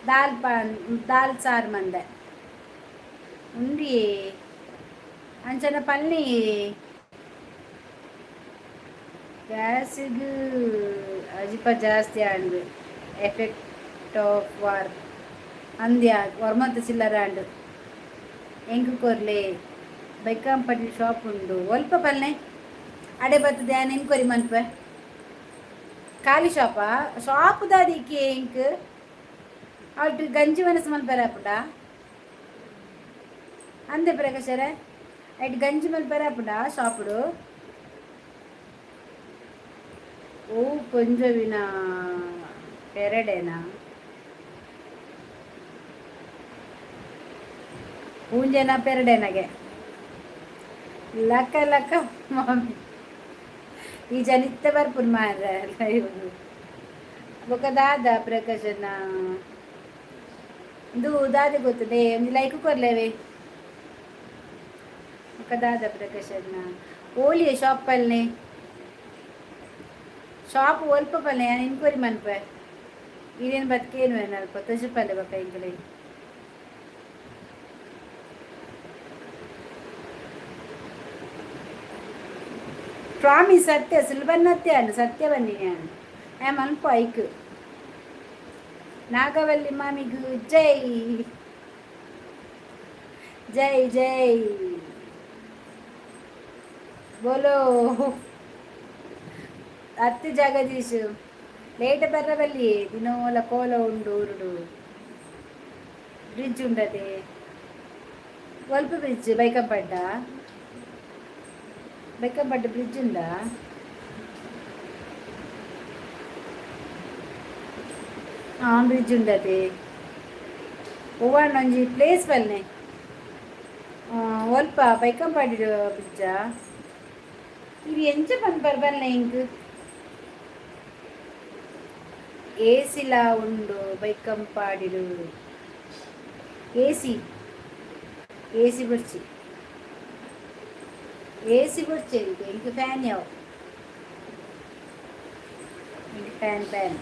ದಾಲ್ ಪಾನ್ ದಾಲ್ ಸಾರು ಮಂದೆ ಉಂಡಿಯೇ ಅಂಚನ ಪಲ್ನಿ. ಗ್ಯಾಸಿಗೆ ಅಜಿಪ ಜಾಸ್ತಿ and effect ಆಫ್ ವಾರ್ ಅಂದ್ಯಾ ಒರ್ಮಂತ ಚಿಲ್ಲರ ಆಂಡ್. ಎಂಕ್ ಕೊರ್ಲೆ. ಬೈಕಾಂಪಟ್ಟಿ ಶಾಪ್ ಉಂಡು ಒಲ್ಪ ಪಲ್ನೆ? ಅಡೆ ಬರ್ತದೆ ಎನ್ಕ್ವೈರಿ ಮನ್ಪೆ. ಖಾಲಿ ಶಾಪಾ? ಶಾಪ್ ದಾದಿಕ್ಕೆ ಎಂಕ್ ಅಲ್ಟ್ ಗಂಜಿ ವನಸ್ ಮಲ್ಪೆರೆ ಆಪುಂಡ ಅಂದೆ ಪ್ರಕಾಶರೇ? ಐಟ್ ಗಂಜಿ ಮಲ್ಪೆರೆ ಆಪುಂಡ ಶಾಪುಡು? ಓ ಪೊಂಜೊವಿನ ಪೆರಡೆನಾ? ಪೂಂಜೆನ ಪೆರಡೆನಗೆ ಲಕ್ಕ ಲಕ್ಕ ಮಾಮಿ. ಈ ಜನ ಇತ್ತೆ ಬರ್ಪುನು ಮಾರ್ರೆ ಲೈವ್. ಬೊಕ ದಾದ ಪ್ರಕಾಶನ ಇಂದು ದಾದೆ ಗೊತ್ತುಂಡೆ? ಒಂಜಿ ಲೈಕ್ ಕೊರ್ಲೇವೆ. ಬೊಕ ದಾದ ಪ್ರಕಾಶನ ಓಲಿಯೇ ಶಾಪ್ ಪಲ್ನೆ? ಶಾಪ್ ಒಲ್ಪ ಪಲ್ಲೆ? ಯಾನ್ ಎನ್ಕ್ವೈರಿ ಮನ್ಪೆ. ಇರೇನು ಬತ್ಕೇನು ಅಲ್ಪ ತೊಜಪಲ್ಲೆ ಬೊಕ ಎಂಕಲೆ. ಪ್ರಾಮಿಸ್ ಸತ್ಯ ಸುಲಭನ್ನತ್ಯ ಸತ್ಯ ಬನ್ನಿ. ನಾನು ಆಮ್ ಅನ್ಪು ಐಕ್. ನಾಗವಲ್ಲಿ ಮಾಮಿಗೂ ಜೈ ಜೈ ಜೈ ಬೋಲೋ. ಅತ್ತಿ ಜಗದೀಶ್ ಲೇಟ್ ಬರ್ರಬಲ್ಲಿ ದಿನೋಲ ಕೋಲ ಉಂಡು ಊರುಡು. ಬ್ರಿಡ್ಜ್ ಉಂಡದೆ ಒಲ್ಪ ಬ್ರಿಡ್ಜ್? ಬೈಕಂಪಡ್ಡ ಬೈಕಂಪಡ್ಡ ಬ್ರಿಡ್ಜ್ ಉಂಡಾ? ಹಾಂ, ಬ್ರಿಡ್ಜ್ ಉಂಡತೆ. ಒವ್ವಾಂಡ ಒಂಜಿ ಪ್ಲೇಸ್ ಬಲ್ನೆ ಒಲ್ಪ ಬೈಕಂಪಾಡಿ ಬ್ರಿಡ್ಜಾ? ಇದು ಎಂಚ ಪನ್ಪರ್ ಬಲ್ನೆ ಇಂಕ್? ಏಸಿಲ ಉಂಡು ಬೈಕಂಪಾಡಿಡು. ಎಸಿ ಎಸಿ ಬೊಡ್ಚಿ, ಎಸಿ ಬೊಡ್ಚಿ ಎಂಕ್. ಎಂಕ್ ಫ್ಯಾನ್ ಯಾವು, ಎಂಕ್ ಫ್ಯಾನ್ ಫ್ಯಾನ್.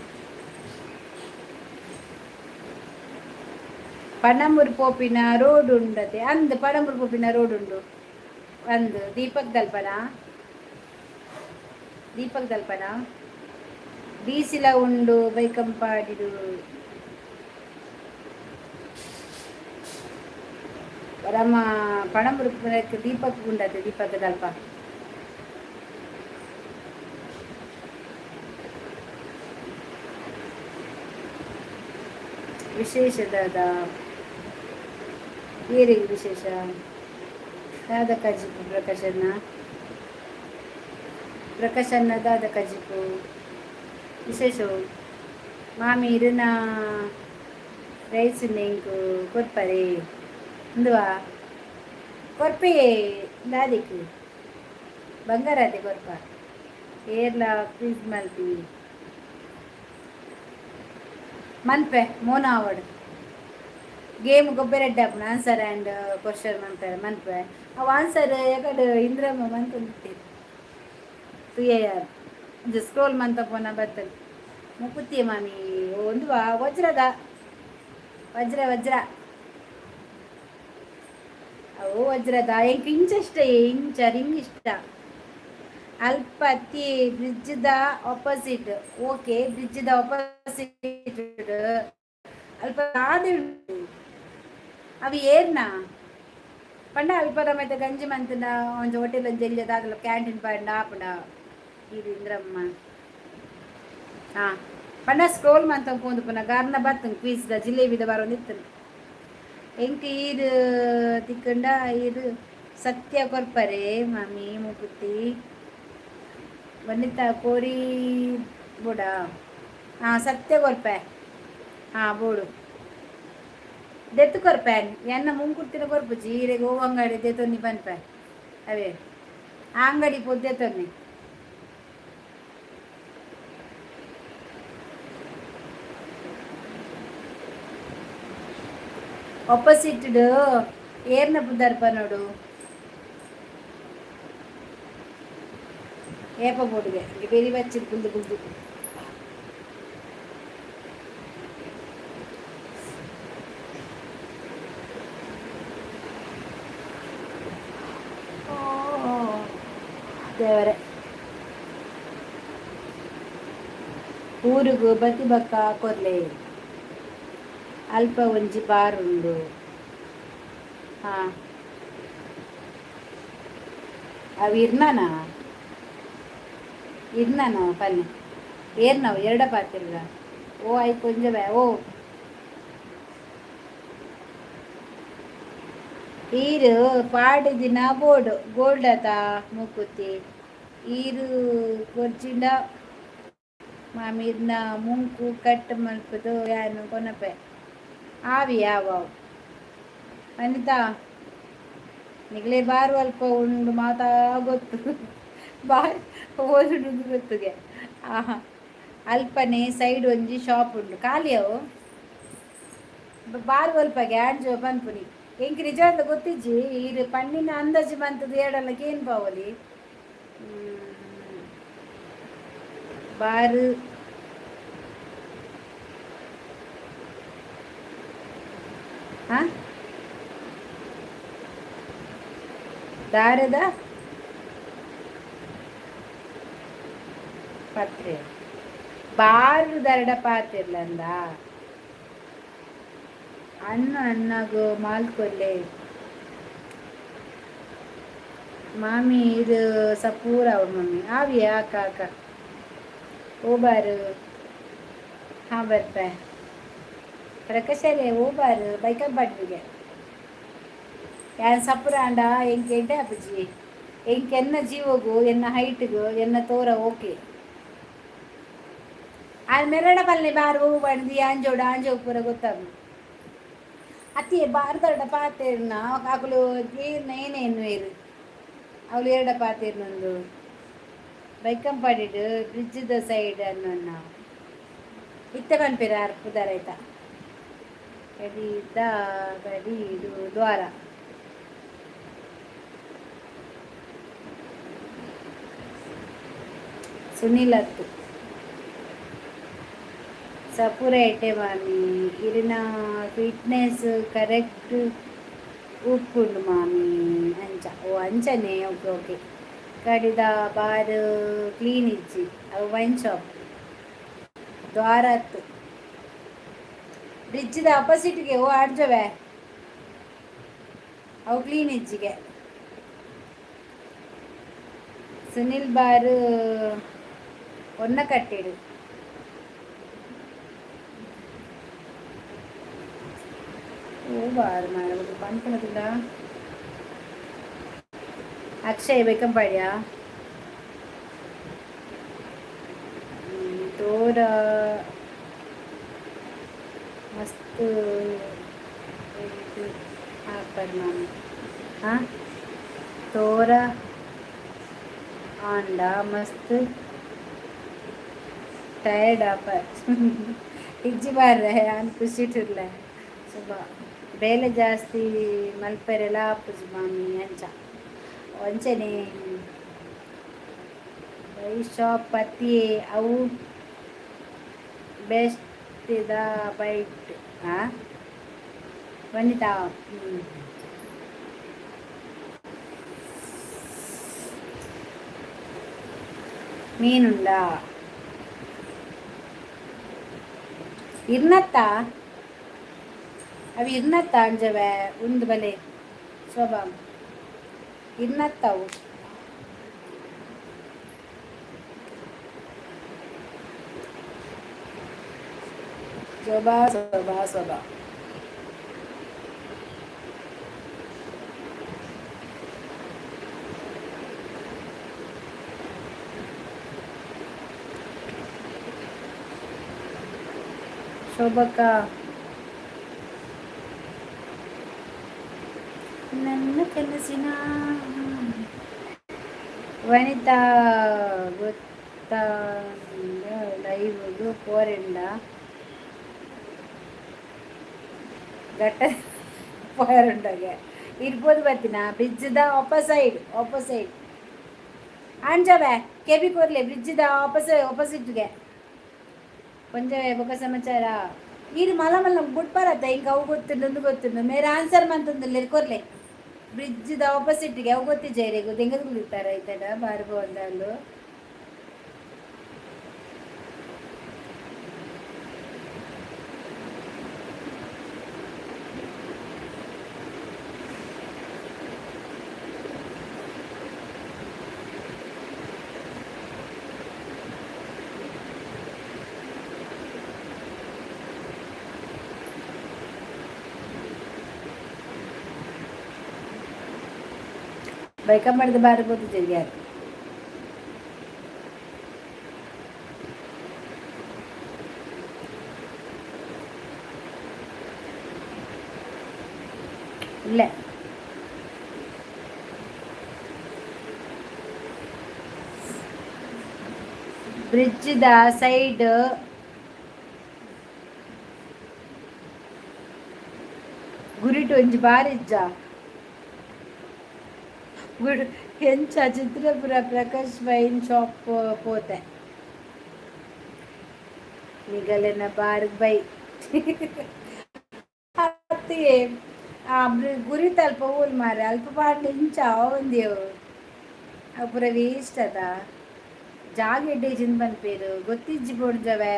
ಪಣಂಬೂರು ಪೋಪಿನ ರೋಡ್ ಉಂಡತೆ ಅಂದ್. ಪಣಂಬೂರು ಪೋಪಿನ ರೋಡ್ ಉಂಡು ಅಂದ್. ದೀಪಕ್ ದಲ್ಪನ, ದೀಪಕ್ ದಲ್ಪನ ಬೀಸಿಲ ಉಂಡು ಬೈಕಂಪಾಡಿಡು. ರಮ ಪಣಂಬೂರು ದೀಪಕ್ ಉಂಡತೆ, ದೀಪಕ್ ದಲ್ಪ. ವಿಶೇಷ ದಾದ ಏರಿಗೆ ವಿಶೇಷ ದಾದ ಕಜಿಪು ಪ್ರಕಾಶನ್ನ? ಪ್ರಕಾಶನ್ನ ದಾದ ಕಜಿಪು ವಿಶೇಷವು? ಮಾಮಿ ಇರುನ ರೈಸ್ ಎಂಕ್ ಕೊರ್ಪರೆ ಇಂದುವಾ? ಕೊರ್ಪೆ ದಾದಿಕ್ ಬಂಗಾರದೆ ಕೊರ್ಪ. ಏರ್ಲ ಕ್ವಿಜ್ ಮಲ್ಪಿ ಮನ್ಪೆ ಮೋನ ಆವಡ್. ಗೇಮ್ ಗೊಬ್ಬರ ಆಪುಂಡು. ಆನ್ಸರ್ ಆ್ಯಂಡ್ ಕ್ವಶನ್ ಮನ್ಪೆ ಮನ್ಪೆ. ಅವು ಆನ್ಸರ್ ಎಕಡೆ ಇಂದ್ರಮ್ಮ ಮಂತೊಂದಿತ್ತೇರು ತುಯ್ಯ. ಒಂಜಿ ಸ್ಕ್ರೋಲ್ ಮಂತ ಪೋನ ಬರ್ತದೆ. ಮುಕುತ್ತಿ ಮಾಮಿ ಒಂದು ವಜ್ರದ ವಜ್ರ ವಜ್ರ ಅವು ವಜ್ರದ. ಎಂಕ್ ಇಂಚ ಇಷ್ಟ, ಇಂಚ ರಿಂಗ್ ಇಷ್ಟ. ಅಲ್ಪ ಅತ್ತಿ ಬ್ರಿಡ್ಜ್ದ ಆಪೋಸಿಟ್. ಓಕೆ, ಬ್ರಿಡ್ಜ್ದ ಆಪೋಸಿಟ್ ಅಲ್ಪ ದಾದ ಅವು ಏರ್ನ ಪಂಡ ಅಲ್ಪ ನಮೈತ ಗಂಜಿ ಮಂತಿನ ಒಂಜಿ ಹೋಟೆಲ್ ಒಂಜಿ ಎಲ್ಯ ದಾದಲ ಕ್ಯಾಂಟೀನ್ ಪಂಡ ಆಪುಂಡ ಇದು ಇಂದ್ರಮ್ಮ. ಹಾಂ, ಪಂಡ ಸ್ಕ್ರೋಲ್ ಮಂತ ಪೋಂದು ಪುನ ಗಾರ್ನ ಬತ್ತಂಗ್ ಕ್ವೀಸ್ದ ಜಿಲೇಬಿದ ಬರೋಂದಿತ್ತು. ಎಂಕ್ ಈರ್ ತಿಕ್ಕಂಡ ಈರ್ ಸತ್ಯ ಕೊರ್ಪರೆ ಮಾಮಿ. ಮೂಕುತ್ತಿ ವನಿತಾ ಕೋರಿ ಬೋಡ. ಹಾಂ, ಸತ್ಯ ಕೊರ್ಪೆ. ಹಾಂ, ಬೋಡು ದೆತ್ತು ಕೊರ್ಪೆ. ಎನ್ನ ಮುಂಕುರ್ತಿನ ಕೊರ್ಪುಜಿ. ಈರೆಗ್ ಓ ಅಂಗಡಿ ದೆತೊನ್ನಿ ಪನ್ಪೆ. ಅವೇ ಆ ಅಂಗಡಿ ಪೋದು ದೆತೊನ್ನಿ. ಆಪೋಸಿಟ್ ಏರ್ನ ಪುದರ್ಪ ನೋಡು. ಏಪ ಬೋಡುಗೆ ಬೆರಿ ಬಚ್ಚಿದ್ ಕುಲ್ದು ಕುಲ್ದು. ದೇವರೇ, ಊರುಗು ಬತ್ತಿ ಬಕ್ಕ ಕೊರ್ಲೆ. ಅಲ್ಪ ಒಂಜಿ ಬಾರ್ ಉಂಡು. ಹಾ, ಅವು ಇರ್ನಾನ ಇರ್ನಾನ ಪನ್ನೆ ಏರ್ನವು ಎರಡ ಪಾತಿರ್ಗ. ಓ ಐಕ್ ಒಂಜೆ. ಓ ಈರು ಪಾಡಿದಿನ ಬೋರ್ಡ್ ಗೋಲ್ಡ್ ಆತ ಮೂಕುತ್ತಿ. ಈರು ಕೊರ್ಜಿಂಡ ಮಾಮಿ ಇರ್ನ ಮುಂಕು ಕಟ್ ಮಲ್ಪದು ಯಾನು ಕೊನಪೆ ಆವಿ ಯಾವ. ವನಿತಾ, ನಿಗಲೇ ಬಾರು ಅಲ್ಪ ಉಂಡು ಮಾತಾ ಗೊತ್ತು. ಬಾರ್ ಓದುಂಡು ಗೊತ್ತುಗೆ. ಆಹಾ, ಅಲ್ಪನೆ ಸೈಡ್ ಒಂಜಿ ಶಾಪ್ ಉಂಡು ಖಾಲಿ. ಅವು ಬಾರು ಅಲ್ಪಗೆ ಆಂಜೋ ಪನ್ಪುನಿ. ಎಂಕ್ ನಿಜವಾದ ಗೊತ್ತಿಜ್ಜಿ. ಈರು ಪಣ್ಣಿನ ಅಂದಾಜು ಬಂತದ್ದು ಏಡಲ್ಲ ಏನ್ ಪಾವಲಿ ಬಾರು. ಹಾ, ದಾರದ ಪತ್ರೆ ಬಾರು ದರಡ ಪಾತಿರ್ಲಂದ. ಅಣ್ಣ ಅಣ್ಣಗು ಮಾಲ್ಕೊಲ್ಲೆ ಮಾಮಿ. ಇದು ಸಪೂರ ಅವ್ರ ಮಮ್ಮಿ ಆವಿ. ಅಕ್ಕ ಅಕ್ಕ ಓ ಬಾರು. ಹಾಂ, ಬರ್ಪೆ ಪ್ರಕಾಶರೇ. ಓ ಬಾರು ಬೈಕಂಪಾಟ್ವಿಗೆ ಯಾನ್ ಸಪುರ ಆಂಡ ಎಂಕ್ ಎಡ್ಡೆ ಅಪ್ಪುಜಿ. ಎಂಕ್ ಎನ್ನ ಜೀವಗು ಎನ್ನ ಹೈಟ್ಗು ಎನ್ನ ತೋರ ಓಕೆ. ಆದ್ ಮೆರಡ ಪಲ್ಲೆ ಬಾರು ಬಂದು ಆಂಜೋಡು ಆಂಜೋ ಪೂರ ಗೊತ್ತಾಗ ಅತ್ತಿ ಬಾರ್ದಡ ಪಾತೆರ್ನ ಅಕುಲು ಏರ್ನ ಏನೇನು ಏರು ಅವಳು ಎರಡ ಪಾತೆರ್ನೊಂದು ಬೈಕಂಪಾಡಿಡ್ ಬ್ರಿಡ್ಜ್ದ ಸೈಡ್ ಅನ್ನೊನ್ನ ಇತ್ತೆ ಪನ್ಪೆರ್ ಆರ್ ಪುದರ್ ಆಯ್ತಾ. ಕಡಿದ ಬಡಿದು ದ್ವಾರ. ಸುನಿಲ್ ಅತ್ತು ಸಪುರ ಎಡ್ಡೆ ಮಾಮಿ. ಇರಿನ ಫಿಟ್ನೆಸ್ ಕರೆಕ್ಟ್ ಉಪ್ಪುಂಡು ಮಾಮಿ ಅಂಚ. ಓ, ಅಂಚನೆ. Okay okay. ಕಡಿದ ಬಾರ್ ಕ್ಲೀನ್ ಇಜ್ಜಿ. ಅವು ವೈನ್ ಶಾಪ್ ದ್ವಾರತ್ತು ಬ್ರಿಡ್ಜ್ದ ಅಪೋಸಿಟ್ಗೆ. ಓ ಆಡ್ಜವೆ ಅವು ಕ್ಲೀನ್ ಇಜ್ಜಿಗೆ. ಸುನಿಲ್ ಬಾರ್ ಒನ್ನ ಕಟ್ಟಿಡು. ಓ ಬಾರ್ ಮಾಡ ಪನ್ಪುನದಿಲ್ಲ. ಅಕ್ಷಯ್ ಬೈಕಂಪಾಡ್ಯ ತೋರ ಮಸ್ತ್ ಹಾಕ್ಬಾರ್ದು ಮಾಮಿ. ಹಾಂ, ತೋರ ಆಂಡ ಮಸ್ತ್ ಟಯರ್ಡ್ ಆಪ. ಇಜ್ಜಿ ಬಾರ್ರೆ, ಯಾನ್ ಖುಷಿಟ್ ಇರ್ಲೆ. ಶುಭ. ಬೇಲೆ ಜಾಸ್ತಿ ಮಲ್ಪೆರೆಲ ಆಪುಜಿ ಮಾಮಿ. ಅಂಚ ಅಂಚನೆ. ಬೈ ಶಾಪ್ ಪತ್ತಿಯೇ ಅವು ಬೆಸ್ಟ್ the byte. ಆ ವನಿತಾ. ಮೀನುಂಡಾ? ಇರ್ನತ್ತ ಅವು ಇರ್ನತ್ತ ಅಂಜವೆ ಉಂದು ಬಲೆ ಶೋಭಾ ಇರ್ನತ್ತವು. ಶೋಭಾ ಶೋಭಾ ಶೋಭಾ. ಶೋಭಕ್ಕ, ನನ್ನ ಕನಸಿನ ವನಿತಾ ಗೊತ್ತಾ? ಲೈವ್ಗೆ ಪೋರೆಂಡ ಘಟ್ಟ ಪೋಯರುಂಡಗೆ ಇರ್ಬೋದು ಬರ್ತೀನ. ಬ್ರಿಡ್ಜ್ದ ಆಪೋಸೈಡ್, ಆಪೋಸೈಡ್ ಅಂಜವೆ ಕೆಬಿ ಕೊರ್ಲೆ. ಬ್ರಿಡ್ಜ್ದ ಆಪೋಸಿಟ್ಗೆ ಒಂಜವೆ. ಬೊಕ ಸಮಾಚಾರ? ಈರು ಮಲ್ಲ ಮಲ್ಲ ಬುಡ್ಪಾರತ್ತ ಇಂಕ ಅವು ಗೊತ್ತುಂಡು, ಒಂದು ಗೊತ್ತುಂಡು. ಮೇರೆ ಆನ್ಸರ್ ಮಂತಂದುಲ್ಲೆರ್, ಕೊರ್ಲೆ. ಬ್ರಿಡ್ಜ್ದ ಆಪೋಸಿಟ್ಗೆ ಅವು ಗೊತ್ತಿಜ್ಜ ಇರೆಗ್? ದೆಂಗದ್ ಕುಲ್ಲಿರ್ತಾರ ಐತಡ ಬಾರಿ ಬಂದಾಲು. ಬೈಕಂಬಾಡಿದ ಬಾರಿ ಗೊತ್ತಿಜ್ಜಿ ಯಾರು? ಇಲ್ಲ. ಬ್ರಿಡ್ಜ್ದ ಸೈಡ್ ಗುರಿಟ್ ಒಂಜಿ ಬಾರಿಜ್ಜ ಗುಡ್ ಎಂಚ ಚಿತ್ರಪುರ ಪ್ರಕಾಶ್ ವೈನ್ ಶಾಪ್ ಪೋತೆ ನಿಗಲೆನ ಬಾರ್ಗ್ ಬೈ ಅತ್ತೆ. ಆ ಗುರಿತ ಅಲ್ಪ ಊಲ್ ಮಾರೆ ಅಲ್ಪ ಪಾಡ್ಲೆ ಇಂಚ ಒಂದೇವು. ಅವು ಪೂರ ವೇಸ್ಟ್ ಅದ. ಜಾಗ ಎಡ್ಡೆ ಜಿಂದ್ ಪನ್ಪೇರು ಗೊತ್ತಿಜ್ಜಿ ಪೋಡ್ಜವೆ.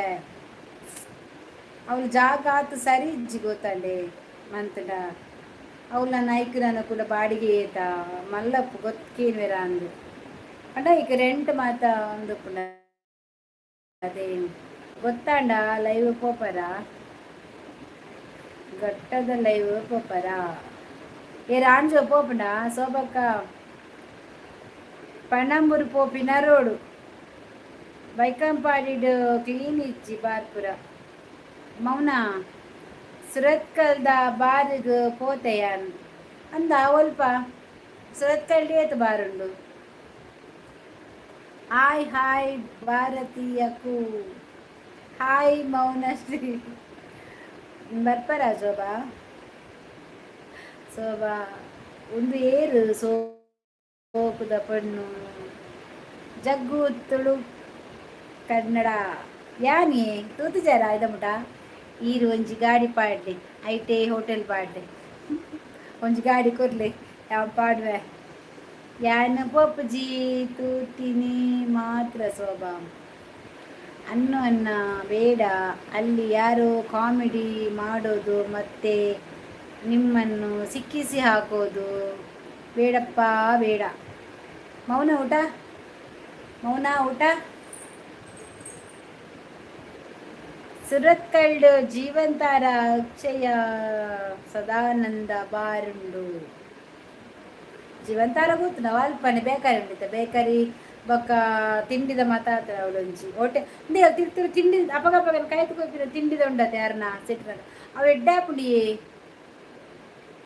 ಅವ್ಲು ಜಾಗ ಆತು ಸರಿ ಇಜ್ಜಿ ಗೊತ್ತಂಡೆ ಮಂತ್ಡ. ಅವ್ಲ ನೈಕ್ ಕೂಡ ಬಾಡಿಗೆ ಏತ ಮಲ್ಲಪ್ಪು ಗೊತ್ತೇನ್ವೇರ ಅಂದು ಅಂಡ ಈಗ ರೆಂಟ್ ಮಾತ ಒಂದು ಅದೇ ಗೊತ್ತಾಂಡ. ಲೈವ್ ಪೋಪರ? ಘಟ್ಟದ ಲೈವ್ ಪೋಪರ? ಏ ರಾಂಜೋ ಪೋಪುಂಡ? ಸೋಬಕ್ಕ, ಪಣಂಬೂರು ಪೋಪಿನ ರೋಡು ಬೈಕಂಪಾಡಿಡ್ ಕ್ಲೀನ್ ಇಜ್ಜಿ ಬಾರ್ಪುರ. ಮೌನ, ಸುರತ್ಕಲ್ದ ಬಾರಿಗ್ ಪೋತೆಯಾನ್ ಅಂದ ಒಲ್ಪ? ಸುರತ್ಕಲ್ ಏತ್ ಬಾರುಂಡು? ಹಾಯ್ ಹಾಯ್ ಭಾರತೀಯಕು. ಹಾಯ್ ಮೌನಶ್ರೀ. ಬರ್ಪರ ಶೋಭಾ? ಶೋಭಾ, ಒಂದು ಏರು ಸೋಕುದ ಪಣ್ಣು. ಜಗ್ಗು ತುಳು ಕನ್ನಡ ಯಾನಿ ತೂತುಜಾರ ಐದ ಮುಟ? ಈರು ಒಂಜಿ ಗಾಡಿ ಪಾಡ್ಲೆ, ಐಟೆ ಹೋಟೆಲ್ ಪಾಡ್ಲೆ. ಒಂಜಿ ಗಾಡಿ ಕೊರ್ಲೆ, ಯಾವ ಪಾಡುವೆ. ಯಾನ್ ಪೋಪುಜಿ, ತೂತಿನಿ ಮಾತ್ರ. ಶೋಭಾ, ಅನ್ನು ಅನ್ನ ಬೇಡ. ಅಲ್ಲಿ ಯಾರೋ ಕಾಮಿಡಿ ಮಾಡೋದು ಮತ್ತೆ ನಿಮ್ಮನ್ನು ಸಿಕ್ಕಿಸಿ ಹಾಕೋದು. ಬೇಡಪ್ಪ ಬೇಡ. ಮೌನ ಊಟ? ಮೌನ ಊಟ? ಸುರತ್ಕಲ್ಡ್ ಜೀವಂತಾರ ಅಕ್ಷಯ ಸದಾನಂದ ಬಾರುಂಡು. ಜೀವಂತಾರ ಗೊತ್ತು ನಾವು. ಅಲ್ಪನೆ ಬೇಕರಿ ಉಂಡಿತ್ತ, ಬೇಕರಿ ಬೊಕ್ಕ ತಿಂಡಿದ ಮಾತಾಡ್ತಾರೆ. ಅವಳೊಂಜಿ ಹೋಟೆ ಇಂದೇ ತಿರ್ತಿರು ತಿಂಡಿ ಅಪಗ ಅಪಗ ಕಾಯ್ತು ಕೊಯ್ಪಿನ ತಿಂಡಿದ ಉಂಡತೆ. ಯಾರನ್ನ ಸೆಟ್ರ ಅವು ಎಡ್ಡೆ ಆಪುಂಡಿಯೇ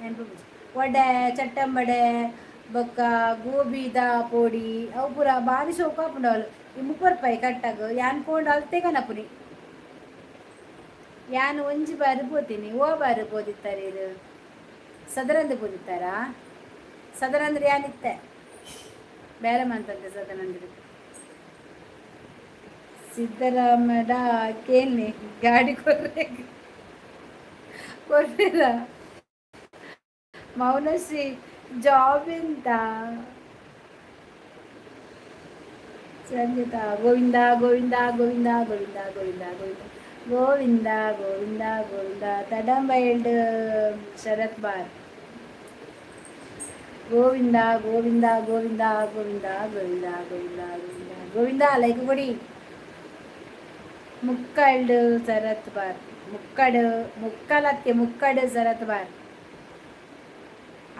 ನೆನಪು. ವಡೆ, ಚಟ್ಟಂಬಡೆ ಬೊಕ್ಕ ಗೋಬಿದ ಪೊಡಿ ಅವು ಪೂರ ಬಾರಿ ಶೋಕು ಆಪುಂಡು ಅವಳು. ಈ 30 ರೂಪಾಯಿ ಕಟ್ಟಾಗ ಯಾನ್ ಪೋಂಡು ಅಲ್ತೆ ಕನಪುನಿ. ಯಾನ್ ಒಂಜಿ ಬಾರಿ ಪೋತೀನಿ. ಓ ಬಾರಿ ಪೋದಿತ್ತಾರೆ. ಸದರಂದ ಪೋದಿತ್ತಾರಾ? ಸದರಂದ್ರೆ ಯಾನಿತ್ತೆ ಬೇರೆ ಮಂತಂತೆ ಸದನಂದ್ರೆ. ಸಿದ್ದರಾಮಡ ಕೇಳಿ ಗಾಡಿ ಕೊರ್ರೆ ಕೊರ್ಪೆರ. ಮೌನಶ್ರೀ ಜಾಬ್ ಎಂತ? ಸಂಜಿತಾ ಗೋವಿಂದ ಗೋವಿಂದ ಗೋವಿಂದ ಗೋವಿಂದ ಗೋವಿಂದ ಗೋವಿಂದ ಗೋವಿಂದ ಗೋವಿಂದ ಗೋವಿಂದ. ತಡಂಬೈಲ್ಡ್ ಶರತ್ ಬಾರ್. ಗೋವಿಂದ ಗೋವಿಂದ ಗೋವಿಂದ ಗೋವಿಂದ ಗೋವಿಂದ ಗೋವಿಂದ ಗೋವಿಂದ ಗೋವಿಂದ. ಲೈಕ್ ಕೊಡಿ. ಮುಕ್ಕಲ್ಡು ಶರತ್ ಬಾರ್. ಮುಕ್ಕಡು ಮುಕ್ಕಲತ್ತೆ ಮುಕ್ಕಡು ಶರತ್ ಬಾರ್.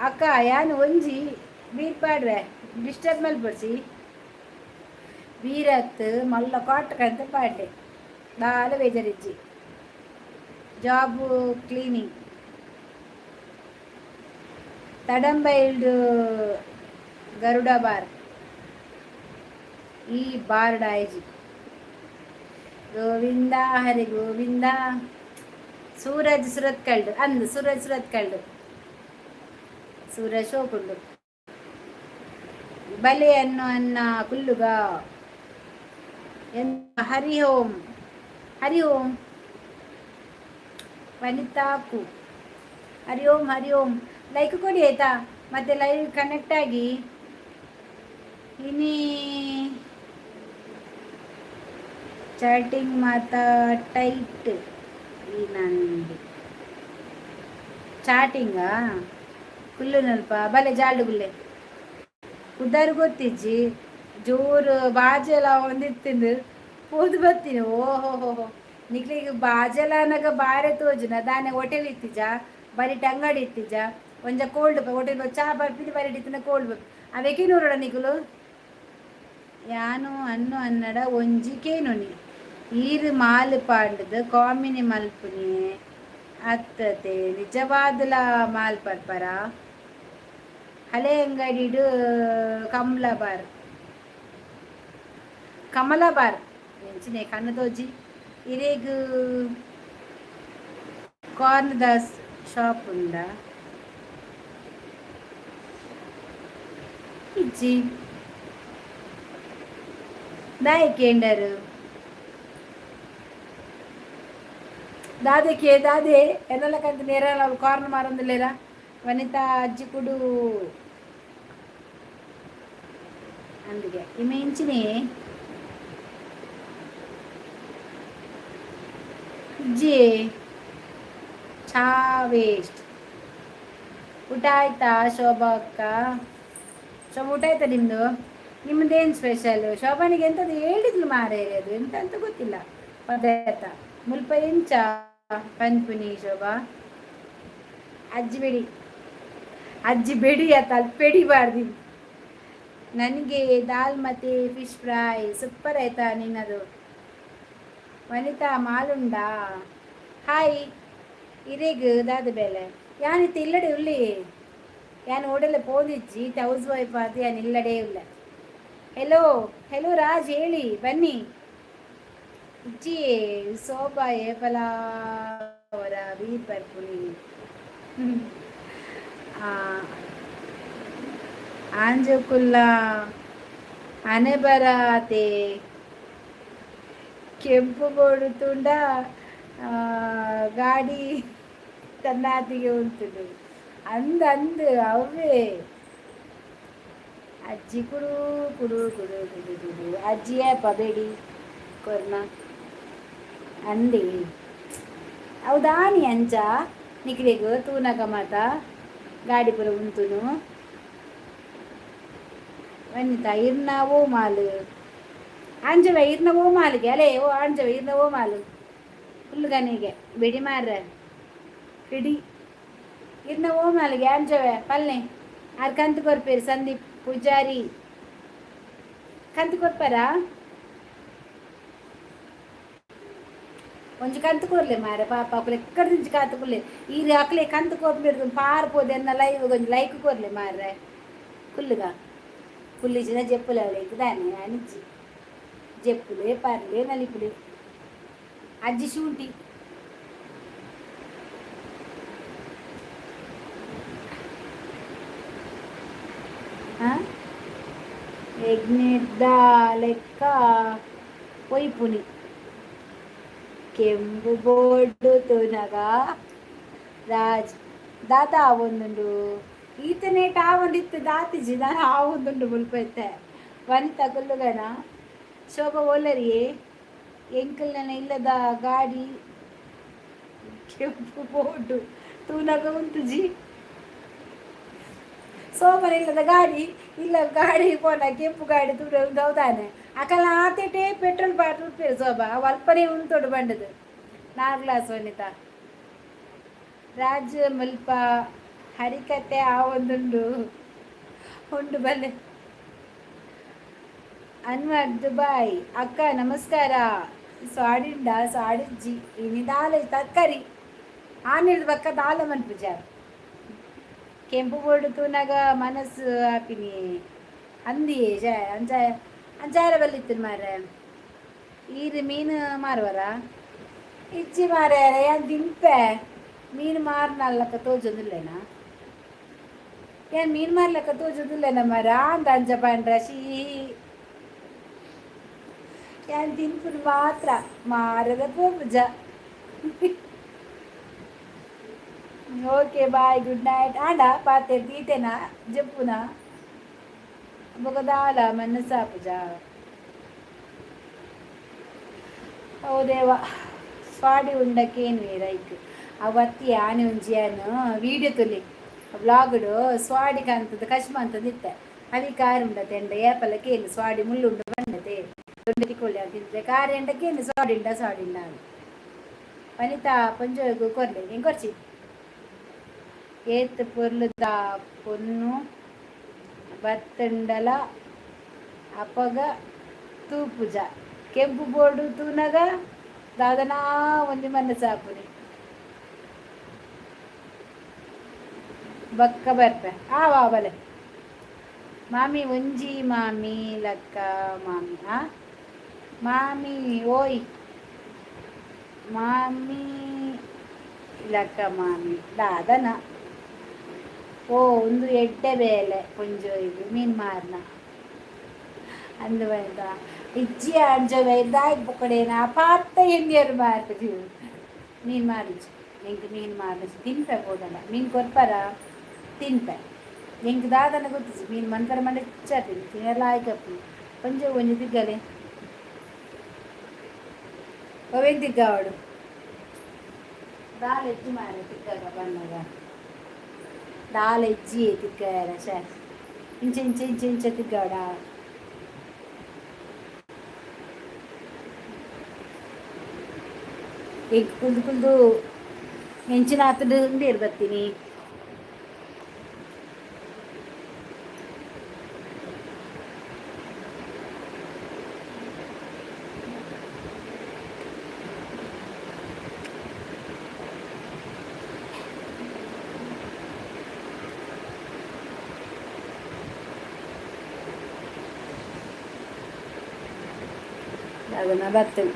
ಅಕ್ಕ, ಯಾನು ಒಂಜಿ ಬೀರ್ ಪಾಡ್ವೆ, ಡಿಸ್ಟರ್ಬ್ ಮಲ್ಪೊಡ್ಚಿ. ಬೀರತ್ ಮಲ್ಲ ಕಾಟಕಂತ ಪಾಡ್ಲೆ, ದಾಲ ಬೇಜಾರಿಜ್ಜಿ. Job cleaning. ತಡಂಬೈಲ್ಡ್ ಗರುಡ ಬಾರ್. ಈ ಬಾರ್ಡ್ ಆಯ್ಜಿ. ಗೋವಿಂದ ಹರಿ ಗೋವಿಂದ. ಸೂರಜ್ ಸುರತ್ಕಲ್ಡ್ ಅಂದು. ಸೂರಜ್ ಸುರತ್ಕಲ್ಡ್. ಸೂರಜ್ ಶೋಕುಂಡು. ಬಲೆ ಅನ್ನು ಅನ್ನ ಕುಲ್ಲುಗ. ಹರಿ ಓಂ ಹರಿ ಓಂ. ವನಿತಾಕು ಹರಿ ಓಂ ಹರಿ ಓಂ. ಲೈಕ್ ಕೊಡಿ ಆಯ್ತಾ? ಮತ್ತೆ ಲೈವ್ ಕನೆಕ್ಟ್ ಆಗಿ. ಇನಿ ಚಾಟಿಂಗ್ ಮಾತಾ ಟೈಟ್. ಈ ನಂದು ಚಾಟಿಂಗಾ? ಕುಲ್ಲುನಲ್ಪ ಬಲೆ ಜಾಲ್ಡು ಗುಲ್ಲೆ. ಉದಾರು ಗೊತ್ತಿಜ್ಜಿ. ಜೋರು ಬಾಜೆಲ ಒಂದಿತ್ತಿಂದು ಪೋದು ಬತ್ತೀನಿ. ಓಹೋ ಹೋ ಹೋ, ನಿಕ್ಲಿಗೆ ಬಾಜೆಲ ಅನ್ನಗ ಬಾರೆ ತೋಜುನ ದಾನೆ? ಹೋಟೆಲ್ ಇತ್ತಿಜ, ಬರಿಟ್ ಅಂಗಡಿ ಇತ್ತಿಜ. ಒಂಜ ಕೋಲ್ಡ್ ಹೋಟೆಲ್ ಚಾ ಬರ್ಪಿನಿ, ಬರಿಟ್ ಇತ್ತಿನ ಕೋಲ್ಡ್ ಅವೆಕೆ ನೂರಡ ನಿಕುಲು. ಯಾನು ಅನ್ನು ಅನ್ನಡ ಒಂಜಿ ಕೇನುನಿ, ಈರ್ ಮಾಲ್ ಪಾಂಡದ ಕಾಮಿನಿ ಮಲ್ಪುನಿ ಅತ್ತತೆ, ನಿಜವಾದಲ ಮಾಲ್ ಪರ್ಪರ? ಹಳೆ ಅಂಗಡಿಡು ಕಮಲ ಬಾರ್, ಕಮಲ ಬಾರ್ ಎಂಚಿನೆ ಕಣ್ಣು ತೋಜಿ. ಇರೆಗ್ ಕಾರ್ನ್ ದಾಸ್ ಶಾಪ್ ಉಂಡ? ಇಜ್ಜಿ. ದಾಯೆ ಕೇಂಡರು? ದಾದಕ್ಕೆ ದಾದೆ ಎನ್ನಲ ಕಂತ ನೇರ ಕಾರ್ನ್ ಮಾರೊಂದುಲ್ಲೆರಾ? ವನಿತಾ ಅಜ್ಜಿ ಕುಡು అందుకే ఈమె ఇంಚಿని ಇಜ್ಜಿ. ಚಾ ವೇಸ್ಟ್. ಊಟ ಆಯ್ತಾ ಶೋಭಾ ಅಕ್ಕ? ಶೋಭಾ, ಊಟ ಆಯ್ತಾ ನಿಮ್ಮದು? ನಿಮ್ಮದೇನು ಸ್ಪೆಷಲ್? ಶೋಭಾನಿಗೆ ಎಂಥದ್ದು ಹೇಳಿದ್ಲು ಮಾರೇ, ಅದು ಎಂತ ಅಂತ ಗೊತ್ತಿಲ್ಲ. ಪದಾರ್ಥ ಮುಲ್ಪ ಎಂಚ ಪನ್ಪುನಿ ಶೋಭಾ? ಅಜ್ಜಿ ಬೆಡಿ, ಅಜ್ಜಿ ಬೆಡಿ ಆತ ಅಲ್ಲಿ ಪೆಡಿಬಾರ್ದು. ನನಗೆ ದಾಲ್ ಮತ್ತು ಫಿಶ್ ಫ್ರೈ. ಸೂಪರ್ ಆಯ್ತಾ ನಿನ್ನದು. ವನಿತಾ ಮಾಲುಂಡಾ? ಹಾಯ್. ಇರೆಗ್ ದಾದ ಬೇಲೆ? ಯಾನಿತ್ತೆ ಇಲ್ಲಡೆ ಉಲ್ಲಿ. ಯಾನ್ ಓಡಲೆ ಪೋದಿಜ್ಜಿ. ಇತ್ತೆ ಹೌಸ್ ವೈಫ್ ಆದ್ ಯಾನ್ ಇಲ್ಲಡೇ ಉಲ್ಲ. ಹೆಲೋ ಹೆಲೋ ರಾಜ್, ಹೇಳಿ, ಬನ್ನಿ. ಇಜ್ಜಿ. ಶೋಭಾ ಏಪಲ ಅವರ ಬೀರ್ ಪರ್ಪುನಿ. ಆಂಜೋಕುಲ್ಲ ಅನೆಬರಾತೆ ಕೆಂಪು ಬೋರ್ಡು ತೂಂಡ ಗಾಡಿ ತನ್ನಾತಿಗೆ ಉಂತುಂಡು. ಅಂದ್ ಅಂದ್ ಅವೇ. ಅಜ್ಜಿ ಕುಡು ಕುಡು ಕುಡು ಕುಡು ಕುಡು. ಅಜ್ಜಿ ಏಪ ಬೇಡಿ ಕೊರ್ನ ಅಂದಿ? ಹೌದಾನಿ? ಅಂಚ ನಿಕ್ಲೆಗ್ ತೂನಗ ಮಾತ ಗಾಡಿ ಪೂರ ಉಂತುನು. ವನಿತಾ, ಇರ್ನ ಓ ಮಾಲು ಆಂಜವ, ಇರ್ನ ಓ ಮಾಲಿಗೆ ಅಲೇ. ಓ ಆಂಜವ, ಇರ್ನ ಓ ಮಾಲು ಫುಲ್ಗನಿಗೆ ಬಿಡಿ ಮಾರ್ರೆ ಬಿಡಿ. ಇರ್ನ ಓ ಮಾಲಿಗೆ ಆಂಜವೆ ಪಲ್ನೆ. ಆರ್ ಕಂತು ಕೊರ್ಪೇರು? ಸಂದೀಪ್ ಪೂಜಾರಿ ಕಂತು ಕೊರ್ಪಾರಾ? ಒಂಜಿ ಕಂತು ಕೊರ್ಲೆ ಮಾರೆ. ಪಾಪ ಅಕುಲು ಎಕ್ಕಡ ಕಾತುಕುಲ್ಲೆ. ಈ ಅಕ್ಲೆ ಕಂತು ಕೊರ್ಪಿರ್ದು ಪಾರ್ಪೋದು. ಎನ್ನ ಲೈವ್ ಒಂಜಿ ಲೈಕ್ ಕೊರ್ಲೆ ಮಾರ್ರೆ. ಕುಲ್ಲುಗ ಕುಲ್ಲಿಜಿನ ಜೆಪ್ಪುಲೆ ಅವಳಿಗೆ ದಾನೆ ಅನಿಜ್ಜಿ. ಜೆಪ್ಪುಲೆ ಪರ್ಲೆ ನಲಿಪುಲೆ. ಅಜ್ಜಿ ಶುಂಠಿ. ಆ ಎಗ್ನೆದ ಲೆಕ್ಕ ಪೊಯ್ಪುನಿ ಕೆಂಪು ಬೋರ್ಡು ತೂನಗ ರಾಜ್ ದಾದ ಆವೊಂದುಂಡು ಈತನೇಟ್ ಆವೊಂದಿತ್ತು ದಾತಿಜಿ ದಾನ ಆವೊಂದುಂಡು ಮುಲ್ಪ ಇತ್ತೆ. ವನಿತಾ ಕುಲ್ಲುಗನ ಶೋಭಾ ಓಲರಿಯೇ ಎಂಕಲ್ನ ಇಲ್ಲದ ಗಾಡಿ ಕೆಂಪು ಬೋರ್ಡು ತೂನಗ ಉಂತುಜಿ. ಸೋಮನ ಇಲ್ಲದ ಗಾಡಿ ಇಲ್ಲ ಗಾಡಿ ಪೋನ ಕೆಂಪು ಗಾಡಿ ತೂರ ಹೌದಾನೆ ಅಕಲ ಆತೇಟೇ ಪೆಟ್ರೋಲ್ ಪಾಡ್ದು ಉಪ್ಪೇರು ಶೋಭಾ ಅವು ಅಲ್ಪನೇ ಉಂತೊಡು ಬಂಡದು. ನಾಲ್ ಗ್ಲಾಸ್ ವನಿತಾ. ರಾಜ್ ಮುಲ್ಪ ಹರಿಕತೆ ಆವೊಂದುಂಡು ಉಂಡು ಬಲ್ಲೆ. ಅನ್ವರ್ ದುಬಾಯ್ ಅಕ್ಕ ನಮಸ್ಕಾರ. ಸ್ವಾಡಿಂಡ ಸ್ವಾಡಿಜ್ಜಿ ಇನಿ ದಾಲ ತರ್ಕಾರಿ ಆನಿರ್ದ ಬಕ್ಕ ದಾಲ ಮನ್ಪುಜ. ಕೆಂಪು ಬೋರ್ಡು ತೂನಗ ಮನಸ್ಸು ಆಪಿನಿ ಅಂದಿಯೇ ಅಂಚ ಅಂಚಾರ ಬಲ್ಲಿತ್ತು ಮಾರ್ರೆ. ಈರ್ ಮೀನು ಮಾರುವರ? ಇಜ್ಜಿ ಮಾರ್ರೆ, ಯಾನ್ ತಿನ್ಪೆ. ಮೀನು ಮಾರ್ನಲ್ಲಕ್ಕ ತೋಜೊಂದುಲ್ಲೇನಾ? ಯಾನ್ ಮೀನು ಮಾರ್ಲಕ್ಕ ತೋಜೊಂದುಲ್ಲೇನ ಮಾರ್ರೆ? ಆಂದ ಅಂಚ ಪಂಡ್ರ ಶೀ. ಯಾನ್ ತಿನ್ಪುನು ಮಾತ್ರ, ಮಾರದ ಪೋಪುಜ. Okay bye, good night. ಆಂಡ ಪಾತೆರ್ ದೀತೆನಾ ಜಪ್ಪುನ ಬೊಕ ದಾಲ ಮನಸ್ಸಾಪುಜ. ಓ ದೇವ ಸ್ವಾಡಿ ಉಂಡಕೇನ್ವೆ ರೈಕ್ ಅವತ್ತಿ ಆನೆ ಒಂಜಿ ಯಾನ್ ವೀಡಿಯೋ ತುಲಿ ವ್ಲಾಗ್ಡ್ ಸ್ವಾಡಿ ಕಂತದ ಕಶ್ಮ ಅಂತಂದಿತ್ತೆ. ಅವಿ ಕಾರ್ ಉಂಡತೆ ಎಂಡ ಏಪಲ ಕೇನು ಸ್ವಾಡಿ ಮುಳ್ಳುಂಡು ಬಂಡತೆ ದೊಡ್ಡ ತಿಕೊಳ್ಳಿ ಅಂತಿದ್ದೆ. ಕಾರ್ ಎಂಡ ಕೇನು ಸ್ವಾಡಿಂಡ ಸ್ವಾಡಿಂಡ. ವನಿತಾ ಪೊಂಜೋಗು ಕೊರ್ಲೆ ಎಂಕೊರ್ಚಿ ಏತ್ ಪೊರ್ಲುದ ಪೊನ್ನು ಬತ್ತುಂಡಲ ಅಪಗ ತೂಪುಜ. ಕೆಂಪು ಬೋರ್ಡು ತೂನಗ ದಾದನಾ ಒಂಜಿ ಮನಸ್ಸಾಪುನಿ ಬೊಕ್ಕ ಬರ್ಪೆ ಆವಾ ಬಲೆ. ಮಾಮಿ ಒಂಜಿ ಮಾಮಿ ಲಕ್ಕ ಮಾಮಿ ಆ ಮಾಮಿ ಓಯ್ ಮಾಮಿ ಲಕ್ಕ ಮಾಮಿ ದಾದನ. ಓ ಉಂದು ಎಡ್ಡೆ ಬೇಲೆ ಪೊಂಜೋಯಿಗ್ ಮೀನ್ ಮಾರ್ನ ಅಂದು ಬಂದ ಇಜ್ಜಿ ಅಂಜವೆ ದಾಯ್ ಬೊಕ್ಕಡೇನ ಪಾತ್ತ ಎನ್ನಿಯರು ಮಾರ್ಪುಜಿ. ಮೀನ್ ಮಾರುಜಿ ಎಂಕ್ ಮೀನ್ ಮಾರುಜಿ. ತಿನ್ಪೆ ಬೋಡಲ್ಲ ಮೀನ್ ಕೊರ್ಪರ ತಿನ್ಪೆ. ಎಂಕ್ ದಾದನ ಗೊತ್ತಿಜ್ಜಿ ಮೀನ್ ಮನ್ಪರ ಮಂಡ ಹೆಚ್ಚಾಪಿನಿ ತಿನೆಲ್ಲ ಆಯ್ಕಪ್ಪು. ಒಂಜಿ ಒಂಜಿ ತಿಗ್ಗಲೆ ಅವೇನು ತಿಗ್ಗಾವಡು ದಾಲ ಎಜ್ಜಿ ಮಾರೆ ತಿಕ್ಕಾಗ ಬಣ್ಣಗ ದಾಲ ಇಜ್ಜಿ ತಿಕ್ಕಾರ ಶೇ ಇಂಚ ಇಂಚ ಇಂಚ ಇಂಚ ತಿಗ್ಗಾಡ. ಈಗ ಕುಲ್ದು ಕುಲ್ದು ಎಂಚಿನ ಆತುಂಡು ಉಂಡೇರು ಬತ್ತೀನಿ. ಅದನ್ನ ಬತ್ತೀನಿ.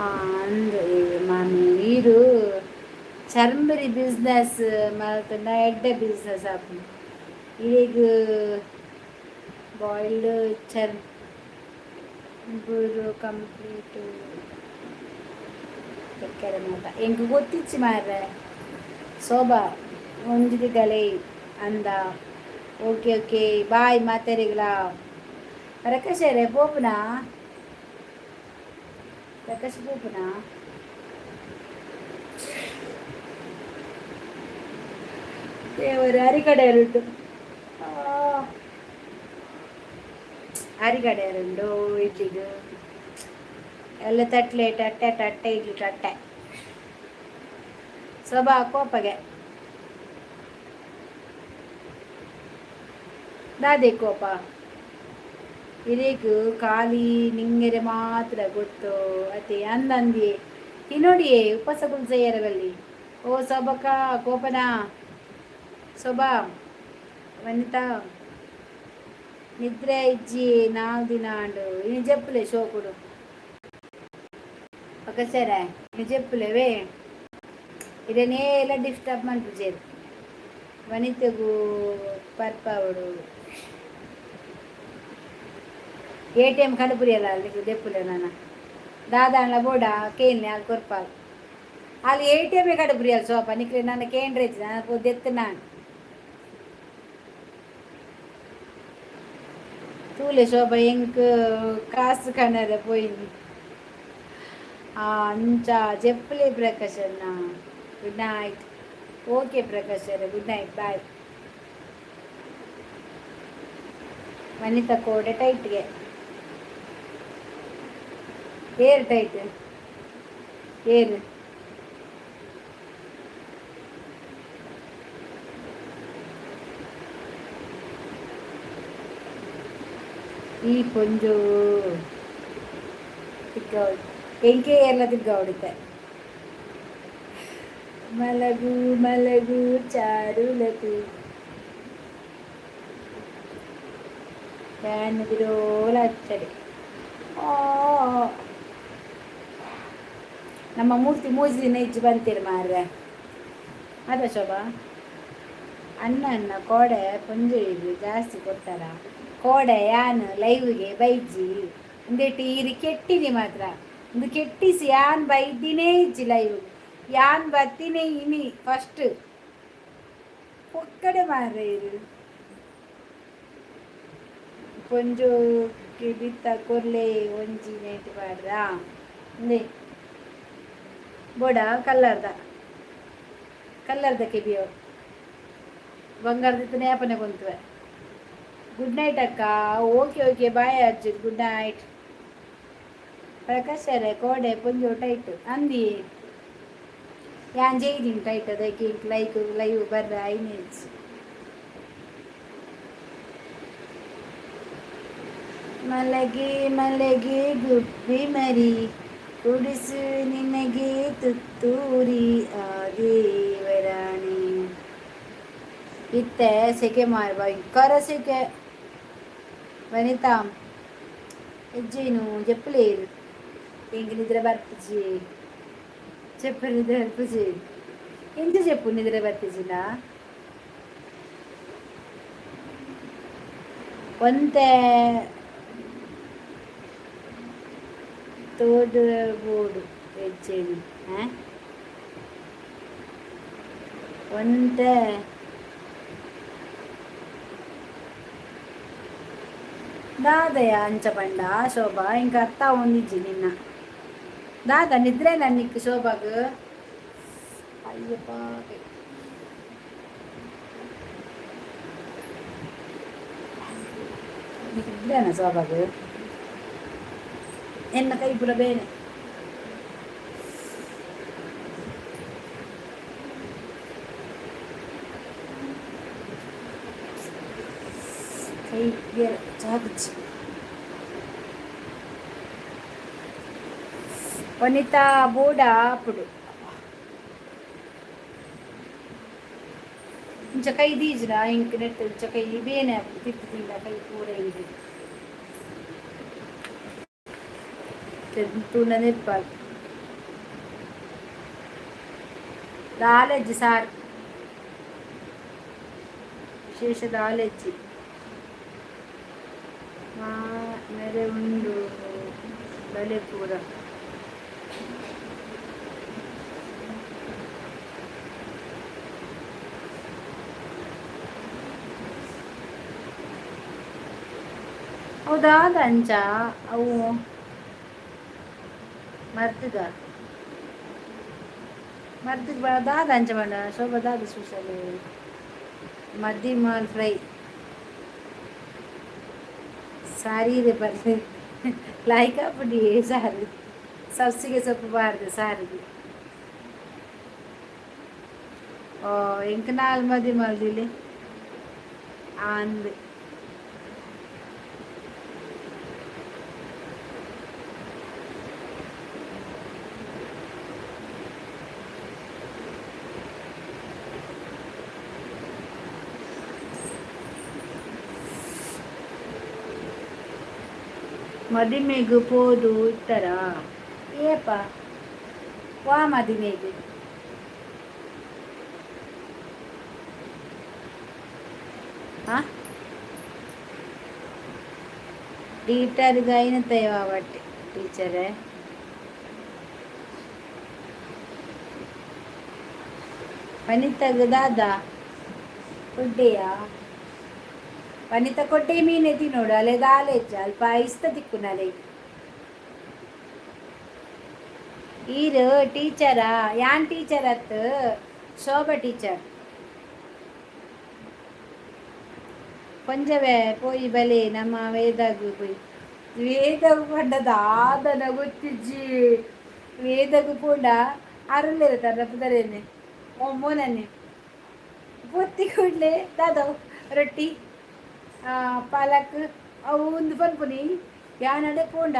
ಅಂದ್ ಮಾಮಿ ಈರು ಚರ್ಮರಿ ಬಿಸ್ನೆಸ್ ಮಲ್ತುಂಡ ಎಡ್ಡೆ ಬಿಸ್ನೆಸ್ ಆಪುಂಡು ಇರೆಗ್. ಬಾಯ್ಲ್ಡ್ ಚರ್ಮ್ ಕಂಪ್ಲೀಟ್ ತೆಕ್ಕೆರೆ ಮಾತ ಎಂಕ್ ಗೊತ್ತಿಜ್ಜಿ ಮಾರ್ರೆ. ಶೋಭಾ ಒಂಜಿ ದಿಗಲೆ ಅಂದ. ಓಕೆ ಓಕೆ ಬಾಯ್ ಮಾತೆರೆಗ್ಲಾ. ಪ್ರಕಾಶರೇ ಪೋಪುನಾ? ಪ್ರಕಾಶ್ ಪೋಪುನಾ? ದೇವರೇ ಅರಿಕಡೆಯರುಂಡು ಅರಿಕಡೆಯರುಂಡು ಇಡ್ಲಿಗ್ ಎಲ್ಲ ತಟ್ಲೆ ಟಟ್ಟೆ ಟಟ್ಟೆ ಇಡ್ಲಿ ಟಟ್ಟೆ. ಶೋಭಾ ಕೋಪಗೆ ದಾದೆ ಕೋಪ ಇರೆಗ್? ಖಾಲಿ ನಿಂಗೆರೆ ಮಾತ್ರ ಗೊತ್ತು ಅತೆ ಅಂದಂದಿ ತಿನ್ನೋಡಿಯೇ ಉಪವಾಸ ಕುಲ್ಸಯ್ಯರ ಬಲ್ಲಿ. ಓ ಶೋಭಕ್ಕ ಕೋಪನಾ? ಶೋಭಾ ವನಿತಾ ನಿದ್ರೆ ಇಜ್ಜಿ ನಾಲ್ ದಿನ ಆಂಡು. ಇನಿ ಜಪ್ಪುಲೆ ಶೋಕುಡು. ఒకసారి ಇನಿ ಜಪ್ಪುಲೆವೇ. ಇರೇನೇಲ ಡಿಸ್ಟರ್ಬ್ ಮನ್ಪುಜೆರ್ ವನಿತೆಗು ಪರ್ಪಾವೊಡು. ಎಟಿಎಂ ಕಡುಪುರಿಯಲ್ಲ ಅಲ್ಲಿ ದೆಪ್ಪುಲೆ ನಾನ ದಾದಾಂಡ್ಲ ಬೋಡ ಕೇನ್ಲೆ ಆಲ್ ಕೊರ್ಪಾಲ್. ಅಲ್ಲಿ ಎಟಿಎಂ ಕಡುಪುರಿಯಲ್ ಸೋಪ ನಿಕ್ಲೆ ನನ್ನ ಕೇಂದ್ರ ಇಜ್ಜಿ ನಾನು ಪೋ ನಾನು ತೂಲೆ ಶೋಭ ಎಂಕ್ ಕಾಸು ಕನರೆ ಪೋಯಿನಿ. ಅಂಚ ಜೆಪ್ಪುಲೆ ಪ್ರಕಾಶ್ ಅಣ್ಣ. Good night. Okay Prakash ಅಣ್ಣ, ಗುಡ್ ನೈಟ್, ಬಾಯ್. ವನಿತಾ ಕೋಡೆ ಟೈಟ್ಗೆ ಏರ್ ಟೈಟ್ ಏರ್. ಈ ಪೊಂಜು ಎಂಕೆ ಎಲ್ಲ ತಿರ್ಗ ಹೊಡಿತೆ. ಮಲಗು ಮಲಗು ಚಾರುಲತಿ ಫ್ಯಾನ್ ಬಿರೋಲ ಹಚ್ಚಡಿ. ನಮ್ಮ ಮೂರ್ತಿ ಮೂಜಿ ದಿನ ಇಜ್ಜಿ ಬಂತೀರಿ ಮಾರ್ರೆ. ಅದ ಶೋಭಾ ಅಣ್ಣ ಅಣ್ಣ ಕೋಡೆ ಪೊಂಜು ಜಾಸ್ತಿ ಕೊಡ್ತಾರ ಕೋಡೆ ಯಾನ್ ಲೈವ್ಗೆ ಬೈಜಿ ಒಂದೆಟ್ಟು ಈರಿ ಕೆಟ್ಟಿನಿ ಮಾತ್ರ ಒಂದು ಕೆಟ್ಟಿಸಿ ಯಾನ್ ಬೈದಿನೇ ಇಜ್ಜಿ ಲೈವ್ ಯಾನ್ ಬತ್ತಿನೇ ಇನಿ ಫಸ್ಟ್ ಪೊಕ್ಕಡೆ ಮಾರ್ರೆ ಇರು ಪೊಂಜು ಬಿತ್ತ ಕೊರ್ಲೆ ಒಂಜಿ ನೆಟ್ ಪಾಡ್ರಾ ಇಂದೆ ಬೋಡ ಕಲ್ಲರ್ದ ಕಲ್ಲರ್ದ ಕೆಬಿಯೋ ಬಂಗಾರದ ನೇಪನೆ ಕೊಂತುವೆ. ಗುಡ್ ನೈಟ್ ಅಕ್ಕ. Okay okay, bye Arjun, good night. Prakash ಕೋಡೆ ಪೊಂಜು ಟೈಟ್ ಅಂದಿ ಯಾನ್ ಜೈದಿನ ಟೈಟ್ ಅದಕ್ಕೆ ಲೈಕ್ ಲೈವ್ ಬರ್ರ ಐನೇಜ್. ಮಲಗಿ ಮಲಗಿ ಗುಬ್ಬಿ ಮರಿ ಕುಡಿಸು ನಿನಗೆ ತುತ್ತೂರಿ ಆ ದೇವರಾಣಿ. ಇತ್ತೆ ಸೆಕೆ ಮಾರ್ ಭಯಂಕರ ಸೆಕೆ. ವನಿತಾ ಹೆಜ್ಜೇನು ಜಪ್ಪಲೇರು ಎಂಕ್ ನಿದ್ರೆ ಬರ್ಪುಜಿ చెప్పు ನಿದ್ರೆ ಬರ್ಪುಜಿ ಎಂಚ చెప్పು ನಿದ್ರೆ ಬರ್ತಿಜಿನ ಒಂತೆ ತೋಡು ಬೋಡು ಹೆಜ್ಜೇನು ಒಂತೆ ದಾದಯ ಅಂಚ ಪಂಡ ಶೋಭಾ ಇಂಕ ಅರ್ಥ ಒಂದಿಜ್ಜಿ ನಿನ್ನ ದಾದ ನಿದ್ರೆ ನನ್ನಿಕ್ ಶೋಭಾಗ್ ಅಯ್ಯಪ್ಪ ನಿದ್ರೆನ ಶೋಭಾಗ್ ಎನ್ನ ಕೈ ಪೂರ ಬೇನೆ. ಕೈ ಜಾಗಚ್ಚಿ ವನಿತಾ ಬೋಡ ಅಪ್ಪುಡು ಇಂಚ ಕೈ ದೀಜ್ರ ಇಂಕ್ ನೆಟ್ ಇಂಚ ಕೈ ಬೇನೆ ತಿಪ್ಪು ತಿಂಡ ಕೈ ಪೂರ ಇಂಜಿ ತೂನ ನಿರ್ಪಾಲ್ ದಾಲೆಜ್ಜಿ ಸಾರ್ ವಿಶೇಷ ದಾಲೆಜ್ಜಿ ನೆರೆ ಉಂಡು ಬಲೆ ಪೂರ. ಹೌದಾದ ಅಂಚ ಅವು ಮರ್ತಿದ ಮರ್ತಿಗ್ ದಾದ ಅಂಚ ಬಂಡ ಶೋಭ ದಾದ ಸ್ಪೆಷಲ್ ಮದ್ದಿ ಮಾಲ್ ಫ್ರೈ ಸಾರಿ ರೇ ಬರ್ಲಿ ಲಾಯ್ಕ ಪುಡಿ ಸಾರು ಸಬ್ಸಿಗೆ ಸೊಪ್ಪು ಬಾರ್ದು ಸಾರಿಗೆ. ಓ ಎಂಕ್ ನಾಲ್ ಮದಿ ಮಲ್ದಿಲೆ ಅಂದ್ ಮದಿಮೆಗ್ ಪೋದು ಇತ್ತರ ಏಪ ವಾ ಮದಿಮೆಗ್. ಟೀಚರ್ಗೆ ಐನತೈವ ಟೀಚರೇ. ವನಿತಾಗ ದಾದಾ ಕೊಡ್ಡೆಯಾ? ವನಿತಾ ಕೊಡ್ಡೆ ಮೀನು ತಿನ್ನೋಡು ಅಲೆ ದಾಲೆಜ್ಜ ಅಲ್ಪ ಐಸ್ತ ತಿಕ್ಕುನಲೆ. ಈರು ಟೀಚರಾ? ಯಾನ್ ಟೀಚರ್ ಅತ್ತು, ಶೋಭಾ ಟೀಚರ್. ಕೊಂಜವೇ ಪೋಯಿ ಬಲೆ ನಮ್ಮ ವೇದಾಗು ಪೋಯಿ. ವೇದಗು ಪಂಡ ದಾದನ ಗೊತ್ತಿಜ್ಜಿ. ವೇದಗು ಪೋಂಡ ಅರುಲ್ಲೆರ್ ತನ್ನ ಪುದರೇನೆ ಮೋನನ್ನೆ ಪೊತ್ತಿ ಕೂಡಲೇ ದಾದವು ರೊಟ್ಟಿ ಪಾಲಕ್ ಅವು ಒಂದು ಪನ್ಪುನಿ. ಯಾನಡೆ ಪೋಂಡ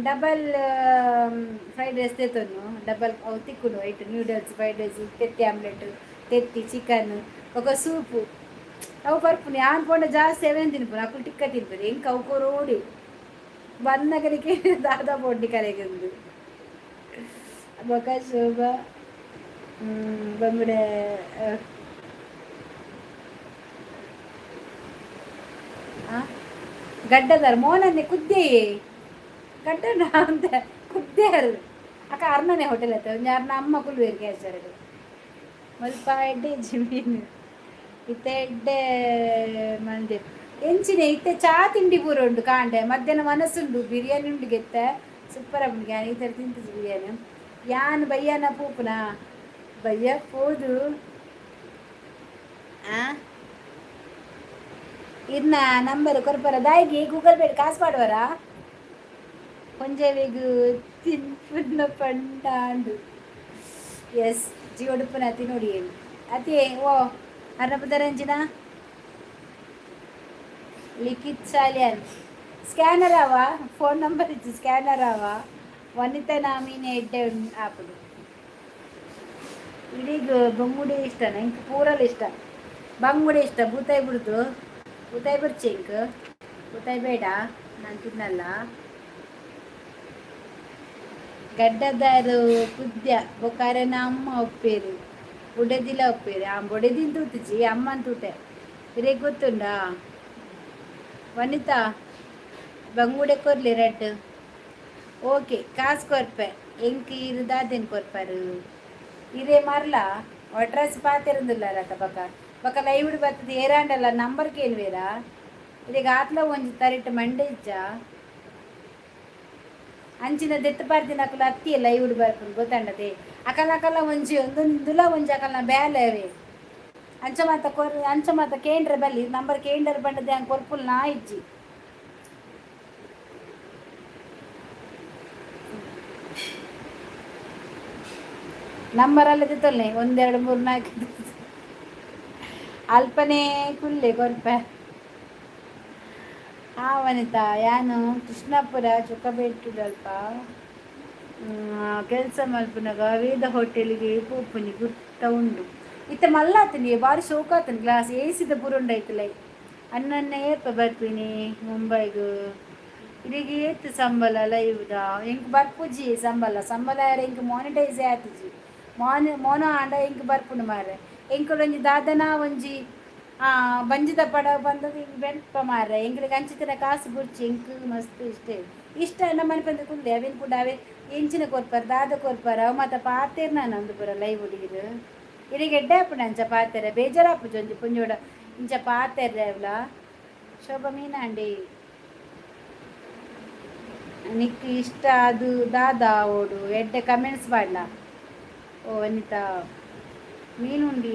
ಡಬಲ್ ಫ್ರೈಡ್ ರೈಸ್ ತೇತೊನ್ನು ಡಬಲ್ ಅವು ತಿಕ್ಕುಂಡು. ಐಟ್ ನೂಡಲ್ಸ್, ಫ್ರೈಡ್ ರೈಸ್, ತೆತ್ತಿ ಆಮ್ಲೆಟ್, ತೆತ್ತಿ, ಚಿಕನ್ ಬೊಕ ಸೂಪು ಅವು ಪರ್ಪುನಿ. ಯಾನ್ ಪೋಂಡ ಜಾಸ್ತಿ ಅವೇನು ತಿನ್ಪುನು, ಅಕುಲು ಟಿಕ್ಕ ತಿನ್ಪುನಿ. ಎಂಕ್ ಅವು ಕೊರೋಡಿ ಬನ್ನಗನಿಗೆ ದಾದ ಪೋಂಡಿ ಕರೆಗೊಂದು. ಬೊಕ ಶೋಭಾ ಬಂಗುಡೆ ಗಡ್ಡದಾರ ಮೋನನ್ನೆ ಕುದ್ದೆಯೇ ಗಡ್ಡ ಅಂತ ಕುದ್ದೇರು. ಅಕ್ಕ ಅರ್ನನೆ ಹೋಟೆಲ್ ಆಯ್ತು. ಒಂಜಿ ಅರ್ನ ಅಮ್ಮ ಕುಲ್ವೇರು ಕ್ಯಾಶರ್ಡ್. ಮುಲ್ಪ ಎಡ್ಡೆ ಇಜ್ಜಿ ಮೀನು ಇತ್ತೆ ಎಡ್ಡೆ ಮಲ್ದೆರ್. ಎಂಚಿನೆ ಇತ್ತೆ ಚಾ ತಿಂಡಿ ಪೂರ ಉಂಡು. ಕಾಂಡೆ ಮಧ್ಯಾಹ್ನ ಮನಸ್ಸುಂಡು, ಬಿರಿಯಾನಿ ಉಂಡು ಗೆತ್ತ. ಸೂಪರ್ ಆಪುಂಡು. ಯಾನ್ ಈ ಥರ ತಿಂತಿಜಿ ಬಿರಿಯಾನಿ. ಯಾನ್ ಬಯ್ಯನ ಪೋಪುನ ಬಯ್ಯ ಪೋದು. ಆ ಇರ್ನ ನಂಬರ್ ಕೊರ್ಪರ ದಾಯಿಗೆ? ಗೂಗಲ್ ಪೇ ಕಾಸು ಪಾಡುವರಾ? ಒಂಜೆವಿಗ್ ತಿನ್ಪುನ ಪಂಡಾಂಡು. ಎಸ್, ಜೀವಡುಪ್ಪುನ ತಿನ್ನೋಡಿ ಅತಿ. ಓ ಅರ್ನ ಪುದರಂಜಿನ ಲಿಖಿತ್ ಸಾಲ್ಯಾನ್. ಸ್ಕ್ಯಾನರ್ ಆವ? ಫೋನ್ ನಂಬರ್ ಇತ್ತು, ಸ್ಕ್ಯಾನರ್ ಆವ? ವನಿತಾ ನಾಮೀನೆ ಎಡ್ಡೆ ಆಪುಂಡು. ಇಡೀಗ ಬಂಗುಡೆ ಇಷ್ಟನ? ಇಂಕ್ ಪೂರಲ ಇಷ್ಟ. ಬಂಗುಡೆ ಇಷ್ಟ. ಬೂತಾಯಿ ಬಿಡ್ದು, ಬೂತಾಯಿ ಬರ್ಚಿ. ಇಂಕ್ ಬೂತಾಯಿ ಬೇಡ, ನಾನು ತಿನ್ನಲ್ಲ. ಗಡ್ಡದಾರು ಕುದ್ಯ ಬೊಕಾರೆನ ಅಮ್ಮ ಒಪ್ಪೇರು, ಬುಡೆದಿಲ ಒಪ್ಪೇರು. ಆ ಬೊಡೆದಿನ ತೂತುಜಿ, ಅಮ್ಮನ ತೂತೆ. ಇರೆಗ್ ಗೊತ್ತುಂಡಾ ವನಿತಾ? ಬಂಗುಡೆ ಕೊರ್ಲಿ ರೆಡ್. ಓಕೆ, ಕಾಸು ಕೊರ್ಪೆ. ಎಂಕ್ ಇರು ದಾದೆನ್ ಕೊರ್ಪರು? ಇರೇ ಮರ್ಲ ಒಟ್ರಾಸಿ ಪಾತೆರಂದುಲ್ಲಾರತ. ಬಕ ಬಕ ಲೈವ್ಡ್ ಬತ್ತದ ಏರಾಂಡಲ್ಲ ನಂಬರ್ ಕೇಳುವೇರಾ? ಇರೆಗ್ ಆತ್ಲ ಒಂಜಿ ತರಿಟ್ ಮಂಡೆ ಇಜ್ಜ? ಅಂಚಿನ ದೆತ್ತ್ ಪಾಡ್ದಿನಕುಲು ಅತ್ತಿಯೆ ಲೈವ್ಡ್ ಬರ್ಪುಂಡು ಗೊತ್ತಂಡತೆ. ಅಕಲ ಅಕಲ ಒಂಜಿ ಒಂದೊಂದುಲ ಒಂಜಿ ಅಕಲ್ನ ಬೇಲೆ ಅವೇ. ಅಂಚ ಮಾತ ಕೊರ್, ಅಂಚ ಮಾತ ಕೇಂಡ್ರೆ ಬಲ್ಲಿ. ನಂಬರ್ ಕೇಂಡರ್ ಪಂಡದೆ ಅಂಗ್ ಕೊರ್ಪುಲ್ ನಾ ಇಜ್ಜಿ. ನಂಬರ್ ಅಲ್ಲದೆ ತೊಲ್ಲೆ ಒಂದೆರಡು ಮೂರು ನಾಲ್ಕು ಅಲ್ಪನೇ ಕುಲ್ಲೆ ಕೊರ್ಪೆ. ಹಾ ವನಿತಾ, ಯಾನು ಕೃಷ್ಣಾಪುರ ಚೊಕ್ಕಬೆಟ್ಟುದಲ್ಪ ಕೆಲಸ ಮಲ್ಪುನಗ ವೇದ ಹೋಟೆಲ್ಗೆ ಪೋಪುನಿ, ಗುರ್ತ ಉಂಡು. ಇತ್ತೆ ಮಲ್ಲಾತನಿ, ಬಾರಿ ಶೋಕಾತನಿ. ಗ್ಲಾಸ್ ಏಸಿದ ಪೂರ ಉಂಡೈತಲೈ. ಅಣ್ಣನ್ನೇ ಏಪ ಬರ್ಪಿನಿ ಮುಂಬೈಗ್? ಇರೆಗ್ ಏತ್ ಸಂಬಳ ಲೈವ್ದ? ಎಂಕ್ ಬರ್ಪುಜಿ ಸಂಬಳ. ಸಂಬಳ ಆಯೆರೆ ಎಂಕ್ ಮಾನಿಟೈಸ್ ಆತಿಜಿ. ಮೋನ ಮೋನೋ ಆಂಡ ಎಂಕ್ ಬರ್ಪುಂಡು ಮಾರ್ರೆ. ಎಂಕುಲೊಂಜಿ ದಾದನಾ ಒಂಜಿ ಬಂಜಿದ ಪಡವು ಪಂದದು ಇಂಕ್ ಬೆನ್ಪ ಮಾರ್ರೆ. ಎಂಕ್ಲೆಗ್ ಅಂಚಿತ್ತಿನ ಕಾಸು ಬುಡ್ಚಿ. ಎಂಕ್ ಮಸ್ತ್ ಇಷ್ಟ. ಇಷ್ಟ ಆಂಡ ಮನ್ಪಂದೆ ಕುಲ್ಲೆ. ಅವೆನ್ ಪುಡ ಅವೆ ಎಂಚಿನ ಕೊರ್ಪರ್, ದಾದ ಕೊರ್ಪರ್, ಅವು ಮಾತ ಪಾತೆರ್ನ ನಂದು ಪೂರ ಲೈವ್ ಹುಡುಗಿರು. ಇರೆಗ್ ಎಡ್ಡೆ ಆಪುಂಡು ಅಂಚ ಪಾತೆರ. ಬೇಜಾರಾಪುಜಿ ಒಂಜಿ ಪೊಂಜೋಡ ಇಂಚ ಪಾತೆರ್ರೆ ಅವ್ಲ? ಶೋಭಾ ಮೀನಾಂಡಿ, ನಿಕ್ ಇಷ್ಟ ಅದು ದಾದ ಓಡು ಎಡ್ಡೆ ಕಮೆಂಟ್ಸ್ ಪಾಡ್ಲ. ಓ ವನಿತಾ, ಮೀನುಂಡಿ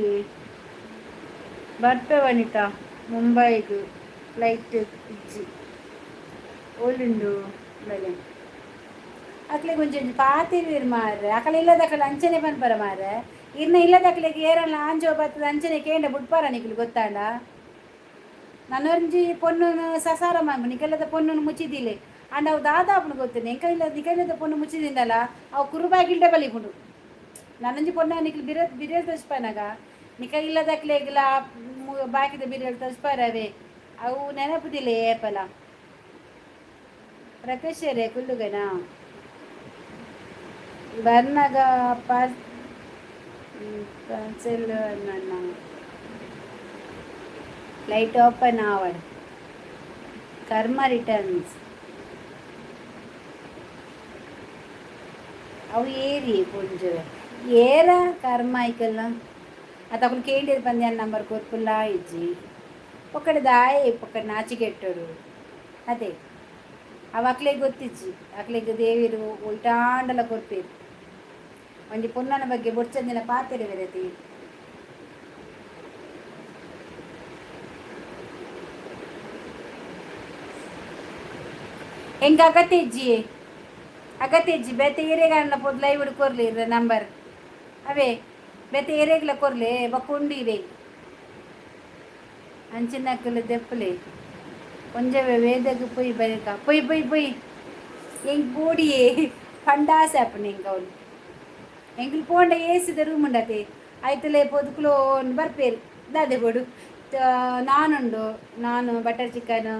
ಬರ್ಪೆ ವನಿತಾ. ಮುಂಬೈಗ್ ಫ್ಲೈಟ್ ಇಜ್ಜಿ. ಓಲುಂಡು ಬಲೆ. ಅಕ್ಲೆಗ್ ಒಂಜಿ ಒಂಜಿ ಪಾತೆರ್ವೆರ್ ಮಾರ್ರೆ. ಅಕಲ್ ಇಲ್ಲದಕಲ್ ಅಂಚನೆ ಪನ್ಪರ ಮಾರ್ರೆ. ಇರ್ನ ಇಲ್ಲದಕ್ಲೆಗ್ ಏರಲ್ಲ ಆಂಜೋ ಬತ್ತದ ಅಂಚನೆ ಕೇಂಡ ಬುಡ್ಪಾರ ನಿಕುಲು, ಗೊತ್ತಾಂಡ? ನನೊಂಜಿ ಪೊಣ್ಣುನು ಸಸಾರ ಮನ್ಪು. ನಿಕಲ್ಲದ ಪೊಣ್ಣುನು ಮುಚ್ಚಿದಿಲೆ ಅಂಡ ಅವು ದಾದ ಆಪುಂಡು ಗೊತ್ತುಂಡು? ಎಂಕಲ್ ನಿಕಲ್ಲದ ಪೊಣ್ಣು ಮುಚ್ಚಿದಿಂಡಲ ಅವು ಕುರುಬಾಗಿಲ್ಡೆ ಬಲಿಪುಂಡು. ನನೊಂಜಿ ಪೊಣ್ಣ ನಿಕಲ್ ಬಿರ ಬಿರೆಲ್ ತೋಜ್ಪಾನಗ ನಿಕ ಇಲ್ಲದಕ್ಲೆಗ್ಲ ಬಾಕಿದ ಬಿರೆಲ್ ತೋಜ್ಪಾರವೇ. ಅವು ನೆನಪುದಿಲ್ಲ ಏಪಲ. ಪ್ರಕಾಶರೇ ಕುಲ್ಲುಗನ ಬರ್ನಗ ಪಾರ್ಸೆಲ್ ನನ್ನ ಲೈಟ್ ಓಪನ್ ಆವಡ್. ಕರ್ಮ ರಿಟರ್ನ್ಸ್. ಅವು ಏರಿ ಪೊಂಜುವೆ ಏರ ಕರ್ಮ ಐಕಲ್ಲ. ಅತ್ತ ಅಕುಲು ಕೇಂಡಿರ್ ಪಂದ್ಯಾನ ನಂಬರ್ ಕೊರ್ಪುಲ್ಲ ಇಜ್ಜಿ. ಪೊಕ್ಕಡೆ ದಾಯೆ ಪೊಕ್ಕಡೆ ನಾಚಿಕೆಟ್ಟೋಡು ಅದೇ. ಅವು ಅಕ್ಲೆಗ್ ಗೊತ್ತಿಜ್ಜಿ. ಅಕ್ಲೆಗ್ ದೇವೆರು ಒಯ್ಟಾಂಡಲ ಕೊರ್ಪೇರು. ಒಂಜಿ ಪೊನ್ನನ ಬಗ್ಗೆ ಬೊಡ್ಚಂದಿನ ಪಾತೆರ ಬೇರೆತಿ. ಎಂಕ್ ಅಗತ್ಯ ಇಜ್ಜಿ, ಅಗತ್ಯ ಇಜ್ಜಿ. ಬೇತೆ ಏರೆಗಾಂಡಲ ಪೋದು ಲೈವ್ ಕೊರ್ಲಿ ನಂಬರ್. ಅವೇ ಬೇತೆ ಏರೆಗ್ಲ ಕೊರ್ಲೆ. ಬೊಕ್ಕ ಉಂಡು ಇರೆಗ್. ಅಂಚಿನಕುಲು ದೆಪ್ಪುಲೆ. ಒಂಜವೆ ವೇದಗ್ ಪೊಯ್ ಬರೆಕ. ಪೊಯ್ ಪೊಯ್ ಪೊಯ್. ಎಂಕ್ ಬೋಡಿಯೇ ಪಂಡ ಆಸೆ ಆಪುಂಡು ಎಂಕ್ ಅವ್ಲು. ಎಂಕ್ಲು ಪೋಂಡ ಏಸಿದ ರೂಮ್ ಉಂಡತೆ, ಐತಲೇ ಪೋದು ಕುಲೋಂದು ಬರ್ಪೇರು. ದಾದೆ ಬೋಡು? ನಾನ್ ಉಂಡು, ನಾನು, ಬಟರ್ ಚಿಕನ್,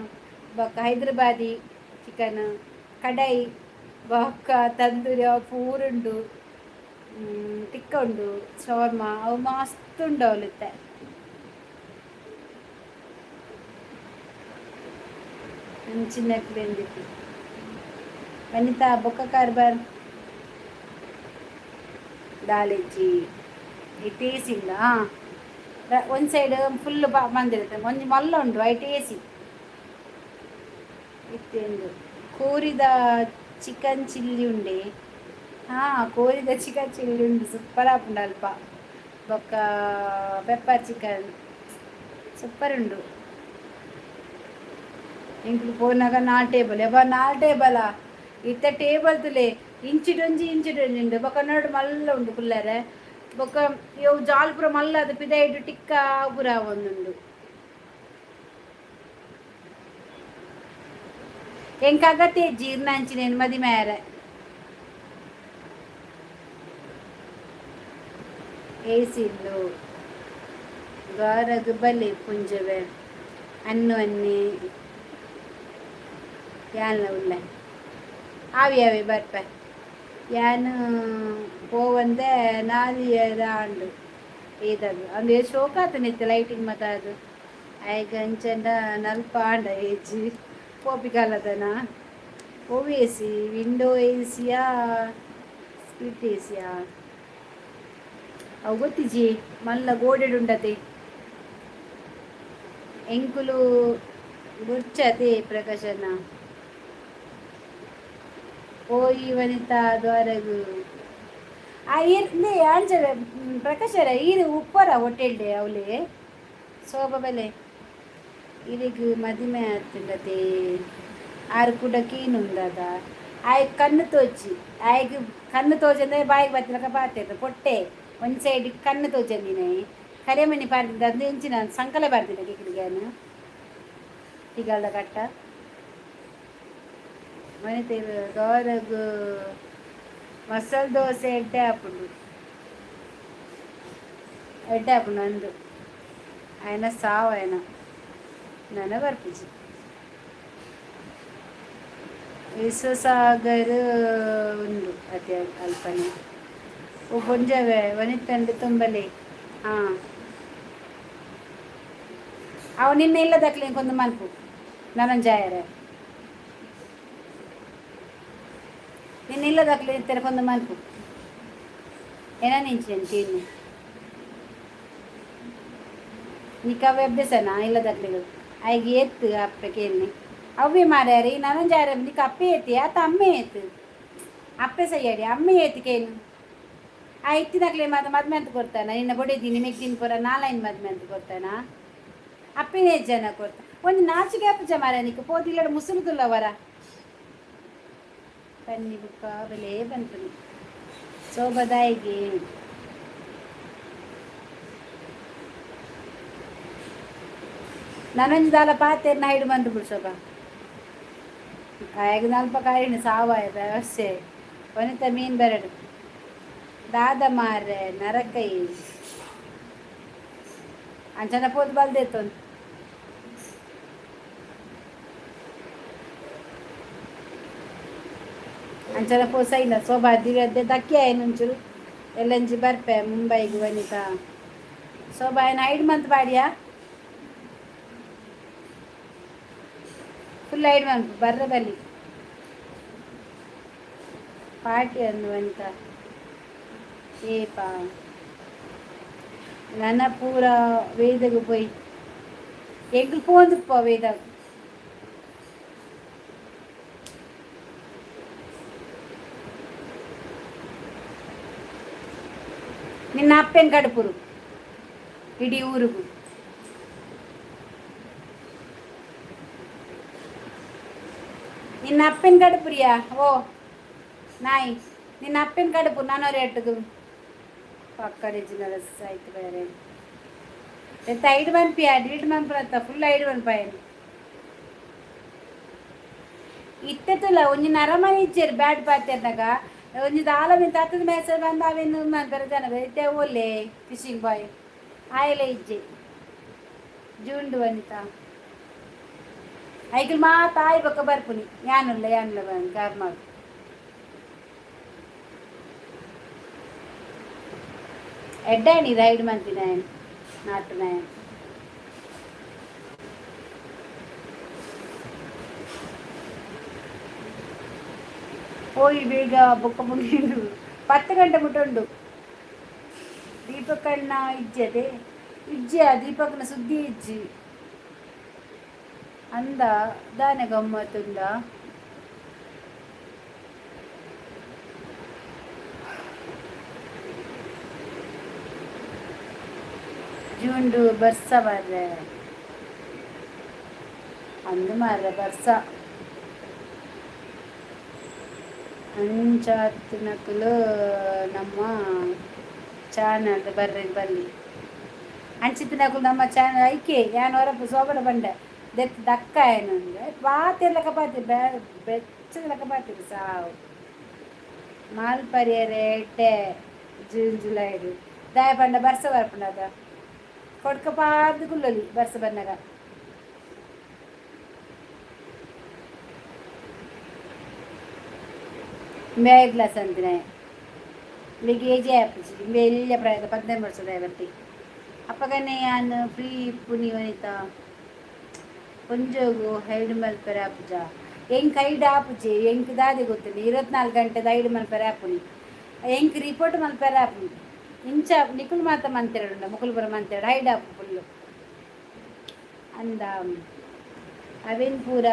ಬೊಕ್ಕ ಹೈದ್ರಾಬಾದಿ ಚಿಕನ್, ಕಡಾಯಿ, ಬೊಕ್ಕ ತಂದೂರಿ, ಅವು ಪೂರ ಉಂಡು. ಟಿಕ್ಕ ಉಂಡು, ಶವರ್ಮ, ಅವು ಮಸ್ತ್ ಉಂಡು ಅವ್ಲು ಇತ್ತೆ. ಅಂಚಿನಕ್ಲೆಂದಿತ್ತು ವನಿತಾ. ಬೊಕ್ಕ ಕಾರ್ಬಾರ್ ದಾಲಿಜ್ಜಿ. ಇತ್ತೆ ಎ ಸಿ ಇಲ್ಲ. ಹಾಂ, ಒಂದು ಸೈಡ್ ಫುಲ್ ಬಂದಿರುತ್ತೆ. ಒಂಜಿ ಮಲ್ಲ ಉಂಡು, ಐಟ್ ಎ ಸಿ ಇತ್ತೆಂದು. ಕೋರಿದ ಚಿಕನ್ ಚಿಲ್ಲಿ ಉಂಡೆ. ಹಾಂ, ಕೋರಿದ ಚಿಕನ್ ಚಿಲ್ಲಿ ಉಂಡು. ಸೂಪರ್ ಆಪುಂಡು ಅಲ್ಪ. ಬೊಕ್ಕ ಪೆಪ್ಪರ್ ಚಿಕನ್ ಸೂಪರ್ ಉಂಡು. ಎಂಕ್ಲು ಪೋನಾಗ ನಾಲ್ ಟೇಬಲ್. ಯಬ್ಬಾ, ನಾಲ್ ಟೇಬಲಾ? ಇತ್ತೆ ಟೇಬಲ್ ತುಲೆ, ಇಂಚಿಡೊಂಜಿ ಇಂಚಿಡೊಂಜಿ ಉಂಡು. ಬೊಕ್ಕ ನಡು ಮಲ್ಲ ಉಂಡು ಕುಲ್ಲರೆ. ಬೊಕ್ಕ ಇವು ಜಾಲ್ ಪೂರ ಮಲ್ಲ ಅದು ಪಿದೈಡ್ ಟಿಕ್ಕ ಪೂರ ಆವೊಂದುಂಡು. ಎಂಕ್ ಅಗತ್ಯ ಇಜ್ಜಿ ಇರ್ನಂಚಿನೇನು ಮದಿಮೆ ಆಯೆರೆ. ಏಸಿ ಇಲ್ಲು ಗಾರಗ್ ಬಲೆ ಪುಂಜವೆ ಅನ್ನು ಅನ್ನಿ. ಯಾನ್ಲ ಉಲ್ಲೆ. ಆವಿ ಆವಿ ಬರ್ಪೆ. ಯಾನ್ ಪೋವಂದೆ ನಾಲಿಯರ ಆಂಡ್ ಏದಗ್. ಅಂದು ಏತ್ ಶೋಕಾತುಂಡು ಇತ್ತೆ ಲೈಟಿಂಗ್ ಮಾತ ಆದ್. ಆಯಗ್ ಅಂಚಂಡ ನಲ್ಪ ಆಂಡ ಏಜ್ ಪೋಪಿ ಕಾಲದನ. ಒವ್ ಏಸಿ? ವಿಂಡೋ ಏಸಿಯಾ, ಸ್ಪ್ಲಿಟ್ ಏಸಿಯಾ? ಅವು ಗೊತ್ತಿಜ್ಜಿ. ಮಲ್ಲ ಗೋಡೆಡ್ ಉಂಡತೆ. ಎಂಕುಲು ಬೊರ್ಚತೆ ಪ್ರಕಾಶನ. ಪೋಯಿ ವನಿತಾ ದ್ವಾರಗು. ಆ ಈರ್ ಇಂದೇ ಅಂಚ ಪ್ರಕಾಶರ, ಈರ್ ಉಪ್ಪರ ಹೋಟೆಲ್ಡೆ ಅವಲೇ ಸೋಬ ಬೆಲೆ. ಇರೆಗ್ ಮದಿಮೆ ಆತುಂಡತೆ? ಆರ್ ಕುಡ ಕೀನುಂದದ. ಆಯೆ ಕಣ್ಣು ತೋಜಿ. ಆಯಗ್ ಕಣ್ಣು ತೋಜಂದೆ ಬಾಯಿಗ್ ಬತ್ತಿಲಕ ಪಾತೆರ್ದ ಪೊಟ್ಟೆ. ಒಂಜಿ ಸೈಡ್ ಕಣ್ಣು ತೋಜಂದಿನೈ ಕರೆಮಣಿ ಪಾಡ್ದಿದ್ದ. ಅದು ಎಂಚಿನ ಸಂಕಲೆ ಪಾಡ್ದಿನ ಕಿಕ್ಕಿಡಿಗ್ಯಾನ್ ತಿಗಲ್ದ ಕಟ್ಟ. ವನಿತೆರ್ ಗೌರಗ್ ಮಸಾಲೆ ದೋಸೆ ಎಡ್ಡೆ ಆಪುಂಡು, ಎಡ್ಡೆ ಆಪುಂಡು ಅಂದು. ಆಯನ ಸಾವು ಆಯನ ನನ ಬರ್ಪುಜಿ. ವಿಶ್ವಸಾಗರ್ ಉಂಡು ಅತೆ ಅಲ್ಪನೆ. ಓ ಪೊಂಜವೆ ವನಿತಂಡ್ ತುಂಬಲೆ. ಹಾಂ, ಅವು ನಿನ್ನ ಇಲ್ಲದಕ್ಲೆ ಕೊಂದು ಮನ್ಪು ನನಂಜಾಯರೆ. ನಿನ್ನ ಇಲ್ಲದಕ್ಲೆ ತೆರಕೊಂದು ಮನ್ಪು. ಏನ ನಿಂಚಿನ ತಿನ್ನು ನಿಕವೆ ಅಭ್ಯಾಸನಾ ಇಲ್ಲದಕ್ಲೆಗ್? ಆಯ್ಗೆ ಏತ್ ಅಪ್ಪೆ ಕೇನ್ನಿ ಅವ್ವೆ ಮಾರ್ಯಾರಿ. ನನಂಜಾರೆ ನಿಕ ಅಪ್ಪೆ ಏತಿ ಆತ ಅಮ್ಮೆ ಏತ್? ಅಪ್ಪೆ ಸಯ್ಯಾಡಿ, ಅಮ್ಮೆ ಏತ್ ಕೇನು. ಆ ಇತ್ತಿನಕ್ಲೆ ಮಾತ ಮದ್ಮೆ ಅಂತ ಕೊಡ್ತಾನ? ನಿನ್ನ ಬೊಡೆದಿ ಮೆಗ್ದಿನ ಪೂರ ನಾಲೈನ್ ಮದ್ಮೆ ಅಂತ ಕೊಡ್ತಾನ? ಅಪ್ಪೆನೇ ಜನ ಕೊರ್ತ. ಒಂಜಿ ನಾಚಿಕೆ ಅಪ್ಪುಜ ಮಾರ ನಿಕ್? ಪೋದಿಲ್ಲಡ ಮುಸುರುದುಲ್ಲವರ ಪನ್ನಿ. ಬುಕ್ಕ ಬೆಲೆ ಬಂತು ಸೋಬದಾಯಿಗೆ. ನನೊಂಜಿ ದಾಲ ಪಾತೆರ್ ನೈಡ್ ಬಂದು ಬಿಡು ಶೋಭಾ. ಆಯಗ್ ನಲ್ಪ ಕಾಯಿನ ಸಾವಾಯ ವ್ಯವಸ್ಥೆ. ವನಿತ ಮೀನ್ ಬರಡು ದಾದ ಮಾರ್ರೆ ನರಕೈ. ಅಂಚನ ಪೋದು ಬಲ್ದೇತೊಂದು. ಅಂಚನ ಪೋಸ ಇಲ್ಲ ಶೋಭಾ ದಿವ್ಯದ್ದೆ ದಕ್ಕಿ ಆಯ್ನ ಒಂಚೂರು ಎಲ್ಲಂಜಿ ಬರ್ಪೆ ಮುಂಬೈಗ್ ವನಿತಾ. ಶೋಭಾ ಏನ ಐಡ್ ಮಂತ್ ಬಾಡಿಯಾ? ಫುಲ್. ಫುಲ್ ಐಡ್ ಮನ್ಪು ಬರ್ರ ಬಲ್ಲಿ ಪಾರ್ಟಿ ಅಂದು ವನಿತಾ. ಏಪ ನನ ಪೂರ ವೇದಗ್ ಪೋಯಿ ಎಂಕ್ಲು ಪೋಂದುಪ್ಪ ವೇದಾಗ. ನಿನ್ನ ಅಪ್ಪೆನ್ ಕಡುಪುರು ಇಡೀ ಊರುಗು. ನಿನ್ನ ಅಪ್ಪನ ಕಡುಪುರಿಯಾ? ಓ ನಾಯಿ, ನಿನ್ನ ಅಪ್ಪನ ಕಡುಪು ನಾನು ರೇಟುಗು ಪಕ್ಕಡೆ ಜಿನರಸ್ ಆಯ್ತು. ಬೇರೆ ಎಂತ ಐಡ್ ಮನ್ಪಿಯಾ? ಡಿಲೀಟ್ ಮನ್ಪುನತ್ತ ಫುಲ್ ಐಡ್ ಮನ್ಪಾಯನ್ ಇತ್ತೆ ತುಲ ಒಂಜಿ ನರಮನಿ ಇಜ್ಜೆರ್ ಬ್ಯಾಟ್ ಪಾತೆರ್ನಗ ಒಂಜಿ ದಾಲ ಮಿಂತ ಹತ್ತದ ಮೆಸೇಜ್ ಬಂದು ಅವೇನು ಮನ್ಪೆರ ಜನ. ಇತ್ತೆ ಓಲೆ ಫಿಶಿಂಗ್ ಬಾಯ್ ಆಯಲೆ ಇಜ್ಜೆ ಜೂಂಡು ವನಿತಾ. ಐಕಲ್ ಮಾತ ಆಯ್ ಬೊಕ್ಕ ಬರ್ಪುನಿ. ಯಾನುಲ್ಲ ಯಾನುಲ್ಲ ಕರ್ಮ. ಎಡ್ಡಾಣಿ ರೈಡ್ ಮಂತಿನ ನಾಟು ನಾಯನ್. ಪೋಯಿ ಬೇಗ ಬೊಕ್ಕ ಮುಗಿಂಡು 10 ಗಂಟೆ ಮುಟ್ಟ ಉಂಡು. ದೀಪಕಣ್ಣ ಇಜ್ಜದೆ ಇಜ್ಜೆ, ದೀಪಕ್ನ ಸುದ್ದಿ ಇಜ್ಜಿ ಅಂದ. ದಾನೆ ಗಮ್ಮತ್ತುಂಡ? ಜೂನ್ಡು ಬರ್ಸ ಬರ್ರೆ ಅಂದು ಮಾರ್ರೆ ಬರ್ಸ. ಅಂಚಾತಿನಕುಲು ನಮ್ಮ ಚಾನಲ್ ಬರ್ರೆ ಬಲ್ಲಿ. ಅಂಚಿತ್ತಿನಕುಲು ನಮ್ಮ ಚಾನಲ್ ಐಕೆ ಯಾನ್ ಒರಪು ಸೋಬಡ ಬಂಡೆ ದೆತ್ತ್ ದಕ್ಕ ಏನಂದ್ರೆ ಪಾತೆರ್ಲಕ ಪಾತೆ ಬೆಚ್ಚದಲಕ ಪಾತೆರ್ ಸಾವು ಮಾಲ್ ಪರಿಯರೆ ಎಡ್ಡೆ. ಜೂನ್ ಜುಲೈಡ್ ದಾಯ ಪಂಡ ಬರ್ಸ ಬರ್ಪುಂಡದ ಕೊಡ್ಕ ಪಾರ್ದು ಕುಲ್ಲೊಲಿ ಬರ್ಸ ಬನ್ನಗ. ಇಂಬೆ ಗ್ಲಾಸ್ ಅಂತಿನ ಇಂಬೆಗೆ ಏಜೆ ಆಪುಜಿ. ಇಂಬೆ ಎಲ್ಯ ಪ್ರಾಯದ 18 ವರ್ಷದ ಬರ್ತಿ. ಅಪ್ಪಗನೆ ಯಾನ್ ಫ್ರೀ ಪುನಿ. ವನಿತಾ, ಪೊಂಜೋಗು ಹೈಡ್ ಮಲ್ಪೆರೆ ಆಪುಜ? ಎಂಕ್ ಹೈಡ್ ಆಪುಜಿ. ಎಂಕ್ ದಾದೆ ಗೊತ್ತಿಲ್ಲ, 24 ಗಂಟೆದ ಹೈಡ್ ಮಲ್ಪೆರೆ ಆಪುನಿ. ಎಂಕ್ ರಿಪೋರ್ಟ್ ಮಲ್ಪೆರೆ ಆಪುನಿ. ಇಂಚ ನಿಕುಲು ಮಾತ ಮಂತೆರಡುಂಡ ಮುಕುಲು ಪೂರ ಮಂತೆರಡು ಹೈಡ್ ಆಪು ಫುಲ್ಲು ಅಂದ. ಅವೆನ್ ಪೂರ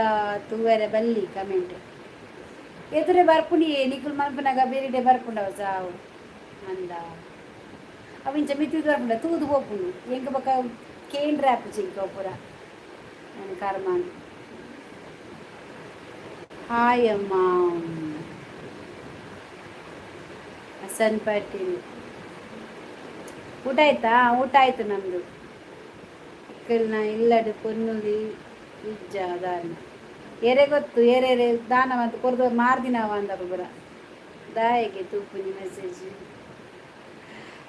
ತೂವೆರೆ ಬಲ್ಲಿ. ಕಮೆಂಟ್ ಎದುರೆ ಬರ್ಪುನಿ. ನಿಕುಲು ಮಲ್ಪುನಗ ಬೇರೆಡೆ ಬರ್ಪುಂಡವ ಸಾವು ಅಂದ. ಅವು ಇಂಚ ಮಿತ್ತ್ ಬರ್ಪುಂಡ ತೂದು ಪೋಪುಂಡು. ಎಂಕ್ ಬೊಕ ಕೇಂದ್ರ ಆಪುಜಿ ಇಂಕ ಪೂರ ನನ್ನ ಕರ್ಮಾನ್. ಹಾಯ್ ಅಮ್ಮ ಹಸನ್ ಪಾಟೀಲ್. ಊಟ ಆಯ್ತಾ? ಊಟ ಆಯ್ತು ನಮ್ಮದು. ಇಕ್ಕಲ್ನ ಇಲ್ಲಡ್ ಪೊನ್ನುಲಿ ಇಜ್ಜ ದಾನ ಏರೆ ಗೊತ್ತು? ಏರೇರೆ ದಾನ ಮಂತ್ ಕೊರ್ದು ಮಾರ್ದಿನವ ಅಂದ ಪೂರ. ದಾಯೆಗೆ ತೂಪುನಿ ಮೆಸೇಜ್?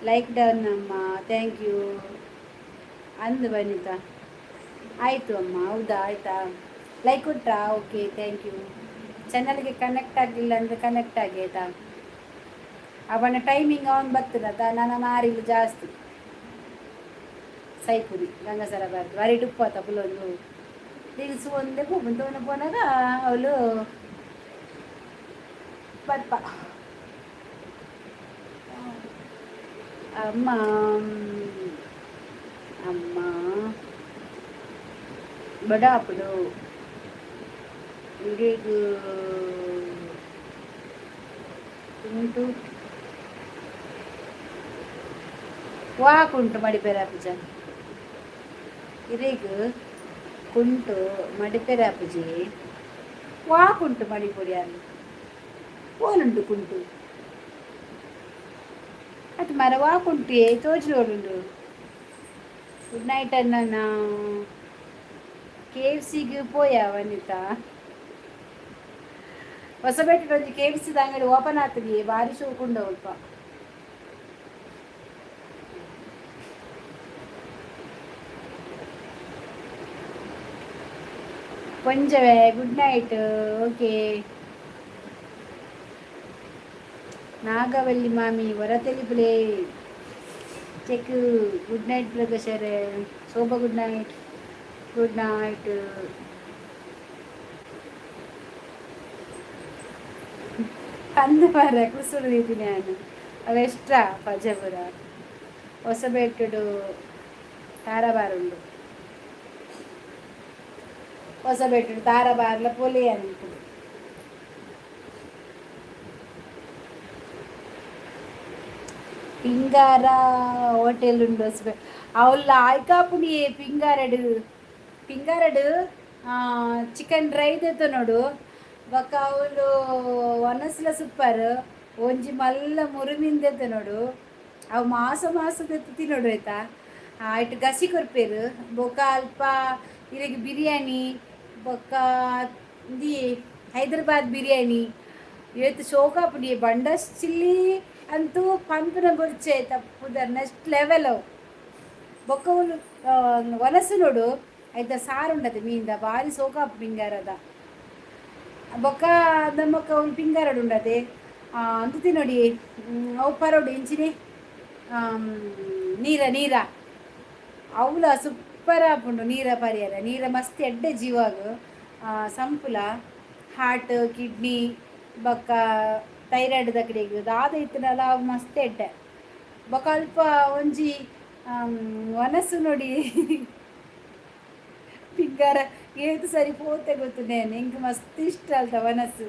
ಲೈಕ್ ಡನ್ ಅಮ್ಮ, thank you ಅಂದು ವನಿತಾ. ಆಯಿತು ಅಮ್ಮ. ಹೌದಾ? ಆಯಿತಾ? ಲೈಕ್ ಕೊಟ್ರಾ? Okay, thank you. ಚಾನಲ್ಗೆ ಕನೆಕ್ಟ್ ಆಗಲಿಲ್ಲ ಅಂದರೆ ಕನೆಕ್ಟ್ ಆಗಿ, ಆಯಿತಾ? ಅವನ ಟೈಮಿಂಗ್ ಅವನು ಬರ್ತದ. ನನ್ನ ಮಾರಿಲು ಜಾಸ್ತಿ ಸೈಪುರಿ ಗಂಗಸರ ಬಾರ್ದು ಬಾರಿ ಡುಪ್ಪಾತ ಪುಲೊಂದು ರೀಲ್ಸ್ ಒಂದೇ ಪೋಪುಂಡು. ತೋನ ಪೋನಾಗ ಅವಳು ಬರ್ಪ. ಅಮ್ಮ ಅಮ್ಮ ಬಡಾಪುಡು ಇಡೆಗ್ ಉಂಟು. ವಾಕುಂಟು ಮಡಿಪೆರೆ ಆಪುಜ ಇರೆಗ್? ಕುಂಟು ಮಡಿಪೆರೆ ಆಪುಜಿ. ವಾಕುಂಟು ಮಡಿಪೊಡಿ ಅಲ್ಲ ಓಲುಂಟು ಕುಂಟು ಅದು ಮರ ವಾಕುಂಟು ತೋಜುಂಡು. ಗುಡ್ ನೈಟ್ ಅಣ್ಣ. ಕೆಎಫ್ಸಿಗೆ ಪೋಯ ವನಿತಾ? ಹೊಸಪೇಟೆ ಒಂಜಿ ಕೆಎಫ್ಸಿದ ಅಂಗಡಿ ಓಪನ್ ಆತದೆ, ಭಾರಿ ಶೋಕುಂಡ ಅಲ್ಪ. ಕೊಂಜವೆ ಗುಡ್ ನೈಟ್. ಓಕೆ ನಾಗವಲ್ಲಿ ಮಾಮಿ ವರ ತೆಲಿಪುಲೆ ಚೆಕ್. ಗುಡ್ ನೈಟ್ ಪ್ರಕಾಶರೇ. Shobha, good night, good night. ಅಂದು ಮಾರ್ರೆ ಕುಸುಡು ದೀತಿನಿ ಯಾನ್. ಅವು ಎಕ್ಸ್ಟ್ರಾ ಪಜೆ ಪೂರ. ಹೊಸಬೆಟ್ಟುಡು ತಾರಾಬಾರ್ ಉಂಡು. ಹೊಸಬೆಟ್ಟುಡು ತಾರಾಬಾರ್ಲ ಪೊಲಿ ಅನ್ಪುಡು. ಪಿಂಗಾರ ಹೋಟೆಲ್ ಉಂಡು ಹೊಸಬೆ. ಅವ್ಲ ಆಯ್ಕಾಪುಣಿಯೇ ಪಿಂಗಾರಡ್. ಪಿಂಗಾರಡ್ ಚಿಕನ್ ಡ್ರೈ ದೆತ್ತೊನೊಡು. ಬೊಕ್ಕ ಅವ್ಲು ವನಸ್ಲ ಸೂಪರ್. ಒಂಜಿ ಮಲ್ಲ ಮುರುಮಿನ್ ದೆತ್ತೊನೊಡು. ಅವು ಮಾಸ ಮಾಸ ದೆತ್ತ್ ತಿನೊಡು ಆಯ್ತಾ. ಐಟ್ ಗಸಿ ಕೊರ್ಪೆರ್. ಬೊಕ್ಕ ಅಲ್ಪ ಇರೆಗ್ ಬಿರಿಯಾನಿ ಬೊಕ್ಕ ಇಂದಿ ಹೈದರಾಬಾದ್ ಬಿರಿಯಾನಿ ಏತ್ ಶೋಕ್ ಆಪುಂಡು. ಬಂಡಸ್ ಚಿಲ್ಲಿ ಅಂತೂ ಪನ್ಪುನ ಬೊರ್ಚಿ ಆಯ್ತಾ ಪುದರ್, ನೆಕ್ಸ್ಟ್ ಲೆವೆಲ್ ಅವು. ಬೊಕ್ಕ ಅವ್ಲು ವನಸು ನೋಡು, ಐತ ಸಾರು ಉಂಡತೆ ಮೀನ್ದ, ಬಾರಿ ಸೋಕಾಪು ಪಿಂಗಾರದ. ಬೊಕ್ಕ ನಮ್ಮಕ್ಕ ಅವ್ಲು ಪಿಂಗಾರಡ್ ಉಂಡತೆ ಅಂತು ತಿನೊಡಿ. ಅವು ಪರೋಡು ಇಂಚಿನೆ ನೀರ ನೀರ ಅವ್ಲ ಸೂಪರ್ ಆಪುಂಡು ನೀರ ಪರಿಯರ. ನೀರ ಮಸ್ತ್ ಎಡ್ಡೆ ಜೀವಾಗ್. ಸಂಪುಲ ಹಾರ್ಟ್, ಕಿಡ್ನಿ ಬೊಕ್ಕ ಥೈರಾಯ್ಡ್ ದಕಡೆಗ್ ದಾದ ಇತ್ತ್ಂಡಲ ಅವು ಮಸ್ತ್ ಎಡ್ಡೆ. ಬೊಕ್ಕ ಅಲ್ಪ ಒಂಜಿ ವನಸು ನೋಡಿ ಪಿಂಗಾರ. ಏತ್ ಸರಿ ಪೋತೆ ಗೊತ್ತುಂಡೇನು. ಎಂಕ್ ಮಸ್ತ್ ಇಷ್ಟ ಅಲ್ತ ವನಸು,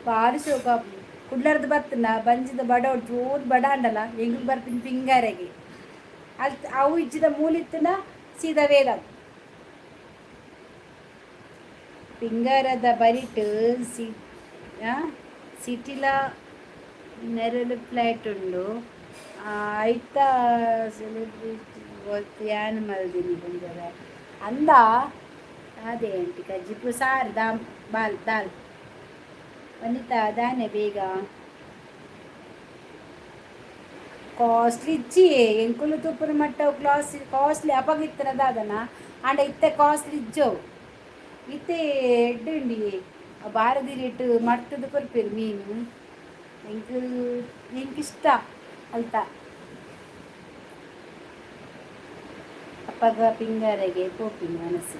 ಬಾರಿ ಶೋಕು ಆಪುಂಡು. ಕುಡ್ಲರ್ದ್ ಬತ್ತುಂಡ ಬಂಜಿದ ಬಡವಡ್ ಜೋರು ಬಡ ಆಂಡಲ ಎಂಕುಲು ಬರ್ಪಿನ ಪಿಂಗಾರೆಗೆ. ಅಲ್ತ್ ಅವು ಇಜ್ಜಿಡ ಮೂಲಿತ್ತುಂಡ ಸೀದಾ ವೇದ. ಪಿಂಗಾರದ ಬರಿಟ್ ಸಿಟಿಲ ನೆರಳು ಫ್ಲಾಟ್ ಉಂಡು. ಐತ ಸೆಲೆಬ್ರಿಟಿ ಯಾನ್ ಮಲ್ದಿನಿ ಪಂಜರ ಅಂದ. ಅದೇ ಆಂಟಿ, ಕಜ್ಜಿಪು ಸಾರು ದಾಮ್ ಬಾಲ್ ದಾಲ್. ವನಿತಾ ದಾನೆ ಬೇಗ ಕಾಸ್ಟ್ಲಿ ಇಜ್ಜಿ. ಎಂಕುಲು ತೂಪುನ ಮಟ್ಟ ಕ್ಲಾಸ್ ಕಾಸ್ಟ್ಲಿ ಅಪಗ ಇತ್ತನ ದಾದನ ಆಂಡ ಇತ್ತೆ ಕಾಸ್ಟ್ಲಿ ಇಜ್ಜವು. ಇತ್ತೆ ಎಡ್ಡೆ ಉಂಡಿ. ಬಾರದಿ ರೇಟ್ ಮಡ್ತದ ಕೊರ್ಪೆರ್ ಮೀನು. ಎಂಕ್ ಎಂಕ್ ಇಷ್ಟ ಅಲ್ತ. ಅಪಗ ಪಿಂಗಾರೆಗೆ ಪೋಪಿನಿ ವನಸು.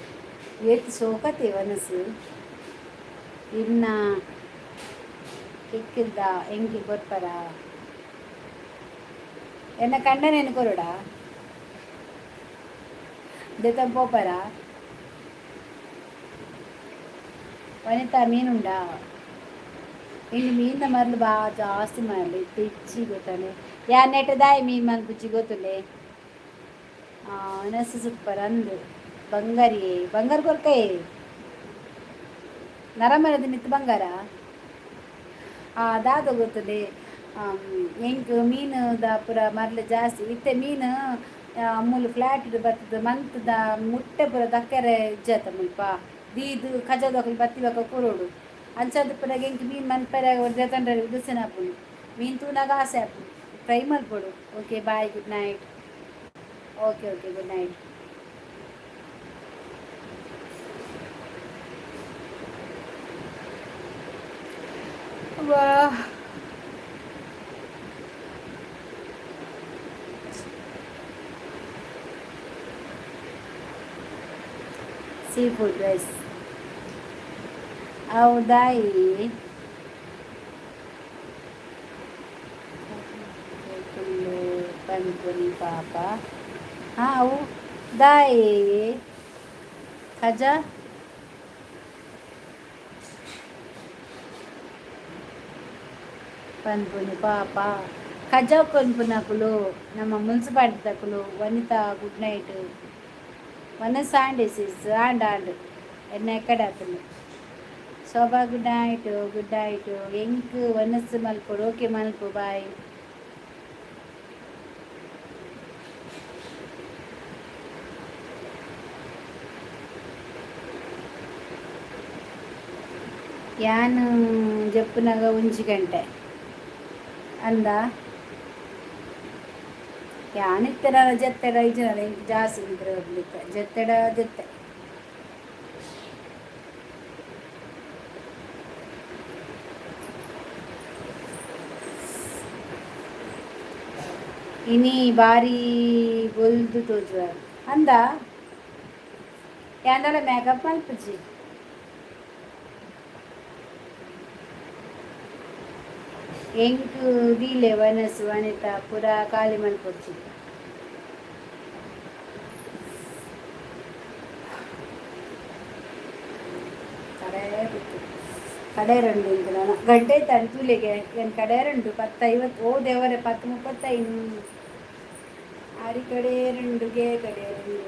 ಏತ್ ಶೋಕತೆ ವನಸು. ಇನ್ನ ಕೆಕ್ಕಿಲ್ದ ಎಂಕ್ ಕೊರ್ಪರ? ಎನ್ನ ಕಂಡನೇನು ಕೊರೊಡ ದೆತೊಂದು ಪೋಪರ? ವನಿತಾ ಮೀನುಂಡಾ? ಎಂಕ್ ಮೀನ್ನ ಮರ್ಲ್ ಬಾ ಜಾಸ್ತಿ ಮರ್ಲ್ ಇತ್ತೆ ಇಜ್ಜಿ ಗೊತ್ತಾನೆ. ಯಾನ್ ನೆಟ್ ದಾಯೆ ಮೀನ್ ಮನ್ಪುಜಿ ಗೊತ್ತುಂಡೆ. ವನಸ್ ಸೂಪರ್ ಅಂದ್ ಬಂಗಾರಿಯೇ. ಬಂಗಾರ ಕೊರ್ಕಯೇ ನರಮರದ ಮಿತ್ತ್ ಬಂಗಾರ. ದಾದ ಗೊತ್ತುಂಡೆ, ಎಂಕ್ ಮೀನುದ ಪೂರ ಮರ್ಲ್ ಜಾಸ್ತಿ. ಇತ್ತೆ ಮೀನು ಮೂಲು ಫ್ಲಾಟ್ ಬತ್ತುದು ಮಂತ್ದ ಮುಟ್ಟೆ ಪೂರ ದಕ್ಕೆರೆ ಇಜ್ಜತ್ತ. ಮುಲ್ಪ ದೀದ್ ಕಜದಕುಲು ಬತ್ತಿ ಬೊಕ ಕೊರೊಡು. ಅಂಚಾದ್ ಇಪ್ಪುನಗ ಎಂಕ್ ಮೀನ್ ಮನ್ಪೆರೆ ದೆತೊಂಡ್ರೆ ಉದಾಸೀನ ಆಪುಂಡು. ಮೀನ್ ತೂನಗ ಆಸೆ ಆಪುಂಡು. ಫ್ರೈ ಮಲ್ಪೊಡು. Okay, bye, good night. Okay okay, good night. ವಾ sea food rice. ಅವು ದಾಯಿ ಪನ್ಪುನಿ ಪಾಪ. ಹಾ, ಅವು ದಾಯಿ ಕಜ ಪನ್ಪುನಿ ಪಾಪ. ಕಜವು ಕೊನ್ಪುನಕುಲು ನಮ್ಮ ಮುನ್ಸಿಪಾಲ್ಟಿದಕುಲು. ವನಿತಾ ಗುಡ್ ನೈಟ್. ವನಸ್ ಆಂಡ್ ಸಿಸ್, ಆಂಡ್ ಆಂಡ್. ಎನ್ನ ಎಕ್ಕಡೆ ಆತುಂಡು. Shobha good night. Good night. ಎಂಕ್ ವನಸ್ ಮಲ್ಪೊಡು. ಓಕೆ, ಮಲ್ಪು, ಬಾಯ್. ಯಾನ್ ಜಪ್ಪುನಗ ಒಂಜಿ ಗಂಟೆ ಅಂದ. ಯಾನ್ ಇತ್ತೆಡ ಜತ್ತೆಡ ಇಜ್ಜನಲ್ಲ. ಎಂಕ್ ಜಾಸ್ತಿ ನಿದ್ರೆ ಬರ್ಲಿಕ್ಕೆ ಜತ್ತೆಡ ಜತ್ತೆ. ಇನಿ ಬಾರಿ ಬೊಲ್ದು ತೋಜುವರ್ ಅಂದ. ಯಾಂಡಲ ಮೇಕಪ್ ಮಲ್ಪುಜಿ. ಎಂಕ್ ದೀಲೆ ವನಸ್ ವನಿತಾ ಪೂರ ಖಾಲಿ ಮಲ್ಪೊಡ್ಚಿ. ಕಡೆ ಬಿತ್ತು ಕಡೆ ರಂಡು ಇಂಕ ನನ ಗಂಟೆ ತೂಲೆಗೆ ಏನು ಕಡೆ ರಂಡು 10:50. ಓ ದೇವರೇ, 10:35. ಆರಿ ಕಡೆ ರಂಡುಗೆ ಕಡೆ ರಂಡು.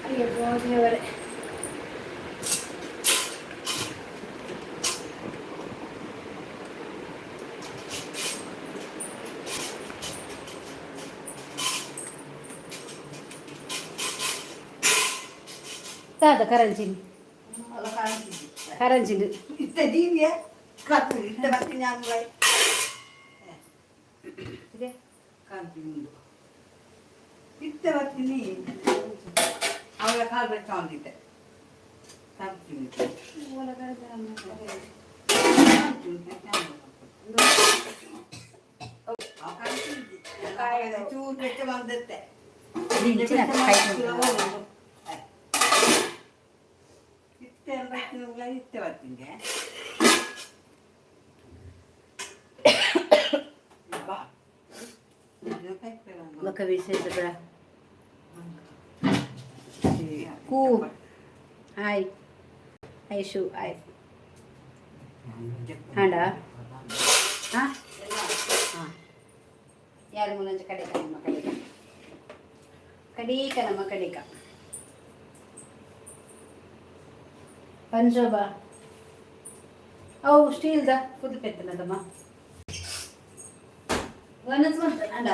ಅಯ್ಯೋ ದೇವರೇ. ದಾದ ಕರಂಚಿನಿ? ಅಲ್ಲ, ಕಾಣ್ತಿದ್ದಿ. ಕರಂಚಿನಿ. ಇತ್ತೆ ದೀವಿಯ ಕತ್ತು ಇತ್ತೆ ಬರ್ತೀನಿ ನಾನು. ಇದೆ. ಕಾಣ್ತೀನಿ ಉಂಡು. ಇತ್ತೆ ಬರ್ತೀನಿ. ಅವಳ ಕಾಲು ಬೆಚ್ಚ ಕಾಣ್ತೀನಿ. ಓಲ ಕರಂಚಿನಿ. ಚೂರು ಬೆಚ್ಚ ಬಂದತ್ತೆ. ಇಂಚಿನ ಕಾಯಿ. ಇತ್ತೆ ಬರ್ತೀನಿ, ಇತ್ತೆ ಬರ್ತೀನಿ ಬಾ. ಬೊಕ ವಿಶೇಷ ಪೂರ ಕೂ. Hi Aishu, hi. ಹಾಂಡ ಹಾಂ ಹಾಂ ಯಾರು ಮೂಲಂಚ ಕಡೆಕ ನಮ್ಮ ಕಡೆಕ ಕಡೀಕ ನಮ್ಮ ಕಡೆಕ ಪಂಚೋಬಾ ಅವು ಸ್ಟೀಲ್ದ ಕುದುಪೆತ್ತನದಮ್ಮ ವನಸ್ ಮಂತ ಅಂಡ.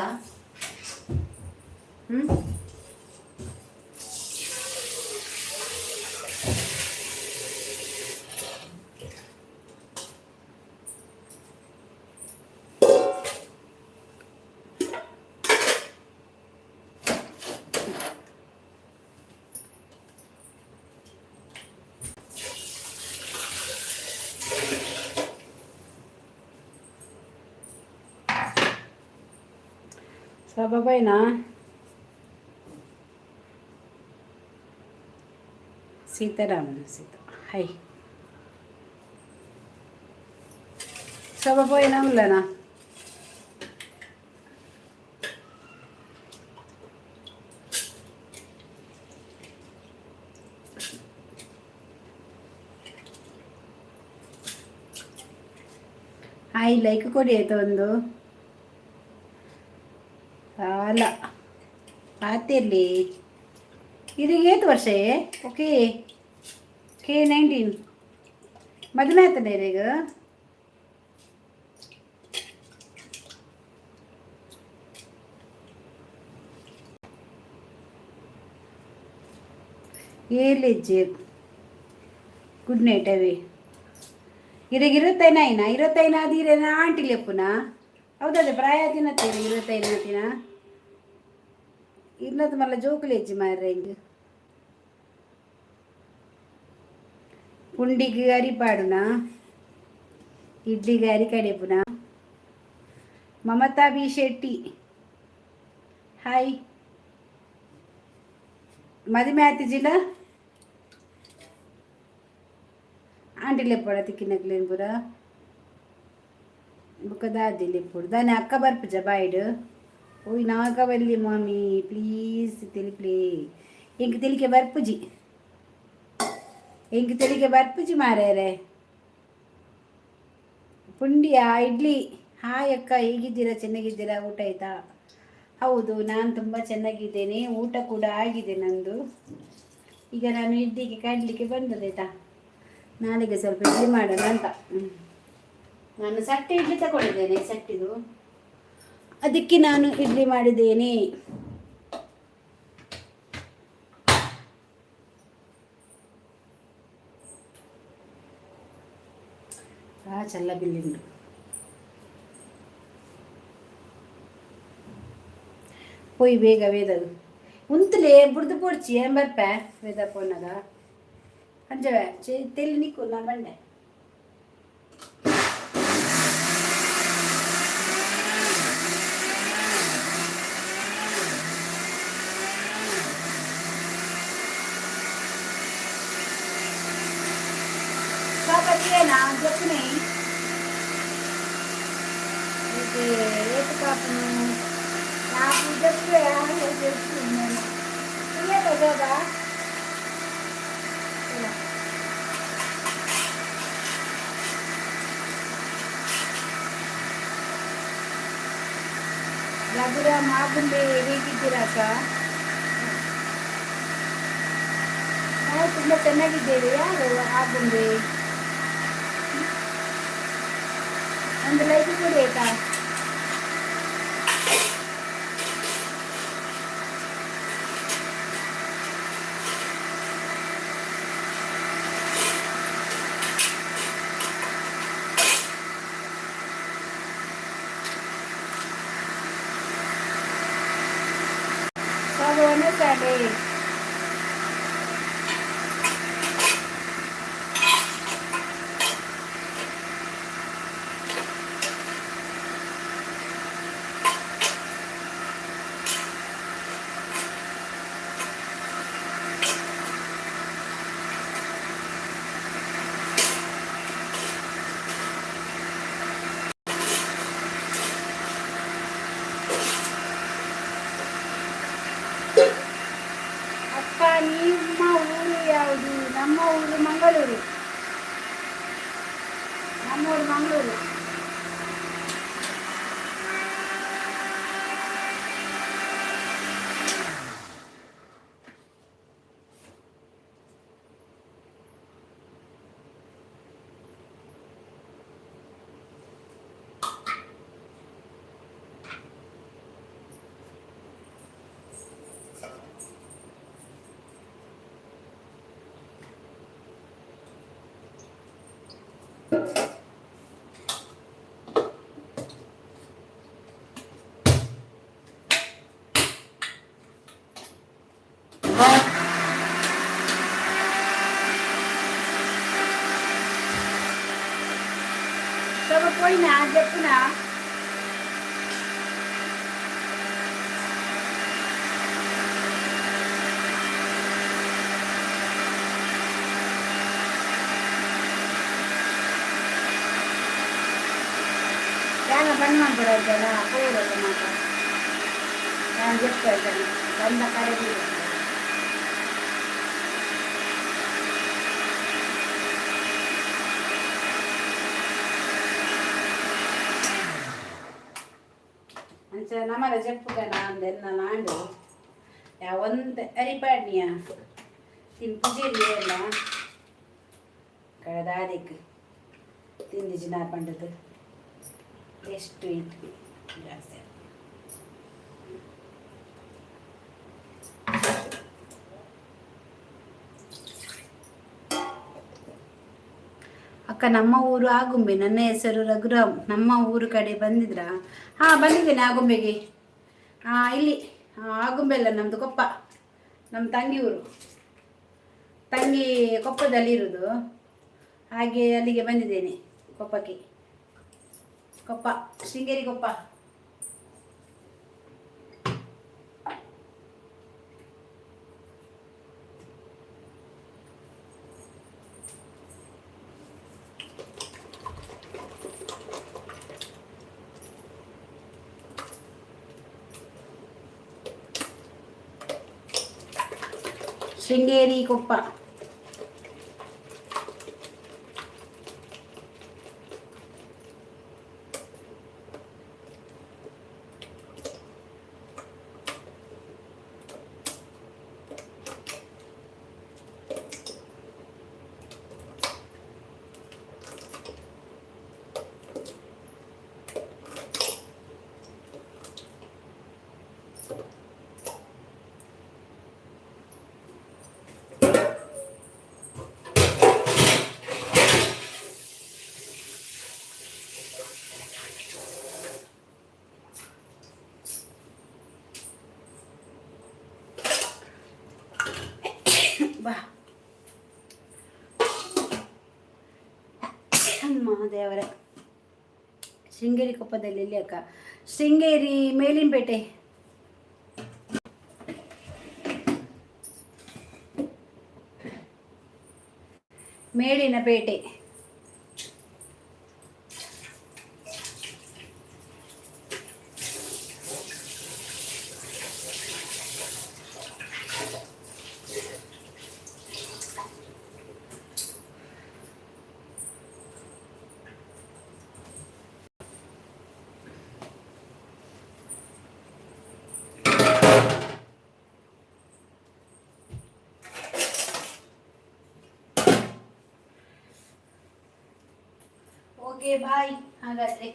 ಹ್ಞೂ ಸಬಬೈನಾ? ಸೀತಾರಾಮನ ಸೀತಾ. ಹಾಯ್ ಸಬಬೈನಾ ಉಲ್ಲನಾ? ಹಾಯ್, ಲೈಕ್ ಕೊಡಿ ಆಯ್ತಾ ಒಂದು. ಅಲ್ಲ, ಆತಿರ್ಲಿ. ಇದೀಗ ಏತು ವರ್ಷ? Okay K 19. ಮದುವೆ ಆಯ್ತದೆ ಈಗ. ಏಲಿಜ್ಜಿ. ಗುಡ್ ನೈಟ್ ಅವಿ. ಇರಗ ಇರುತ್ತೈನ ಐನ ಇರುತ್ತೈನ ಅದೀರೇನ ಆಂಟಿ ಲೆಪ್ಪುನ? ಹೌದದೇ ಪ್ರಾಯ ತಿನ್ನತ್ತೀರಿ ಇರುತ್ತೈನ ತಿನ ಇನ್ನದು ಮಲ್ಲ ಜೋಕುಲು ಹೆಜ್ಜೆ ಮಾರ್ರೆ. ಹಿಂಗೆ ಪುಂಡಿಗೆ ಅರಿ ಪಾಡುನ, ಇಡ್ಲಿಗೆ ಅರಿ ಕಡೆಪುನ. ಮಮತಾ ಬಿ ಶೆಟ್ಟಿ, ಹಾಯ್. ಮದುವೆ ಆತಿಜಿಲ್ಲ? ಆಂಟಿ ಲೆಪ್ಪಡ ತಿಕ್ಕಿನಕ್ಲೇನು ಪೂರ ಬೊಕ್ಕ ದಾದಿ ಲೆಪ್ಪುಡು ದಾನೆ ಅಕ್ಕ ಬರ್ಪುಜ ಬಾಯ್ಡ್. ಓಯ್ ನಾಗವಲ್ಲಿ ಮಾಮಿ, ಪ್ಲೀಸ್ ತಿಳಿಪ್ಲಿ. ಎಂಕ್ ತೆಲಿಕೆ ಬರ್ಪುಜಿ, ಎಂಕ್ ತೆಲಿಕೆ ಬರ್ಪುಜಿ ಮಾರೇರೆ. ಪುಂಡಿಯ ಇಡ್ಲಿ. ಹಾಯ್ ಅಕ್ಕ, ಹೇಗಿದ್ದೀರಾ? ಚೆನ್ನಾಗಿದ್ದೀರಾ? ಊಟ ಆಯ್ತಾ? ಹೌದು, ನಾನು ತುಂಬ ಚೆನ್ನಾಗಿದ್ದೇನೆ. ಊಟ ಕೂಡ ಆಗಿದೆ ನಂದು. ಈಗ ನಾನು ಇಡ್ಲಿಗೆ ಕಡಲಿಕ್ಕೆ ಬಂದದಾಯ್ತಾ? ನಾಳೆಗೆ ಸ್ವಲ್ಪ ಇಡ್ಲಿ ಮಾಡೋಣ ಅಂತ. ನಾನು ಸಟ್ಟೆ ಇಡ್ಲಿ ತಗೊಂಡಿದ್ದೇನೆ, ಸಟ್ಟಿದು. ಅದಕ್ಕೆ ನಾನು ಇಡ್ಲಿ ಮಾಡಿದ್ದೇನೆ. ಆ ಚಲ್ಲ ಬಿಲ್ಲಿಂಡು. ಪೋಯಿ ಬೇಗ ವೇದದು ಉಂತುಲೆ ಬುಡ್ದು ಪೋಡ್ಚಿ ಏನ್ ಬರ್ಪೆ ವೇದ ಪೋನಗ ಅಂಜವೆ ಚೆ ತೆಲ್ಲಿ ನಿಕ್ಕು ನಾನು ಬಂಡೆ. ಶೋಭಾ ಜಪ್ಪುನೆ ఇది ఏటు పాపను నాకు చెప్పే చెప్తున్నాను శోభా. ರಘುರಾಮ್ ಆಗುಂಬೆ, ಹೇಗಿದ್ದೀರಕ್ಕ? ನಾವು ತುಂಬ ಚೆನ್ನಾಗಿದ್ದೇವೆ. ಯಾರು ಆಗುಂಬೆ? ಒಂದು ಲೈಕ್ ಕೊಡಿ ಆಯ್ತಾ? ಸಾಡೆ. ಅಪ್ಪ, ನಿಮ್ಮ ಊರು ಯಾವುದು? ನಮ್ಮ ಊರು ಮಂಗಳೂರು. ನಮ್ಮೂರು ಮಂಗಳೂರು. ಶೋಭ ಪೋಯಿನಾ ಜಪ್ಪುನಾ? ಯಾನ ಬಂದ್ ಮಾಡ್ಬಿಡೋದಲ್ಲ ಪೋಯಿರೋದು ಮಾತ್ರ. ನಾನು ಜಪ್ಪ ಇದ್ದೇನೆ ಬಂದ ಕಡೆ. ಅಂಚ ನಮಲ ಜಪ್ಪುಗನ ಅಂದೆನ್ನ ನಾಂಡು ಒಂದ್ ಅರಿಪಾಡ್ನಿಯ ತಿನ್ಪುಜಿರಿ ಎಲ್ಲ ಕಳೆದಾದಿಕ್ ತಿಂದಿಜಿನ ಪಂಡದು ಎಷ್ಟು ಇತ್ತು ಜಾಸ್ತಿ. ಅಕ್ಕ, ನಮ್ಮ ಊರು ಆಗುಂಬೆ. ನನ್ನ ಹೆಸರು ರಘುರಾಮ್. ನಮ್ಮ ಊರು ಕಡೆ ಬಂದಿದ್ರಾ? ಹಾಂ, ಬಂದಿದ್ದೇನೆ ಆಗುಂಬೆಗೆ. ಹಾಂ, ಇಲ್ಲಿ ಆಗುಂಬೆ ಅಲ್ಲ, ನಮ್ಮದು ಕೊಪ್ಪ. ನಮ್ಮ ತಂಗಿ ಊರು. ತಂಗಿ ಕೊಪ್ಪದಲ್ಲಿ ಇರೋದು. ಹಾಗೆ ಅಲ್ಲಿಗೆ ಬಂದಿದ್ದೇನೆ ಕೊಪ್ಪಕ್ಕೆ. ಕೊಪ್ಪ, ಶೃಂಗೇರಿ ಕೊಪ್ಪ. ಶೃಂಗೇರಿ ಕೊಪ್ಪ. ಶೃಂಗೇರಿ ಕೊಪ್ಪದಲ್ಲಿ ಎಲ್ಲಿ ಅಕ್ಕ? ಶೃಂಗೇರಿ ಮೇಲಿನಪೇಟೆ. ಮೇಲಿನಪೇಟೆ. ಓಕೆ, ಬಾಯ್ ಹಾಗಾದ್ರೆ.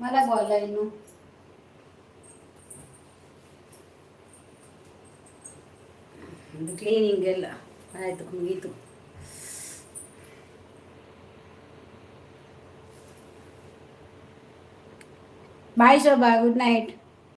ಮಲಗುವಲ್ಲ ಇನ್ನು? ಕ್ಲೀನಿಂಗ್ ಎಲ್ಲ ಆಯಿತು, ಮುಗೀತು. ಬಾಯ್ ಶೋಭಾ, ಗುಡ್ ನೈಟ್.